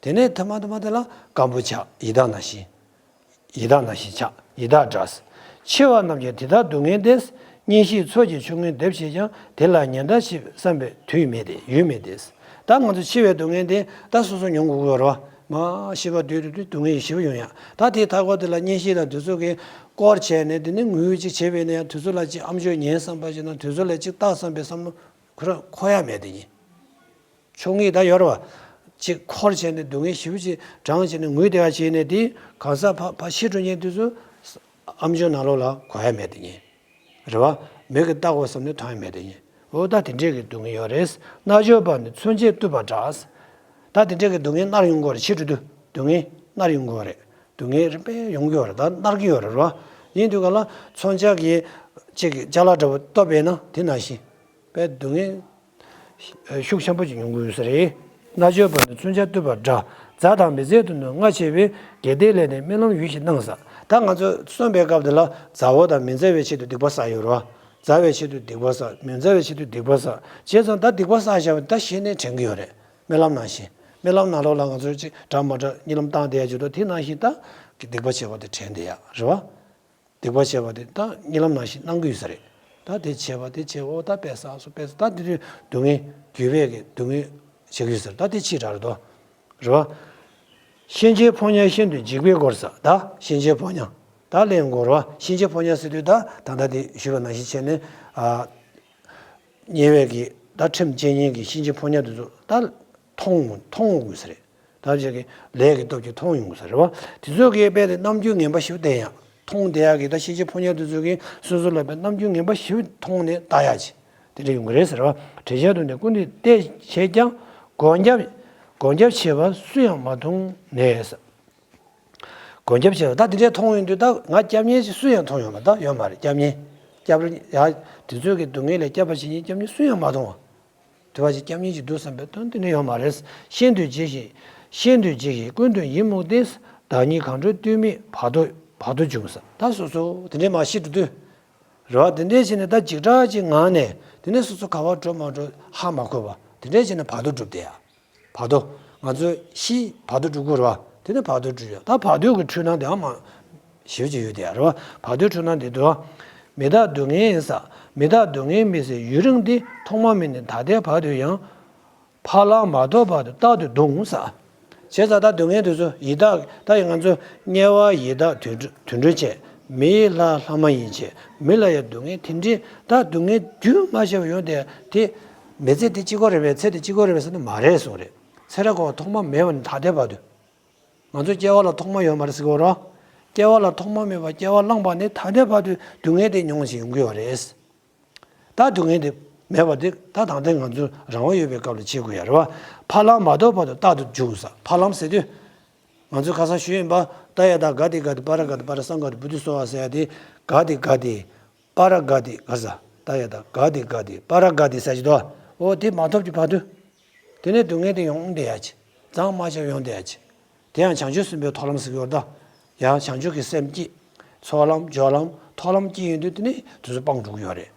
དེ་ནས་ཐ་མ་ཐ་མ་དེ་ལ་སྐམ་པོ་ཆགས། ཡི་དྭགས་ནང་བཞིན། ཡི་དྭགས་ནང་བཞིན་ཆགས། ཡི་དྭགས་འདྲ། འཆི་བ་རྣམས་ཀྱི་དེ་དག་སྡུག་བསྔལ་ཏེ། གཉེན་བཤེས་ཚོགས་ཀྱིས་ཆུང་ངུའི་སྡེབ་བྱེད་ཀྱང་། དེ་ལ་ཉེན་བརྡ་ཆེ་བསམ་པའི་དུས་མེད་དེ། ཡུན་མེད་དེ། ད་ང་ཚོ་འཆི་བའི་སྡུག་བསྔལ་དེ་ད་སོ་སོ་མྱོང་དགོས་ཀྱི་ཡོད་རེད་བ། མ་ཤི་བ་དུས་དུས་དུས་སྡུག་བསྔལ་ཞེ་པོ་ཡོང་ཡ། ད་དེའི་མཐའ་འཁོར་དེ་ལ་གཉེན་བཤེས་དང་དེ་ཚོ་གིས་སྐོར་བྱས་ནས་དེ་ནས་ངུས་ཅིག་བྱས་པས་ན་ཡང་དེ་ཚོ་ལ་ཅིག་ཨམ་ཅོག་ཉན་བསམ་པ་ཞིག་དང་དེ་ཚོ་ལ་ཅིག་ལྟ་བསམ་པའི་བསམ་བློ་ཁོ་རང་འཁོར་ཡ་མེད་དེ་ཡིན། ཆུང་ངུས་ད་ཡོད་རེད་བ། ཅིག་འཁོར་བྱས་ནས་སྡུག་བསྔལ་ཞེ་པོ་ཅིག་བགྲངས་བྱས་ནས་ངུས་བསྡད་ཡ་བྱས་ནས་དེ་གང་ཟག་ཕ་ཕ་ཤི་འགྲོ་མཁན་དེ་ཚོ་ཨམ་ཅོག་ནང་ལོགས་ལ་གོ་ཡ་མེད་དེ་ཡིན། རེད་བ། མིག་གིས་ལྟ་དགོས་བསམ་ནས་མཐོང་ཡ་མེད་དེ་ཡིན། འོ་ད་དེ་འདྲས་ཀྱི་སྡུག་བསྔལ་ཡོད་རེད། མནར་གཅོད་པ་ནི་མཚོན་ཆས་གཏུབ་པ་འདྲ། ད་དེ་འདྲས་ཀྱི་སྡུག་བསྔལ་མནར་ཡོང་གི་ཡོད་རེད། ཤི་འགྲོ་དུས་སྡུག་བསྔལ་མནར་ཡོང་གི་ཡོད་རེད། སྡུག་བསྔལ་རིམ་པས་ཡོང་གི་ཡོད་རེད། ད་མནར་གྱི་ཡོད་རེད་རོ། ཡིན་དུས་ག་ལ་མཚོན་ཆ་གིས་ཅིག་ཅ་ལག་འདྲ་པོ་གཏུབ་པས་ན་དེ་ནང་བཞིན་དཔེ་སྡུག་བསྔལ་ཤུགས་ཆེན་པོ་ཅིག་མྱོང་གི་ཡོད་ས་རེད། མནར་གཅོད་པ་ནི་མཚོན་ཆས་གཏུབ་པ་འདྲ། མཛའ་དང་མི་མཛའི་དོན་དུ་སྔ་ཕྱི་བའི། དགེ་སྡིག་ལས་ནི་རྨི་ལམ་ཡུལ་བཞིན་སྣང་ཟེར། ད་ང་ཚོ་གསོན་པའི་སྐབས་དེ་ལ་མཛའ་བོ་དང་མི་མཛའ་བའི་ཆེད་དུ་སྡིག་པ་བསགས་ཡོད་རེད་བ། མཛའ་བའི་ཆེད་དུ་སྡིག་པ་བསགས། མི་མཛའ་བའི་ཆེད་དུ་སྡིག་པ་བསགས། བྱས་ཙང་ད་སྡིག་པ་བསགས་བཞག་པ་ད་གཞི་ནས་དྲན་གྱི་ཡོད་རེད། རྨི་ལམ་ནང་བཞིན། རྨི་ལམ་ནང་ལོགས་ལ་ང་ཚོ་ཅིག་འདྲ་མ་འདྲ་གཉིད་ལམ་བཏང་བསྡད་ཡ་ཅིག་འདུག་དེ་ནང་བཞིན་ད་སྡིག་པ་བྱས་པ་དེ་དྲན་བསྡད་ཡ་རེད་བ། སྡིག་པ་བྱས་པ་དེ་ད་གཉིད་ལམ་ནང་བཞིན་སྣང་གི་ཡོད་ས་རེད། ད་དེ་བྱས་པ་དེ་བྱས་པ་ཨོ་ད་དཔེ་བསགས་སོང་དཔེ་བསགས། ད་དེ་དུས་སྡུག་བསྔལ་རྒྱུ་བས་ཀྱི་སྡུག་བསྔལ་བྱེད་ཀྱི་ཡོད་ས་རེད། ད་དེ་ཕྱིས་དྲགས་རེད་དོ། རེད་བ། གཤིན་རྗེའི་ཕོ་ཉ་ཤིན་ཏུ་འཇིགས་པའི་སྐོར་ཟེར། ད་གཤིན་རྗེའི་ཕོ་ཉ། ད་གླེང་དགོས་རེད་བ། གཤིན་རྗེའི་ཕོ་ཉ་ཟེར་དུས་ད་ད་ལྟ་དེ་ཞུས་པ་ནང་བཞིན་བྱས་ནས་ཨ། དམྱལ་བའི་གི་ད་ཁྲིམས་བཅད་མཁན་གྱི་གཤིན་རྗེ་ཕོ་ཉ་དེ་ཚོ་ད་མཐོང་མཐོང་འོང་དགོས་ས་རེད། ད་ཅིག་གི་ལས་ཀྱི་སྟོབས་ཀྱིས་མཐོང་ཡོང་དགོས་ས་རེད་བ། དེ་ཚོ་གིས་དཔེ་དེ་རྣམ་འགྱུར་ངན་པ་ཞིག་བསྟན་ཡང་མཐོང་བསྡད་ཡག་གི་ད་གཤིན་རྗེ་ཕོ་ཉ་དེ་ཚོ་གིས་སོ་སོ་ལ་དཔེ་རྣམ་འགྱུར་ངན་པ་ཞིག་མཐོང་ནས་ལྟ་ཡག་ཅིག་དེ་འདྲ་ཡོང་གི་རེད་ཟེར་བ། བྲེད་བྱ་དུ་ནི་སྐུ་འདི་བལྟས་བྱས་ཀྱང་། སྒོམ་རྒྱབ་སྒོམ་རྒྱབ་བྱེད་པ་སུ་ཡང་མ་མཐོང་ནས། སྒོམ་རྒྱབ་བྱས་པ་ད་དེ་འདྲའི་མཐོང་ཡོང་དུས་ད་ང་སྐྱབས་གཉེར་ཅིག་སུ་ཡང་མཐོང་ཡོད་མ་ད་ཡོད་མ་རེད། སྐྱབས་གཉེར་སྐྱབས་རེ་ཡ་དེ་ཚོའི་གི་སྡུག་བསྔལ་ལས་སྐྱབས་པ་བྱེད་མཁན་སྐྱབས་གཉེར་སུ་ཡང་མ་མཐོང་བ། དེ་བ་ཅིག་སྐྱབས་གཉེར་ཅིག་འདུག་བསམ་པའི་དོན་དེ་འདྲ་ཡོད་མ་རེད། ཤིན་ཏུ་འཇིགས་ཤིང་ཤིན་ཏུ་འཇིགས་ཤིང་ཀུན་ཏུ་ཡིད་མུག་སྟེ། བདག་ཉིད་གང་འཕྲོ་ལྟོས་མེད་བར་དོ་ བར་དོ་འབྱུང་ས། ད་སོ་སོ་དེ་འདྲའི་མ་ཤི་འགྲོ་དུས། རེད་བ། དེ་འདྲའི་བྱས་ནས་ད་འཇིགས་སྐྲག་ཅིག་ངང་ནས་དེ་ནས་སོ་སོ་ག་བར་འགྲོ་མ་འགྲོ་ཧ་མ་གོ་བ་དེ་འདྲའི་བྱས་ནས་བར་དོ་སྒྲུབ་བསྡད་ཡ། བར་དོ། ང་ཚོ་ཤི་བར་དོ་སྒྲུབ་དགོས་རེད་བ། དེ་ནས་བར་དོ་སྒྲུབ་ཡ། ད་བར་དོ་གི་འཁྲུལ་སྣང་དེའང་མ་ཞེ་པོ་ཅིག་ཡོད་དེ་ཡ་རེད་བ། བར་དོའི་འཁྲུལ་སྣང་དེ་འདུག་མི་རྟག་སྡུག་བསྔལ་ཡིན་ས། མི་རྟག་སྡུག་བསྔལ་མི་སྲིད་ཡུན་རིང་སྟེ། ཐོག་མ་མེད་ནས་ད་ལྟའི་བར་དུ་ཡང་། འཕགས་ལམ་མ་ཐོབ་བར་དུ་རྟག་ཏུ་སྡུག་ཟེར། བྱས་ཙང་ད་སྡུག་བསྔལ་དེ་ཚོ་ཡི་དྭགས། ད་ཡི་ང་ཚོ་དམྱལ་བ་ཡི་དྭགས་དུད་འགྲོ་དུད་འགྲོ་བྱས། མི་ཡི་ལྷ་ལྷ་མ་ཡིན་བྱས། མི་ལ་ཡང་སྡུག་བསྔལ་དེ་འདྲའི་ད་སྡུག་བསྔལ་རྒྱུན་མ་ཆད་པར་ཡོང་དེ་དེ། མི་ཚེ་དེ་གཅིག་པོ་རེད་པས། ཚེ་དེ་གཅིག་པོ་རེད་པས་ཟེར་ན་མ་རེད་གསུངས་རེད། ཚེ་རབས་འཁོར་བ་ཐོག་མ་མེད་པ་ནས་ད་ལྟའི་བར་དུ། ང་ཚོ་སྐྱེ་བ་ལ་ཐོག་མ་ཡོད་མ་རེད་ཟེར་གྱི་ཡོད་རེད། སྐྱེ་བ་ལ་ཐོག་མ་མེད་པར་སྐྱེ་བ་བླངས་པ་ནས་ད་ལྟའི་བར་དུ་སྡུག་བསྔལ་དེ་མྱོང་བཞིན་ཡོང་གི་ཡོད་རེད། ད་སྡུག་བསྔལ་དེ་མེད་པ་དེ་ད་ད་ལྟའི་ང་ཚོ་རང་དབང་ཡོད་པའི་སྐབས་ལ་བྱེད་དགོས་ཡ་རེད་བ། འཕགས་ལམ་མ་ཐོབ་བར་དུ་རྟག་ཏུ་འཇུག་ཟེར། འཕགས་ལམ་ཟེར་དུས། ང་ཚོས་ཁ་སང་ཞུས་ཡིན་པ། ཏདྱ་ཐཱ་ག་ཏེ་ག་ཏེ་པཱ་ར་ག་ཏེ་པཱ་ར་སཾ་ག་ཏེ་བོ་དྷི་སྭཱ་ཧཱ་ཟེར་ཡ་དེ། ག་ཏེ་ག་ཏེ་པཱ་ར་ག་ཏེ་ག་ཟེར། ཏདྱ་ཐཱ་ག་ཏེ་ག་ཏེ་པཱ་ར་ག་ཏེ་ཟེར་གྱི་འདུག་འོ་དེ་མ་ཐོབ་ཀྱི་བར་དུ། དེ་ནས་སྡུག་བསྔལ་དེ་ཡོང་བསྡད་ཡ་ཅིག་གཙང་མ་ཆགས་ཡོང་བསྡད་ཡ་ཅིག་དེ་ཡང་བྱང་ཆུབ་སེམས་དཔའི་ཐོག་ལམ་ཟེར་གྱི་ཡོད་རེད་ད། ཡང་བྱང་ཆུབ་ཀྱི་སེམས་བསྐྱེད། ཚོགས་ལམ་སྦྱོར་ལམ་ཐོག་ལམ་བསྐྱེད་ཡོང་དུས་དེ་ནི་དེ་ཚོ་སྤངས་འགྲོ་གི་ཡོད་རེད།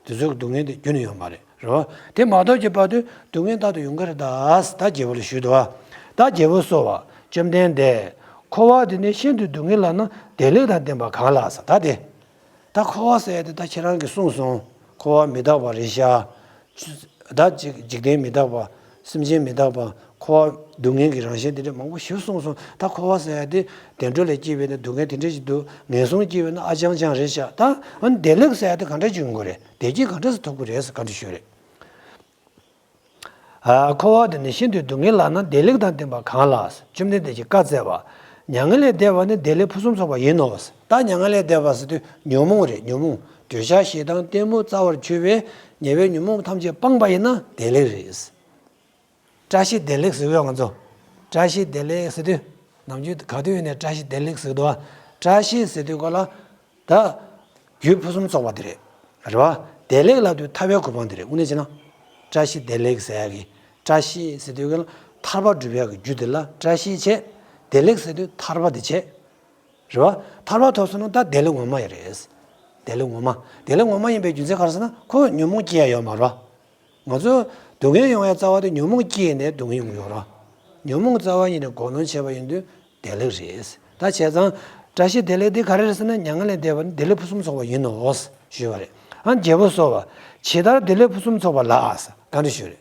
དེ་ཚོའི་སྡུག་བསྔལ་དེ་རྒྱུན་ནས་ཡོད་མ་རེད། རེད་བ། དེ་མ་ཐོབ་ཀྱི་བར་དུ་སྡུག་བསྔལ་རྟག་ཏུ་ཡོང་གི་རེད་ད། ད་རྒྱལ་པོ་ལ་ཞུས་འདུག་བ། ད་རྒྱལ་པོ་གསོལ་བ། བཅོམ་ལྡན་འདས། འཁོར་བ་འདི་ནི་ཤིན་ཏུ་སྡུག་བསྔལ་ལགས་ན་བདེ་ལེགས་དང་ལྡན་པ་གང་ལགས་ཟེར། ད་དེ། ད་འཁོར་བ་ཟེར་ཡ་དེ་ད་ཁྱེད་རང་གིས་གསུངས་སོང་། འཁོར་བ་མི་རྟག་པ་རེད་ཤག་ད་འཇིག་འཇིག་རྟེན་མི་རྟག་པ། སེམས་ཅན་མི་རྟག་པ། འཁོར་བ་སྡུག་བསྔལ་གྱི་རང་བཞིན་དེ་འདྲ་མང་པོ་ཞིག་གསུངས་སོང་། ད་འཁོར་བ་ཟེར་ཡ་དེ་བདེ་འགྲོ་ལས་སྐྱེས་པས་ན་སྡུག་བསྔལ་དེ་འདྲ་ཞིག་འདུག་ངན་སོང་སྐྱེས་པས་ན་ཨ་ཅང་ཅང་རེད་ཤག་ད་ཨ་ནི་བདེ་ལེགས་ཟེར་ཡ་དེ་ག་འདྲ་ཅིག་ཡོང་གི་རེད། བདེ་སྐྱིད་ག་འདྲ་ཞིག་ཐོབ་ཀྱི་རེད་ཟེར་བཀའ་འདྲི་ཞུས་རེད། ཨ། འཁོར་བ་འདི་ནི་ཤིན་ཏུ་སྡུག་བསྔལ་ལགས་ན་བདེ་ལེགས་དང་ལྡན་པ་གང་ལགས། བཅོམ་ལྡན་འདས་ཀྱིས་བཀའ་སྩལ་པ། མྱ་ངན་ལས་འདས་པ་ནི་བདེ་ལེགས་ཕུན་སུམ་ཚོགས་པ་ཡིན་ནོ། ད་མྱ་ངན་ལས་འདས་པ་ཟེར་དུས་ཉོན་མོངས་རེད། ཉོན་མོངས། འདོད་ཆགས་ཞེ་སྡང་གཏི་མུག་རྩ་བར་གྱུར་པའི་ཉེས་པའི་ཉོན་མོངས་ཐམས་ཅད་སྤངས་པ་ཡིན་ན་བདེ་ལེགས་རེད། བཀྲ་ཤིས་བདེ་ལེགས་ཟེར་གི་ཡོད། ང་ཚོ་བཀྲ་ཤིས་བདེ་ལེགས་ཟེར་དུས་ནམ་རྒྱུན་ག་དུས་ཡིན་ནའི་བཀྲ་ཤིས་བདེ་ལེགས་ཟེར་གི་འདུག་བ། བཀྲ་ཤིས་ཟེར་དུས་གོ་ལ། ད། རྒྱུ་ཕུན་སུམ་ཚོགས་པ་དེ་རེད། རེད་བ། བདེ་ལེགས་ལབ་དུས་ཐར་པའི་གོ་འཕང་དེ་རེད། དངོས་གནས་བྱས་ན། བཀྲ་ཤིས་བདེ་ལེགས་ཟེར་ཡ་གི། བཀྲ་ཤིས་ཟེར་དུས་ག་ལ་ཐར་པ་སྒྲུབ་ཡ་གི་རྒྱུ་དེ་ལ་བཀྲ་ཤིས་བྱས། བདེ་ལེགས་ཟེར་དུས་ཐར་པ་དེ་བྱས། རེད་བ། ཐར་པ་ཐོབ་སོང་ན་ད་བདེ་ལེགས་ངོ་མ་ཡིན་རེད། བདེ་ལེགས་ངོ་མ། བདེ་ལེགས་ངོ་མ་ཡིན་པའི་རྒྱུ་མཚན་ག་རེ་ཟེར་ན་ཁོ་ཉོན་མོངས་སྐྱེ་ཡ་ཡོད་མ་རེད་བ། ང་ཚོ་སྡུག་བསྔལ་ཡོང་ཡ་རྩ་བ་དེ་ཉོན་མོངས་སྐྱེས་ནས་སྡུག་བསྔལ་ཡོང་གི་ཡོད་རེད། ཉོན་མོངས་རྩ་བ་ཉིད་ནས་གོ་ནོན་བྱས་པ་ཡིན་དུས་བདེ་ལེགས་རེད། ད་བྱས་ཙང་། བཀྲ་ཤིས་བདེ་ལེགས་འདི་ག་རེ་རེད་ཟེར་ན་མྱ་ངན་ལས་འདས་པ་ནི་བདེ་ལེགས་ཕུན་སུམ་ཚོགས་པ་ཡིན་ནོ། ཞུས་པ་རེད། ཨ་རྒྱལ་པོ་གསོལ་བ། ཇི་ལྟར་བདེ་ལེགས་ཕུན་སུམ་ཚོགས་པ་ལགས། བཀའ་འདྲི་ཞུས་རེད།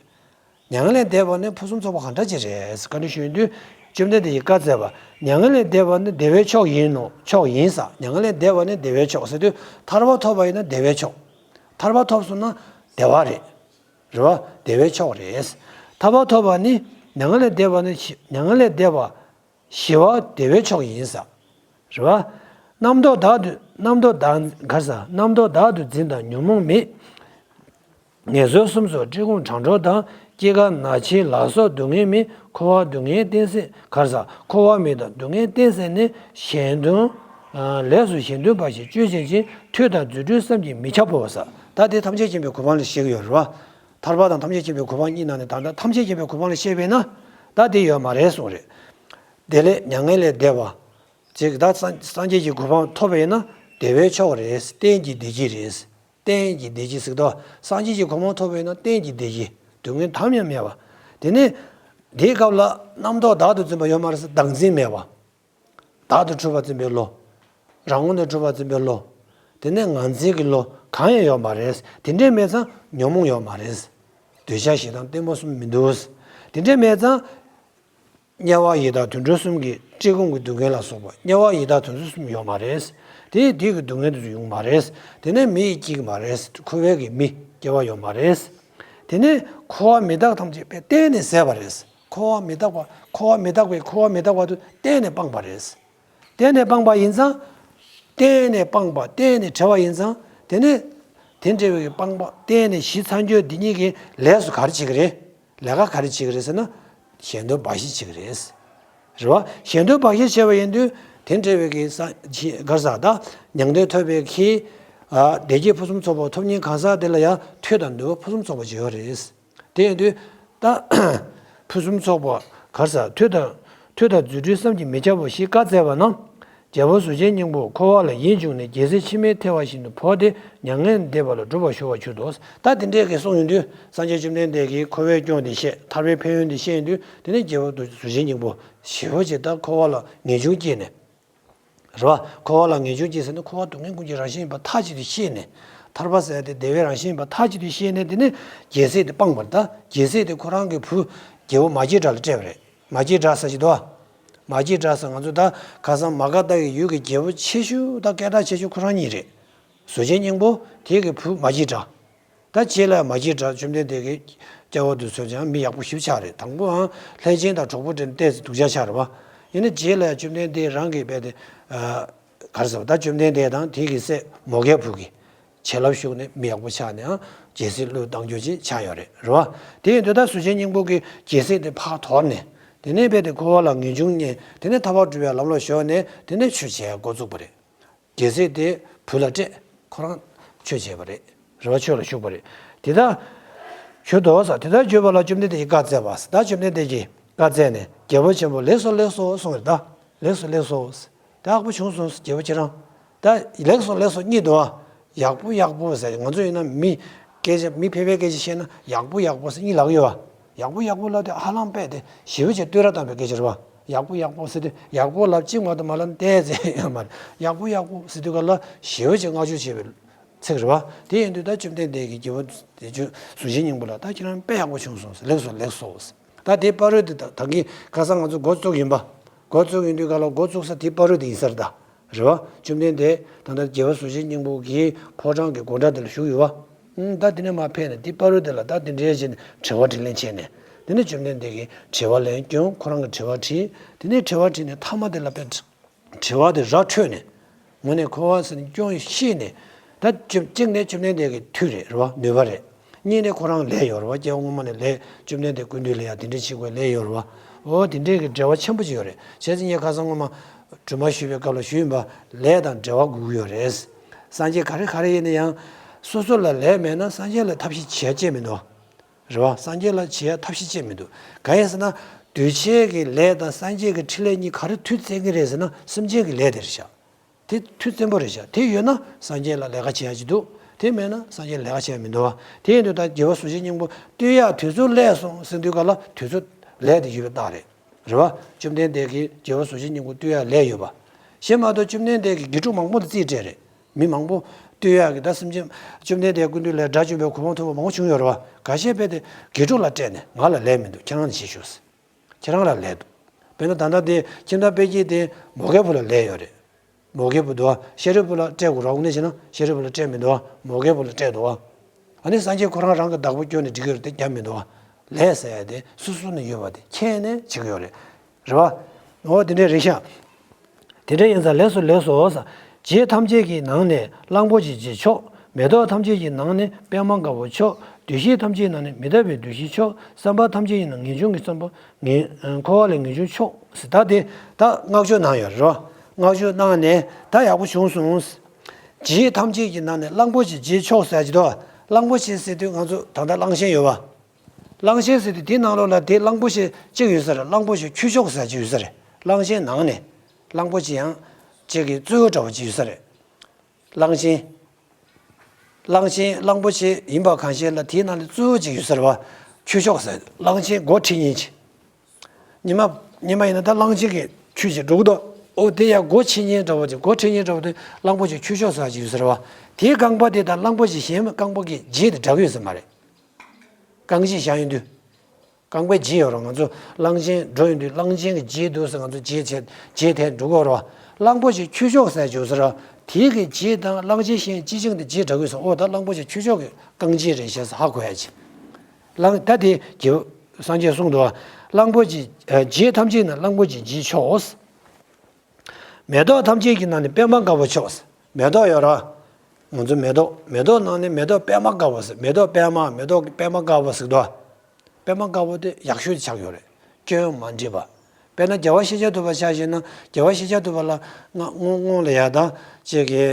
མྱ་ངན་ལས་འདས་པ་ནི་ཕུན་སུམ་ཚོགས་པ་གང་འདྲ་ཅིག་རེད། བཀའ་འདྲི་ཞུས་དུས། བཅོམ་ལྡན་འདས་ཀྱིས་བཀའ་སྩལ་པ། མྱ་ངན་ལས་འདས་པ་ནི་བདེ་བའི་མཆོག་ཡིན་ནོ། མཆོག་ཡིན་ས། མྱ་ངན་ལས་འདས་པ་ནི་བདེ་བའི་མཆོག་ཟེར་དུས་ཐར་པ་ཐོབ་པ་ཡིན་ན་བདེ་བའི་མཆོག་ཐར་པ་ཐོབ་སོང་ན་བདེ་བ་རེད། རེད་བ། བདེ་བའི་མཆོག་རེད། ཐར་པ་ཐོབ་པ་ནི་མྱ་ངན་ལས་འདས་པ་ནི་ཞི་མྱ་ངན་ལས་འདས་པ། ཞི་བ་བདེ་བའི་མཆོག་ཡིན་ས། རེད་བ། རྣམ་རྟོག་དག་ཏུ་རྣམ་རྟོག་དག་ག་རེ་ཟ། རྣམ་རྟོག་དག་ཏུ་འཛིན་དང་ཉོན་མོངས་མེད། ངལ་འཚོ་གསུམ་སོགས་བཀྲེས་སྐོམ་གྲང་འཁྲོག་དང་། སྐྱེ་རྒ་ན་འཆི་ལ་སོགས་སྡུག་བསྔལ་མེད། འཁོར་བ་སྡུག་བསྔལ་གཏན་སྲིད་ག་རེ་ཟ། འཁོར་བ་མེད་དང་སྡུག་བསྔལ་གཏན་སྲིད་ནི། གཞན་དོན་ལས་སུ་གཞན་དོན་འབའ་ཞིག་སྤྱོད་བྱེད་ཅིང་། ཐོས་དང་རྫུ་འཕྲུལ་བསམ་གྱིས་མི་ཁྱབ་བོ་ཟེར། ད་དེ་ཐམས་ཅད་མཁྱེན་པའི་གོ་འཕང་ལ་བཤད་ཀྱི་ཡོད་རེད་བ། ཐར་པ་དང་ཐམས་ཅད་མཁྱེན་པའི་གོ་འཕང་གཉིས་ནང་ནས་ད་ལྟ་ཐམས་ཅད་མཁྱེན་པའི་གོ་འཕང་ལ་བཤད་པས་ན། ད་དེ་ཡོད་མ་རེད་གསུངས་རེད། བདེ་ལེགས་མྱ་ངན་ལས་འདས་པ། ཅིག་ད་སངས་སངས་རྒྱས་ཀྱི་གོ་འཕང་ཐོབ་པ་ཡིན་ན་བདེ་བའི་མཆོག་རེད། གཏན་གྱི་བདེ་སྐྱིད་རེད། གཏན་གྱི་བདེ་སྐྱིད་ཟེར་དུས་སངས་རྒྱས་ཀྱི་གོ་འཕང་ཐོབ་པ་ཡིན་ན་གཏན་གྱི་བདེ་སྐྱིད། སྡུག་བསྔལ་དམ་ཡང་མེད་པ། དེ་ནས་དེའི་སྐབས་ལ་རྣམ་རྟོག་བདག་ཏུ་འཛིན་པ་ཡོད་མ་རེད་ཟེར། བདག་འཛིན་མེད་པ། བདག་ཏུ་གྲུབ་པ་འཛིན་པའི་བློ། རང་ངོ་ནས་གྲུབ་པ་འཛིན་པའི་བློ། དེ་ནས་ངར་འཛིན་གྱི་བློ་གང་ཡང་ཡོད་མ་རེད། དེ་འདྲས་མེད་ཙང་ཉོན་མོངས་ཡོད་མ་རེད། འདོད་ཆགས་ཞེ་སྡང་གཏི་མུག་གསུམ་མི་འདུག་དེ་འདྲས་མེད་ཙང་། དམྱལ་བ་ཡི་དྭགས་དུད་འགྲོ་གསུམ་གྱི་བཀྲེས་སྐོམ་གྱི་སྡུག་བསྔལ་ལ་སོགས་པ། དམྱལ་བ་ཡི་དྭགས་དུད་འགྲོ་གསུམ་ཡོད་མ་རེད། དེ་དུས་ཀྱི་སྡུག་བསྔལ་དེ་ཚོ་ཡོང་མ་རེད། དེ་ནས་མི་ཡི་སྐྱེ་གི་མ་རེད། འཁོར་བའི་གི་མི་སྐྱེ་བ་ཡོད་མ་རེད། དེ་ནས་འཁོར་བ་མི་རྟག་ཐམས་ཅད་པས་གཏན་ནས་ཟད་པ་རེད། འཁོར་བ་མི་རྟག་པ། འཁོར་བ་མི་རྟག་པས་འཁོར་བ་མི་རྟག་པ་དུ་གཏན་ནས་སྤངས་པ་རེད། གཏན་ནས་སྤངས་པ་ཡིན་ཙང་། གཏན་ནས་སྤངས་པ་གཏན་ནས་བྲལ་བ་ཡིན་ཙང་། དེ་ནས་དེ་འདྲ་བའི་སྤངས་པ་གཏན་ནས་ཞི་ཚར་རྒྱུ་འདི་གཉིས་ཀྱི་ལས་སུ་ག་རེ་བྱེད་ཀྱི་རེད། ལས་ཀ་ག་རེ་བྱེད་ཀྱི་རེད་ཟེར་ན། གཞན་དོན་འབའ་ཞིག་བྱེད་ཀྱི་རེད། རེད་བ། གཞན་དོན་འབའ་ཞིག་བྱས་པ་ཡིན་དུས་དེ་འདྲ་བའི་གི་ས་ཆི་ག་རེ་ཟ། ད་མྱང་འདས་ཐོབ་པའི་གི། ཨ། བདེ་སྐྱིད་ཕུན་སུམ་ཚོགས་པ་ཐོབ་ཉིན་གང་ཟག་དེ་ལ་ཡང་ཐོས་དང་ནུས་པ་ཕུན་སུམ་ཚོགས་པ་ཅིག་ཡོད་རེད། དེ་ཡིན་དུས་ད་ཕུན་སུམ་ཚོགས་པ་ག་རེ་ཟ། ཐོས་དང་ཐོས་དང་རྫུ་འཕྲུལ་བསམ་གྱིས་མི་ཁྱབ་པ་ཞེས་བཀའ་སྩལ་པ་ན། རྒྱལ་པོ་གཟུགས་ཅན་སྙིང་པོ་འཁོར་བ་ལ་ཡིད་འབྱུང་ནས། རྒྱལ་སྲིད་ཕྱི་མའི་ཐལ་བ་བཞིན་དུ་བོར་ཏེ། མྱ་ངན་འདས་པ་ལ་སྒྲུབ་པར་ཞུ་བར་གྱུར་ཏོ། ད་དེ་འདྲའི་གི་གསུངས་ཡོང་དུས་སངས་རྒྱས་བཅོམ་ལྡན་འདས་ཀྱིས་འཁོར་བའི་སྐྱོན་དེ་བཤད། ཐར་པའི་ཕན་ཡོན་དེ་བཤད་ཡོང་དུས། དེ་ནས་རྒྱལ་པོ་གཟུགས་ཅན་སྙིང་པོ་ཞེ་པོ་ཅིག་ད་འཁོར་བ་ལ་ངེས་འབྱུང་སྐྱེས་ནས། རེད་བ། འཁོར་བ་ལ་ངེས་འབྱུང་སྐྱེས་ཟེར་ན་འཁོར་བ་སྡུག་བསྔལ་ཀུན་གྱི་རང་བཞིན་ཡིན་པ་མཐའ་གཅིག་ཏུ་ཤེས་ནས། ཐར་པ་ཟེར་ཡ་དེ་བདེ་བའི་རང་བཞིན་ཡིན་པ་མཐའ་གཅིག་ཏུ་ཤེས་ནས། དེ་ནས་རྒྱལ་སྲིད་དེ་སྤངས་པ་རེད། ད་རྒྱལ་སྲིད་དེ་ཁོ་རང་གི་བུ་རྒྱལ་པོ་མ་སྐྱེས་དགྲ་ལ་སྤྲད་པ་རེད། མ་སྐྱེས་དགྲ་ཟེར་གྱི་འདུག་བ། མ་སྐྱེས་དགྲ་ཟེར་ང་ཚོ་ད་ཁ་སང་མ་ག་དྷ་ཡི་ཡུལ་གྱི་རྒྱལ་པོ་ཆེ་ཤོས་དང་སྐད་གྲགས་ཆེ་ཤོས་ཁོ་རང་གཉིས་རེད། གཟུགས་ཅན་སྙིང་པོ་དེ་གི་བུ་མ་སྐྱེས་དགྲ། ད་རྗེས་ལ་མ་སྐྱེས་དགྲ་བཅོམ་ལྡན་འདས་ཀྱི་སྐྱེ་བ་དེ་ཚོ་ཀྱང་མི་ཡག་པོ་ཞེ་པོ་ཆགས་རེད། དང་པོའང་ལྷས་བྱིན་དང་གྲོགས་པོ་འདྲ་ནས་ཏོག་ཙམ་སྡུག་ཅག་ཆགས་རེད་བ། ཡིན་ན་རྗེས་ལ་ཡང་བཅོམ་ལྡན་འདས་རང་གིས་རྦད་དེ། ཨ། ག་རེ་ཟེར་བ། ད་བཅོམ་ལྡན་འདས་དང་དེ་གི་སྲས་མོའུ་འགལ་བུ་གིས་བྱིན་རླབས་ཞུགས་ནས་མི་ཡག་པོ་ཆགས་ནས་ཨང་རྒྱལ་སྲིད་བློས་བཏང་རྒྱུ་ཅིག་ཆགས་ཡོད་རེད། རེད་བ། དེ་ཡིན་དུས་ད་གཟུགས་ཅན་སྙིང་པོ་གི་རྒྱལ་སྲིད་དེ་ཕར་དོར་ནས། དེ་ནས་རྦད་དེ་འཁོར་བ་ལ་ངེས་འབྱུང་རྙེད། དེ་ནས་ཐར་པ་སྒྲུབ་པའི་ལམ་ལ་ཞུགས་ནས། དེ་ནས་ཆོས་བྱེད་འགོ་བཙུགས་པ་རེད། རྒྱལ་སྲིད་དེ་བུ་ལ་སྤྲད། ཁོ་རང་ཆོས་བྱས་པ་རེད། རེད་བ། ཆོས་ལ་ཞུགས་པ་རེད། དེ་ལྟར་གྱུར་ཏོ་ཟེར། དེ་ལྟར་གྱུར་པ་ལ་བཅོམ་ལྡན་འདས་ཀྱིས་བཀའ་སྩལ་པ། ད་བཅོམ་ལྡན་འདས་ཀྱིས་བཀའ་སྩལ་ནས། རྒྱལ་པོ་ཆེན་པོ་ལེགས་སོ་ལེགས་སོ་གསུངས་རེད། ད་ལེགས་སོ་ལེགས་སོ། ད་ཡག་པོ་བྱུང་སོང་རྒྱལ་པོ་ཁྱེད་རང་། ད་ལེགས་སོ་ལེགས་སོ་གཉིས་འདུག་ཨ། ཡག་པོ་ཡག་པོ་ཟེར། ང་ཚོ་ཡིན་ན་མི་སྐད་ཆ། མི་ཕལ་པའི་སྐད་ཆ་བཤད་ན་ཡག་པོ་ཡག་པོ་ཟེར་གཉིས་ལབ་ཀྱི་ཡོད་པ། ཡག་པོ་ཡག་པོ་ལབ་དེ་ཧ་ལམ་རྦད་དེ་ཞེ་པོ་ཅིག་བསྟོད་ར་བཏང་བའི་སྐད་ཆ་རེད་བ། ཡག་པོ་ཡག་པོ་ཟེར་དུས་ཡག་པོ་ལབ་གཅིག་མ་གཏོགས་མ་ལབ་ཏོག་ཙམ་ཡང་མ་རེད། ཡག་པོ་ཡག་པོ་ཟེར་དུས་ག་ལ་ཞེ་པོ་ཅིག་བསྔགས་བརྗོད་བྱས་པའི་ཚིག་རེད་བ། དེ་ཡིན་དུས་ད་བཅོམ་ལྡན་འདས་ཀྱིས་རྒྱལ་པོ་དེ་ཚོ་གཟུགས་ཅན་སྙིང་པོ་ལ། ད་ཁྱེད་རང་དཔེ་ཡག་པོ་བྱུང་སོང་ཟེར། ལེགས་སོ་ལེགས་སོ་ཟེར། ད་དེའི་བར་དུ་ད་ད་གིན་ཁ་སང་ང་ཚོ་འགོ་བཙུགས་ཡིན་པ། འགོ་བཙུགས་ཡིན་དུས་ག་ལ་འགོ་བཙུགས་ས་དེའི་བར་དུ་ཡིན་ས་རེད་ད། རེད་བ། བཅོམ་ལྡན་འདས་ད་ལྟ་རྒྱལ་བ་གཟུགས་ཅན་སྙིང་པོ་གི་ཕོ་བྲང་གི་སྒོ་འགྲམ་དེ་ལ་བཞུགས་ཡོད་བ། ཨང་། ད་དེ་ནས་མར་ཕེབས་ནས་དེའི་བར་དུ་དེ་ལ་ད་དེ་འདྲའི་བྱས་ནས་དྲི་བ་དྲིས་ལན་བྱས་ནས། དེ་ནས་བཅོམ་ལྡན་འདས་ཀྱིས་དྲི་བ་ལན་བསྐྱོན། ཁོ་རང་གིས་དྲི་བ་དྲིས། དེ་ནས་དྲི་བ་དྲིས་ནས་མཐའ་མ་དེ་ལ་དཔེ་དྲི་བ་དེ་ར་འཕྲོད་ནས། དངོས་གནས་འཁོར་བ་ཟེར་ནས་སྐྱོན་ཤེས་ནས། ད་བཅོམ་གཅིག་ནས་བཅོམ་ལྡན་འདས་ཀྱི་མཐུ་རེད། རེད་བ། ནུས་པ་རེད། གཉིས་ནས་ཁོ་རང་ལས་ཡོད་རེད་བ། སྐྱེ་བ་སྔོན་མ་ནས་ལས། བཅོམ་ལྡན་འདས་སྐུ་མདུན་ལ་ཡ་དེ་འདྲ་བྱེད་དགོས་ལས་ཡོད་རེད་བ། འོ་དེ་འདྲའི་གི་འབྲེལ་བ་ཆེན་པོ་ཅིག་ཡོད་རེད། བྱས་ཙང་ངས་ཁ་སང་སྔོན་མ་སྒྲོལ་མ་ཞུས་པའི་སྐབས་ལ་ཞུས་ཡིན་པ། ལས་དང་འབྲེལ་བ་དགོས་ཀྱི་ཡོད་རེད། སངས་རྒྱས་ག་རེ་ག་རེ་ཡིན་ན་ཡང་སོ་སོ་ལ་ལས་མེད་ན་སངས་རྒྱས་ལ་ཐབས་ཤེས་བྱེད་ཡ་ཅིག་མི་འདུག་རེད་བ། སངས་རྒྱས་ལ་བྱེད་ཡ་ཐབས་ཤེས་ཅིག་མི་འདུག་གང་ཡིན་ཟེར་ན། གདུལ་བྱའི་གི་ལས་དང་སངས་རྒྱས་ཀྱི་ཕྲིན་ལས་གཉིས་ག་རེ་མཐུ་བརྩེ་གི་རེད་ཟེར་ན། སེམས་ཅན་གྱི་ལས་དེ་རེད་ཤག་དེ་མཐུ་བཙན་པོ་རེད་ཤག་དེ་ཡོད་ན་སངས་རྒྱས་ལ་ལས་ཀ་བྱེད་ཡ་ཅིག་འདུག་དེ་མེད་ན་སངས་རྒྱས་ལ་ལས་ཀ་བྱེད་ཡ་མི་འདུག་བ། དེ་ཡིན་དུས་ད་རྒྱལ་བ་གཟུགས་ཅན་སྙིང་པོ་བསྟོད་ཡ་དུས་ཚོད་སླེབས་སོང་ཟེར་དུས་ག་ལ་དུས་ཚོད་ལས་དེ་ཡོད་པའི་རྟགས་རེད། རེད་བ། བཅོམ་ལྡན་འདས་ཀྱིས་རྒྱལ་བ་གཟུགས་ཅན་སྙིང་པོ་བསྟོད་ཡ་ལས་ཡོད་པ། གཞན་མ་གཏོགས་བཅོམ་ལྡན་འདས་ཀྱིས་དགེ་ཕྲུག་མང་པོ་ལ་རྩིས་སྤྲད་རེད། མི་མང་པོ་བསྟོད་ཡག་གི། ད་སེམས་ཅན་བཅོམ་ལྡན་འདས་སྐུ་མདུན་ལ་དགྲ་བཅོམ་པའི་གོ་འཕང་ཐོབ་པ་མང་པོ་བྱུང་ཡོད་རེད་བ། འགའ་ཤས་རྦད་དེ་དགེ་ཕྲུག་ལ་སྤྲད་ནས། ང་ལ་ལས་མི་འདུག་ཁྱེད་རང་ལ་བྱེད་ཤོག་ཟེར། ཁྱེད་རང་ལ་ལས་འདུག་དཔེར་ན་ད་ལྟ་དེ་ཁྱིམ་བདག་དཔལ་སྐྱེས་དེ་མོའུ་འགལ་བུ་ལ་ལས་ཡོད་རེད། མོའུ་འགལ་བུ་འདུག་བ། ཤཱ་རིའི་བུ་ལ་སྤྲད་དགོས་རེད་བ། དངོས་གནས་བྱས་ན་ཤཱ་རིའི་བུ་ལ་སྤྲད་མི་འདུག་བ། མོའུ་འགལ་བུ་ལ་སྤྲད་འདུག་བ། ཨ་ནི་སངས་རྒྱས་ཁོ་རང་རང་གི་བདག་པོ་སྐྱོན་ནས་འགྲིག་གི་རེད་དེ་རྒྱབ་མི་འདུག་བ། ལས་ཟེར་ཡ་དེ་སོ་སོ་ནས་ཡོད་པ་དེ་མཁྱེན་ནས་བྱེད་ཀྱི་ཡོད་རེད། རེད་བ། འོ་དེ་འདྲའི་རེད་ཤག་དེ་འདྲ་ཡིན་ཙང་ལེགས་སོ་ལེགས་སོ་ཟེར། རྗེ་ཐམས་ཅད་ཀྱི་ནང་ནས་གླང་པོ་ཆེ་རྗེས་ཆོག་མེ་ཏོག་ཐམས་ཅད་ཀྱི་ནང་ནས་པདྨ་དཀར་པོ་ཆོག་འདུ་ཤེས་ཐམས་ཅད་ཀྱི་ནང་ནས་མི་རྟག་པའི་འདུ་ཤེས་ཆོག་བསམ་པ་ཐམས་ཅད་ཀྱི་ནང་ངེས་འབྱུང་གི་བསམ་པ། ངེས། འཁོར་བ་ལས་ངེས་འབྱུང་ཆོག་ཟེར། ད་དེ་ད་སྔགས་ཆོས་གནང་ཡོད་རེད་བ། སྔགས་ཆོས་གནང་ནས་ད་ཡག་པོ་བྱུང་སོང་། རྗེ་ཐམས་ཅད་ཀྱི་ནང་ནས་གླང་པོ་ཆེ་རྗེས་ཆོག་ཟེར་གྱི་འདུག་གླང་པོ་ཆེ་ཟེར་དུས་ང་ཚོ་ད་ལྟ་གླང་ཆེན་ཡོད་བ། གླང་ཆེན་ཟེར་དུས་དེའི་ནང་ལོགས་ལ་དེ་གླང་པོ་ཆེ་གཅིག་ཡོད་ས་རེད། གླང་པོ་ཆེ་ཁྱུ་མཆོག་ཟེར་གྱི་ཡོད་ས་རེད། གླང་ཆེན་ནང་ནས་གླང་པོ་ཆེ་ཡང་གཅིག་གི་གཙོ་བོ་འདྲ་བོ་ཅིག་ཡོད་ས་རེད། གླང་ཆེན། གླང་ཆེན་གླང་པོ་ཆེ་ཡིན་པ་གང་ཤེས་ལ་དེའི་ནང་ལ་གཙོ་བོ་གཅིག་ཡོད་ས་རེད་བ། ཁྱུ་མཆོག་ཟེར། གླང་ཆེན་སྒོ་ཁྲི་གཉིས་ཀྱི། ཉི་མ། ཉི་མ་ཡིན་ན་ད་གླང་ཆེན་གྱི་ཁྱུ་ཞིག་འགྲོ་གི་འདུག་འོ་དེ་ཡང་སྒོ་ཁྲི་གཉིས་འདྲ་བོ་ཅིག་སྒོ་ཁྲི་གཉིས་འདྲ་བོ་དེ་གླང་པོ་ཆེ་ཁྱུ་མཆོག་ཟེར་གྱི་ཡོད་ས་རེད་བ། དེའི་རྐང་པ་དེ་དང་གླང་པོ་ཆེ་གཞན་རྐང་པ་གི་རྗེས་དེ་འདྲ་གི་ཡོད་ས་མ་རེད། རྐང་རྗེས་བཞག་ཡོང་དུས། རྐང་པའི་རྗེས་ཡོད་རེད། ང་ཚོ་གླང་ཆེན་འགྲོ་ཡོང་དུས་གླང་ཆེན་གྱི་རྗེས་འདུག་ཟེར། ང་ཚོ་རྗེས་བྱས་རྗེས་དེད་འགྲོ་གི་ཡོད་རེད་བ། གླང་པོ་ཆེ་ཁྱུ་མཆོག་ཟེར་བྱུང་ཟེར་ར། དེའི་གི་རྗེས་དང་གླང་ཆེན་གཞན་སྤྱི་ཆིངས་དེ་རྗེས་འདྲ་གི་ཡོད་ས། འོ་ད་གླང་པོ་ཆེ་ཁྱུ་མཆོག་གི་རྐང་རྗེས་རེད་ཞེས་ཧ་གོ་ཡ་ཅིག་གླང་ད་དེ་རྒྱལ་སངས་རྒྱས་གསུངས་འདུག་བ། གླང་པོ་ཆེ་རྗེ་ཐམས་ཅད་ན་གླང་པོ་ཆེ་རྗེས་ཆོག་མེ་ཏོག་ཐམས་ཅད་ཀྱི་ནང་ནས་པདྨ་དཀར་པོ་མཆོག་མེ་ཏོག་ཡོད་ར། ང་ཚོ་མེ་ཏོག་མེ་ཏོག་ནང་ནས་མེ་ཏོག་པདྨ་དཀར་པོ་ཟེར། མེ་ཏོག་པདྨ། མེ་ཏོག་པདྨ་དཀར་པོ་ཟེར་འདུག་པདྨ་དཀར་པོ་དེ་ཡག་ཤོས་དེ་ཆགས་ཡོད་རེད། སྐྱོན་མ་འདྲེས་པ། དཔེར་ན་རྒྱལ་བ་ཤཱཀྱ་ཐུབ་པ་ཆ་བཞག་ན། རྒྱལ་བ་ཤཱཀྱ་ཐུབ་པ་ལ་སྔ་སྔོན་སྔོན་ལ་ཡ་ད་ཅིག་གི་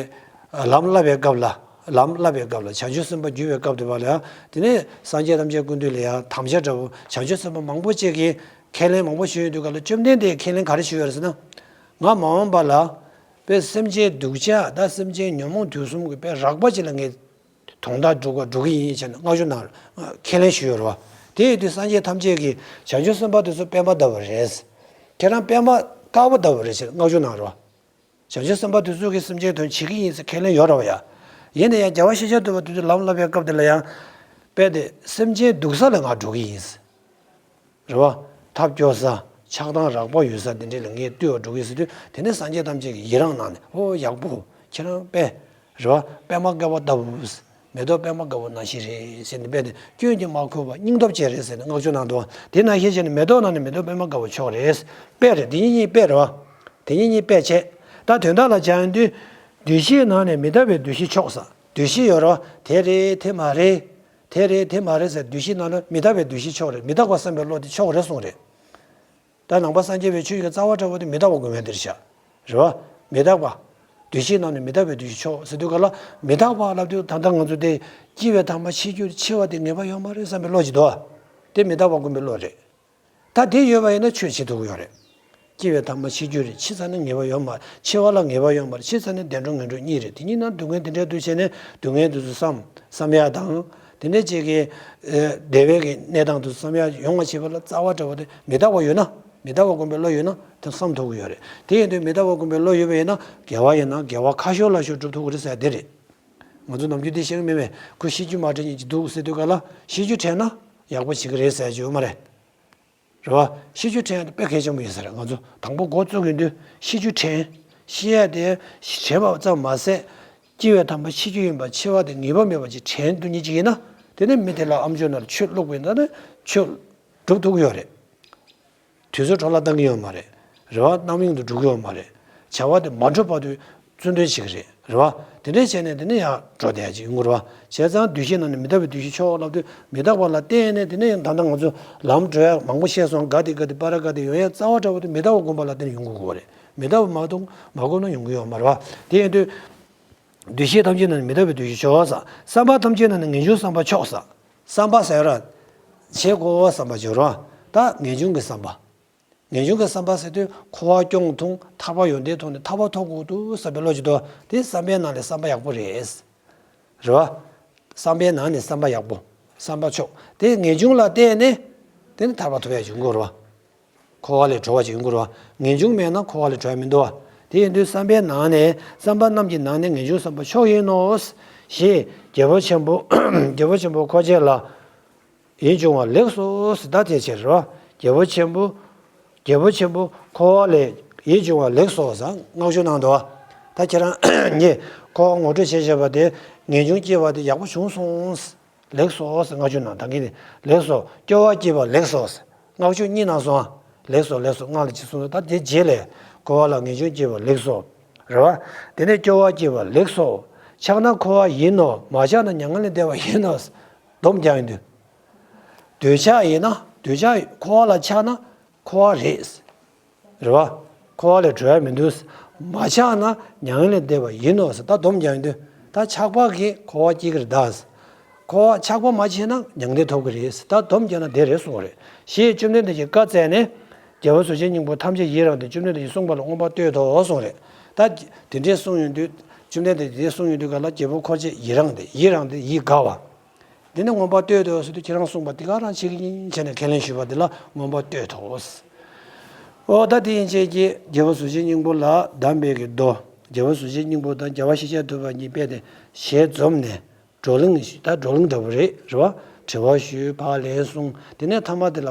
ལམ་བསླབ་པའི་སྐབས་ལ། ལམ་བསླབ་པའི་སྐབས་ལ། བྱང་ཆུབ་སེམས་དཔའ་བསྒྱུར་བའི་སྐབས་དེ་བ་ལ་ཡ། དེ་ནས་སངས་རྒྱས་ཐམས་ཅད་ཀུན་འདུས་ལ་ཡ་དམ་བཅའ་འདྲ་བོ། བྱང་ཆུབ་སེམས་དཔའ་མང་པོ་ཅིག་གིས་ཁས་ལེན་མང་པོ་ཞུས་ཡོང་དུས་ག་ལ་བཅོམ་ལྡན་འདས་ཁས་ལེན་ག་རེ་ཞུས་ཡོད་རེད་ཟེར་ན། ང་མ་འོངས་པ་ལ་ པས་སེམས་ཅན་སྡུག་ཅག་དང་སེམས་ཅན་ཉོན་མོངས་དུག་གསུམ་གྱི་པས་རགས་པ་ཅིག་ལ་ངས་དོན་དག་སྒྲུབ་པ་སྒྲུབ་ཀྱི་ཡིན་ཟེར་ནས་མངགས་བཅོལ་གནང་ཁས་ལེན་ཞུས་ཡོད་རེད་བ། དེ་ཡིན་དུས་སངས་རྒྱས་ཐམས་ཅད་ཀྱིས་བྱང་ཆུབ་སེམས་དཔའ་དེ་ཚོ་པད་མ་ལྟ་བུ་རེད། ཁྱེད་རང་པད་མ་དཀར་པོ་ལྟ་བུ་རེད་ཟེར་མངགས་བཅོལ་གནང་རེད་བ། བྱང་ཆུབ་སེམས་དཔའ་དེ་ཚོ་གིས་སེམས་ཅན་དོན་བྱེད་ཀྱི་ཡིན་ཟེར་ཁས་ལེན་ཡོད་རེད་བ་ཡ། ཡིན་ན་ཡང་རྒྱལ་བ་ཤཱཀྱ་ཐུབ་པ་དེ་ཚོས་ལམ་བསླབ་པའི་སྐབས་དེ་ལ་ཡང་། དཔེ་དེ་སེམས་ཅན་སྡུག་ས་ལ་ང་འགྲོ་གི་ཡིན། རེད་བ། ཐབས་སྐྱོ་ས། ཆགས་སྡང་རགས་པ་ཡོད་ས་དེ་འདྲ་ལ་ངས་བཏུལ་བར་འགྲོ་གི་ཟེར་དུས་དེ་ནས་སངས་རྒྱས་ཐམས་ཅད་ཀྱིས་ཡི་རངས་གནང་ནས་ཨོ་ཡག་པོ། ཁྱེད་རང་དཔེ། རེད་བ། པད་མ་དཀར་པོ་ལྟ་བུ། མེ་ཏོག་པད་མ་དཀར་པོ་ནང་བཞིན་རེད་ཟེར་ནས་དཔེ་དེ་སྐྱོན་གྱིས་མ་གོས་པ་སྙིང་སྟོབས་ཅན་རེད་ཟེར་ནས་མངགས་བཅོལ་གནང་འདུག་བ། དེ་ནང་བཞིན་བྱས་ནས་མེ་ཏོག་ནང་ནས་མེ་ཏོག་པད་མ་དཀར་པོ་མཆོག་རེད། དཔེ་རེད་དེ་གཉིས་གཉིས་དཔེ་རེད་བ། དེ་གཉིས་གཉིས་དཔེ་བྱས། ད་དོན་དག་ལ་སྦྱར་ཡོང་དུས། འདུ་ཤེས་ནང་ནས་མི་རྟག་པའི་འདུ་ཤེས་མཆོག་ཟེར་འདུ་ཤེས་ཡོད་རེད་བ་དེ་རེད་དེ་མ་རེད། དེ་རེད་དེ་མ་རེད་ཟེར་འདུ་ཤེས་ནང་ལ་མི་རྟག་པའི་འདུ་ཤེས་མཆོག་རེད། མི་རྟག་པ་བསམ་པའི་བློ་དེ་མཆོག་རེད་གསུངས་རེད། ད་ནང་པ་སངས་རྒྱས་པའི་ཆོས་ཀྱི་རྩ་བ་འདྲ་བོ་དེ་མི་རྟག་པ་དགོས་མཁན་དེ་རེད་ཤག་རེད་བ། མི་རྟག་པ། འདུ་ཤེས་ནང་ནས་མི་རྟག་པའི་འདུ་ཤེས་མཆོག་ཟེར་དུས་ག་ལ་མི་རྟག་པ་ལབ་དུས་ད་ལྟ་ང་ཚོ་དེ་སྐྱེ་བའི་ཐ་མ་འཆི་རྒྱུ་འཆི་བ་དེ་ངེས་པ་ཡོད་མ་རེད་བསམ་པའི་བློ་ཅིག་འདུག་བ། དེ་མི་རྟག་པ་སྒོམ་པའི་བློ་རེད། ད་དེ་ཡོད་པ་ཡིན་ན་ཆོས་བྱེད་ཐུབ་ཀྱི་ཡོད་རེད། སྐྱེ་བའི་ཐ་མ་འཆི་རྒྱུ་རེད། འཆི་ཚར་ན་ངེས་པ་ཡོད་མ་རེད། འཆི་བ་ལ་ངེས་པ་ཡོད་མ་རེད། འཆི་ཚར་ན་བདེ་འགྲོ་ངན་འགྲོ་གཉིས་རེད། དེ་གཉིས་ནང་སྡུག་བསྔལ་དེ་འདྲ་འདུག་བྱས་ནས་སྡུག་བསྔལ་དེ་ཚོ་བསམ། བསམ་ཡག་དང་། དེ་འདྲ་བྱས་ཀྱི། ཨེ། བདེ་བའི་གི་གནས་སྟངས་དེ་ཚོ་བསམ་ཡག་ཡོང་བ་བྱེད་པ་ལ་རྩ་བ་འདྲ་བོ་དེ་མི་རྟག་པ་ཡོད་ན། མི་རྟག་པ་སྒོམ་པའི་བློ་ཡོད་ན་དེ་བསམ་ཐུབ་ཀྱི་ཡོད་རེད། དེ་ཡིན་དུས་མི་རྟག་པ་སྒོམ་པའི་བློ་ཡོད་པ་ཡིན་ན་དགེ་བ་ཡིན་ན་དགེ་བ་ཁ་ཤོར་ལ་ཤོར་སྒྲུབ་ཐུབ་ཀྱི་རེད་ཟེར་ཡག་དེ་རེད། ང་ཚོ་ནམ་རྒྱུན་དེ་བཤད་ཀྱི་མེད་མེད་ཁོ་ཤི་རྒྱུ་མ་དྲན་མཁན་ཅིག་འདུག་ཟེར་དུས་ག་ལ་ཤི་རྒྱུ་དྲན་ན་ཡག་པོ་བྱེད་ཀྱི་རེད་ཟེར་ཡག་ཅིག་ཡོད་མ་རེད། རེད་བ། ཤི་རྒྱུ་དྲན་ཡག་དེ་དཔེ་གལ་ཆེན་པོ་ཡིན་ས་རེད། ང་ཚོ་དང་པོ་འགོ་བཙུགས་ཡོང་དུས་ཤི་རྒྱུ་དྲན། ཤི་ཡག་དེ་དྲན་པ་ཙམ་མ་ཟད། སྐྱེ་བའི་ཐ་མ་འཆི་རྒྱུ་ཡིན་པ་འཆི་བ་དེ་ངེས་པ་མེད་པ་ཅིག་དྲན་སྡོད་མཁན་ཅིག་ཡིན་ན། དེ་ནས་མི་དེ་ལ་ཨ་མཆོག་ནང་ལ་ཆོས་བླུགས་པ་ཡིན་ན་ནི་ཆོས་སྒྲུབ་ཐུབ་ཀྱི་ཡོད་རེད། དུས་ཚོད་འཕྲོ་བརླག་བཏང་གི་ཡོད་མ་རེད། རེད་བ། རྣམ་གཡེང་དུ་འགྲོ་གི་ཡོད་མ་རེད། བྱ་བ་དེ་མ་འགྲུབ་བར་དུ་བཙོན་གྲོལ་བྱེད་ཀྱི་རེད། རེད་བ། དེ་འདྲས་བྱས་ནས་དེ་ནས་ཡར་འགྲོ་བསྡད་ཡག་ཅིག་ཡོང་གི་རེད་བ། བྱས་ཙང་འདུ་ཤེས་ནང་ནས་མི་རྟག་པའི་འདུ་ཤེས་མཆོག་ལབ་དུས་མི་རྟག་པ་ལ་བརྟེན་ནས་དེ་ནས་ཡང་ད་ལྟ་ང་ཚོ་ལམ་འགྲོ་ཡག་མང་པོ་བཤད་སོང་། ག་དེ་ག་དེ་པ་ར་ག་དེ་ཡོང་ཡག་རྩ་བ་འདྲ་བོ་དེ་མི་རྟག་པ་སྒོམ་པ་ལ་བརྟེན་ནས་ཡོང་དགོས་ཀྱི་རེད། མི་རྟག་པ་མ་གཏོགས་མ་སྒོམ་ན་ཡོང་གི་ཡོད་མ་རེད་བ། དེ་ཡིན་དུས། འདུ་ཤེས་ཐམས་ཅད་ནང་ནས་མི་རྟག་པའི་འདུ་ཤེས་མཆོག་ཟེར། བསམ་པ་ཐམས་ཅད་ནང་ནས་ངེས་འབྱུང་བསམ་པ་མཆོག་ཟེར། བསམ་པ་ཟེར་ར། བྱེད་དགོས་བསམ་པ་བྱེད་རོགས། ད་ངེས་འབྱུང་གི་བསམ་པ། ངེས་འབྱུང་གི་བསམ་པ་ཟེར་དུས་འཁོར་བ་སྐྱོང་ཐུབ། ཐར་པ་ཡོན་ཏན་ཐོབ་ནས་ཐར་པ་ཐོབ་དགོས་འདུག་བསམ་པའི་བློ་ཅིག་འདུག་དེ་བསམ་པའི་ནང་ནས་བསམ་པ་ཡག་པོ་རེད། རེད་བ། བསམ་པའི་ནང་ནས་བསམ་པ་ཡག་པོ། བསམ་པ་མཆོག་དེ་ངེས་འབྱུང་ལ་བརྟེན་ནས། དེ་ནི་ཐར་པ་ཐོབ་ཡག་ཅིག་ཡོང་གི་རེད་བ། འཁོར་བ་ལས་གྲོལ་བ་ཅིག་ཡོང་གི་རེད་བ། ངེས་འབྱུང་མེད་ན་འཁོར་བ་ལས་གྲོལ་ཡག་མི་འདུག་བ། དེ་ཡིན་དུས་བསམ་པའི་ནང་ནས་བསམ་པ་རྣམས་ཀྱི་ནང་ནས་ངེས་འབྱུང་བསམ་པ་མཆོག་ཡིན་ནོ། ཞེས་རྒྱལ་པོ་ཆེན་པོ། རྒྱལ་པོ་ཆེན་པོ་འཁོར་བཅས་ལ། ཡིད་འབྱུང་བ་ལེགས་སོ་ཟེར། ད་དེ་ཕྱིར་རོ། རྒྱལ་པོ་ཆེན་པོ། རྒྱལ་པོ་ཆེན་པོ་འཁོར་བ་ལས་ཡིད་འབྱུང་བ་ལེགས་སོ་ཟེར་མངགས་བཅོལ་གནང་འདུག་ད་ཁྱེད་རང་ངས་འཁོར་བ་ངོ་སྤྲོད་བྱས་བྱས་པ་དེ་ངེས་འབྱུང་སྐྱེས་པ་དེ་ཡག་པོ་བྱུང་སོང་། ལེགས་སོ་ཟེར་མངགས་བཅོལ་གནང་། ད་གིན་ནས་ལེགས་སོ། སྐྱོ་བ་སྐྱེས་པ་ལེགས་སོ་ཟེར་མངགས་བཅོལ་གཉིས་གནང་སོང་ཨ། ལེགས་སོ་ལེགས་སོ་མངགས་ལ་ཅིག་གསུངས་སོང་། ད་དེ་རྗེས་ལས་འཁོར་བ་ལ་ངེས་འབྱུང་སྐྱེས་པ་ལེགས་སོ། རེད་བ། དེ་ནས་སྐྱོ་བ་སྐྱེས་པ་ལེགས་སོ། ཆགས་ན་འཁོར་བ་ཡིན་ནོ། མ་ཆགས་ན་མྱ་ངན་ལས་འདས་པ་ཡིན་ནོ། སྡོམ་རྒྱག་ཡོང་དུས། འདོད་ཆགས་ཡིན་ན་འདོད་ཆགས་འཁོར་བ་ལ་ཆགས་ན་འཁོར་བ་རེད། རེད་བ། འཁོར་བ་ལས་གྲོལ་ཡག་མི་འདུག་མ་ཆགས་ན་མྱ་ངན་ལས་འདས་པ་ཡིན་ནོ་ཟེར། ད་སྡོམ་རྒྱག་ཡོང་དུས་ད་ཆགས་པ་གིས་འཁོར་བ་སྐྱེ་གི་རེད་ད། འཁོར་བ་ཆགས་པ་མ་བྱས་ན་མྱང་འདས་ཐོབ་ཀྱི་རེད་ཟེར། ད་སྡོམ་རྒྱག་ན་དེ་རེད་གསུངས་པ་རེད། ཞེས་བཅོམ་ལྡན་འདས་ཀྱིས་བཀའ་སྩལ་ནས། རྒྱལ་པོ་གཟུགས་ཅན་སྙིང་པོ་ཐམས་ཅད་ཡི་རངས་ཏེ་བཅོམ་ལྡན་འདས་ཀྱིས་གསུངས་པ་ལ་མངོན་པར་བསྟོད་དོ་གསུངས་རེད། ད་དེ་འདྲས་གསུངས་ཡོང་དུས་བཅོམ་ལྡན་འདས་ཀྱིས་དེ་གསུངས་ཡོང་དུས་ག་ལ་རྒྱལ་པོ་འཁོར་བཅས་ཡི་རངས་ཏེ། ཡི་རངས་ཏེ་ཡིད་དགའ་བ། འདི་ནི་མངོན་པར་བསྟོད་དོ་ཟེར་དུས་ཁྱེད་རང་གསུངས་པ་དེ་ག་རང་བྱེད་ཀྱི་ཡིན་བྱས་ནས་ཁས་ལེན་ཞུས་པ་དེ་ལ་མངོན་པར་བསྟོད་དོ། ཨོ་ད་དེ་ཡན་ཆད་ཀྱིས་རྒྱལ་པོ་གཟུགས་ཅན་སྙིང་པོ་ལ་གདམས་པའི་གི་མདོ། རྒྱལ་པོ་གཟུགས་ཅན་སྙིང་པོ་དང་རྒྱལ་བ་ཤཱཀྱ་ཐུབ་པ་གཉིས་དཔེ་དེ་ཞལ་འཛོམས་ནས་བགྲོ་གླེང་ཞུ། ད་བགྲོ་གླེང་འདྲ་པོ་རེད། རེད་བ། དྲི་བ་ཞུས། ཕར་ལན་གསུངས། དེ་ནས་ཐ་མ་དེ་ལ་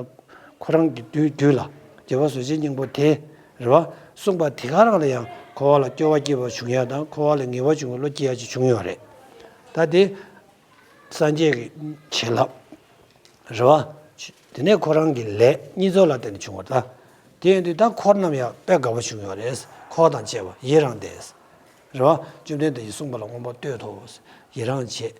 ཁོ་རང་གི་དུས་དུས་ལ་རྒྱལ་པོ་གཟུགས་ཅན་སྙིང་པོ་དེ། རེད་བ། གསུངས་པ་དེ་ག་རང་ལ་ཡང་འཁོར་བ་ལ་སྐྱོ་བ་སྐྱེས་པ་བྱུང་ཡ་དང་འཁོར་བ་ལ་ངེས་པ་བྱུང་བའི་བློ་སྐྱེ་ཡ་ཅིག་བྱུང་ཡོད་རེད། ད་དེ། སངས་རྒྱས་ཀྱི་བྱིན་རླབས། རེད་བ། དེ་ནས་ཁོ་རང་གི་ལས་གཉིས་ཚོགས་ལ་བརྟེན་ནས་བྱུང་བ་ད། དེ་ཡིན་དུས་ད་འཁོར་རྣམས་ཡང་དཔེ་དགའ་པོ་བྱུང་ཡོད་རེད། འཁོར་དང་བཅས་པ་ཡི་རངས་ཏེ། རེད་བ། བཅོམ་ལྡན་འདས་ཀྱིས་གསུངས་པ་ལ་མངོན་པར་བསྟོད་དོ། ཡི་རངས་བྱེད།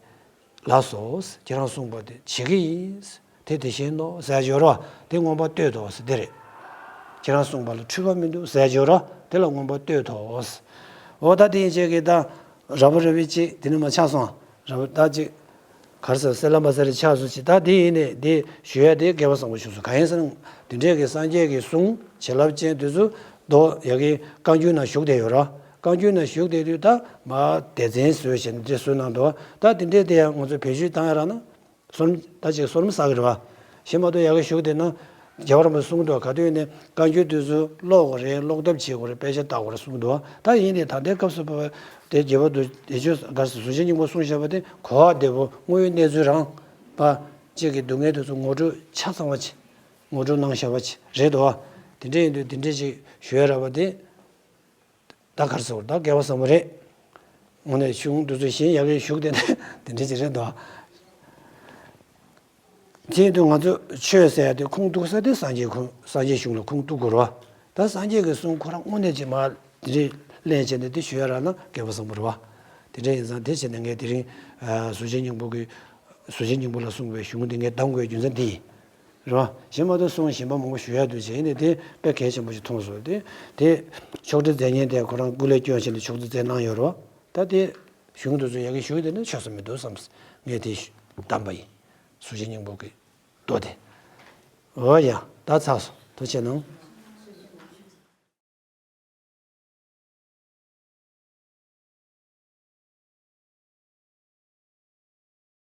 ལགས་སོ། ཁྱེད་རང་གསུངས་པ་དེ་བྱེད་ཀྱི་ཡིན། དེ་དེ་བཞིན་ནོ་ཟེར་ཡོད་རེད་བ། དེ་མངོན་པར་བསྟོད་དོ་ཟེར་དེ་རེད། ཁྱེད་རང་གསུངས་པ་ལ་འཁྲུལ་པ་མི་འདུག་ཟེར་ཡོད་རེད་བ། དེ་ལ་མངོན་པར་བསྟོད་དོ། འོ་ད་དེ་ཡན་ཆད་ཀྱི་ད། ར་བ་ར་བི་གཅིག་དེ་ནི་མ་ཆགས་སོང་། ར་བ་ད་གཅིག་གར་ས་སེ་ལ་མ་ས་རི་ཆགས་སོང་ཅིག་ད་དེ་ཡིན་ནས་དེ་ཞུ་ཡ་དེ་རྒྱལ་བ་བཟང་པོ་བཞུགས་སོ་ག་ཡིན་ཟེར་ན། དེ་འདྲས་ཀྱི་སངས་རྒྱས་ཀྱི་གསུང་བྱིན་རླབས་ཅན་དེ་ཚོ་མདོ་ཡ་གི་བཀའ་འགྱུར་ནང་བཞུགས་བསྡད་ཡོད་རེད་བ། བཀའ་འགྱུར་ནང་བཞུགས་བསྡད་དུས་ད་མར་སྡེ་ཚན་བཟོས་བྱས་ནས་འདི་བཟོས་གནང་འདུག་ད་དེ་འདྲའི་དེ་ཡང་ང་ཚོས་བེད་སྤྱོད་བཏང་ཡ་རག་ན་སོར་ད་ཅིག་སོར་མོ་ཟ་གི་རེད་བ། གཞན་མ་གཏོགས་ཡ་གི་བཞུགས་བསྡད་ན་རྒྱལ་བ་རིན་པོ་ཆེས་གསུངས་འདུག་ག་དུས་ནས་བཀའ་འགྱུར་དེ་ཚོ་ཀློག་དགོས་རེད། ཀློག་ཐབས་བྱེད་དགོས་རེད། དཔེ་ཆ་ལྟ་དགོས་རེད་གསུངས་འདུག་ད་ཡིན་ནའི་ད་ལྟའི་སྐབས་སུ་བབས་པ་དེ་རྒྱལ་བ་རྡོ་རྗེ་གཟུགས་ཅན་སྙིང་པོ་གསུངས་བཞག་པ་དེ་གོ་བ་བདེ་པོ་དངོས་ཡོད་གནས་ཚུལ་རང་པ་གཅིག་གི་སྡུག་བསྔལ་དེ་ཚོ་ངོ་སྤྲོད་ཆ་ཚང་བ་བྱེད། ངོ་སྤྲོད་གནང་བཞག་པ་བྱེད་རེད་དོ། དེ་འདྲ་ཡིན་དུས་དེ་འདྲ་ཅིག་ཞུ་ཡ་རག་པ་དེ། ད་ག་རེ་ཟེར་དགོས་རེད། ད་སྐལ་བ་བཟང་པོ་རེད། དངོས་གནས་གཞུང་འདི་ཚོ་གཞན་ཡ་གིར་བཞུགས་བསྡད་ན་དེ་འདྲ་ཅིག་རེད་དོ། དེ་ཡིན་དུས་ང་ཚོ་ཆོས་ཟེར་ཡ་དེ་ཁུངས་གཏུགས་ས་དེ་སངས་རྒྱས་ཁུངས། སངས་རྒྱས་གཞུང་ལ་ཁུངས་གཏུགས་དགོས་རེད་བ། ད་སངས་རྒྱས་ཀྱི་གསུང་ཁོ་རང་དངོས་གནས་ཅིག་མར་དེ་འདྲ་ལེན་བྱས་ནས་དེ་ཞུ་ཡ་རག་ན་སྐལ་བ་བཟང་པོ་རེད་བ། དེ་འདྲ་ཡིན་ཙང་དེ་བྱས་ནས་ངས་དེ་རིང་གཟུགས་ཅན་སྙིང་པོ་གི་གཟུགས་ཅན་སྙིང་པོ་ལ་གསུངས་པའི་གཞུང་འདི་ངས་གདམ་དགོས་རྒྱུ་མཚན་འདི་ཡིན། རེད་བ། གཞན་མ་གཏོགས་གསུང་གཞན་པ་མང་པོ་ཞུ་ཡ་འདུག་བྱས་ནས་དེ་དཔེ་གལ་ཆེན་པོ་ཞིག་མཐོང་སོང་། དེ་དེ་ཕྱོགས་སྒྲིག་མཛད་མཁན་དེ་ཁོ་རང་སྐུ་ལས་བསྐྱོན་བྱས་ནས་ཕྱོགས་སྒྲིག་མཛད་གནང་ཡོད་རེད་བ། ད་དེ་གཞུང་དེ་ཚོ་ཡ་གི་ཞུ་དེ་ནི་ཆོག་ས་མི་འདུག་བསམས། ངས་དེ་གདམས་པ་ཡིན། གཟུགས་ཅན་སྙིང་པོ་གི་མདོ་དེ། འོ་ཡ། ད་ཚར་སོང་། ཐུགས་རྗེ་གནང་།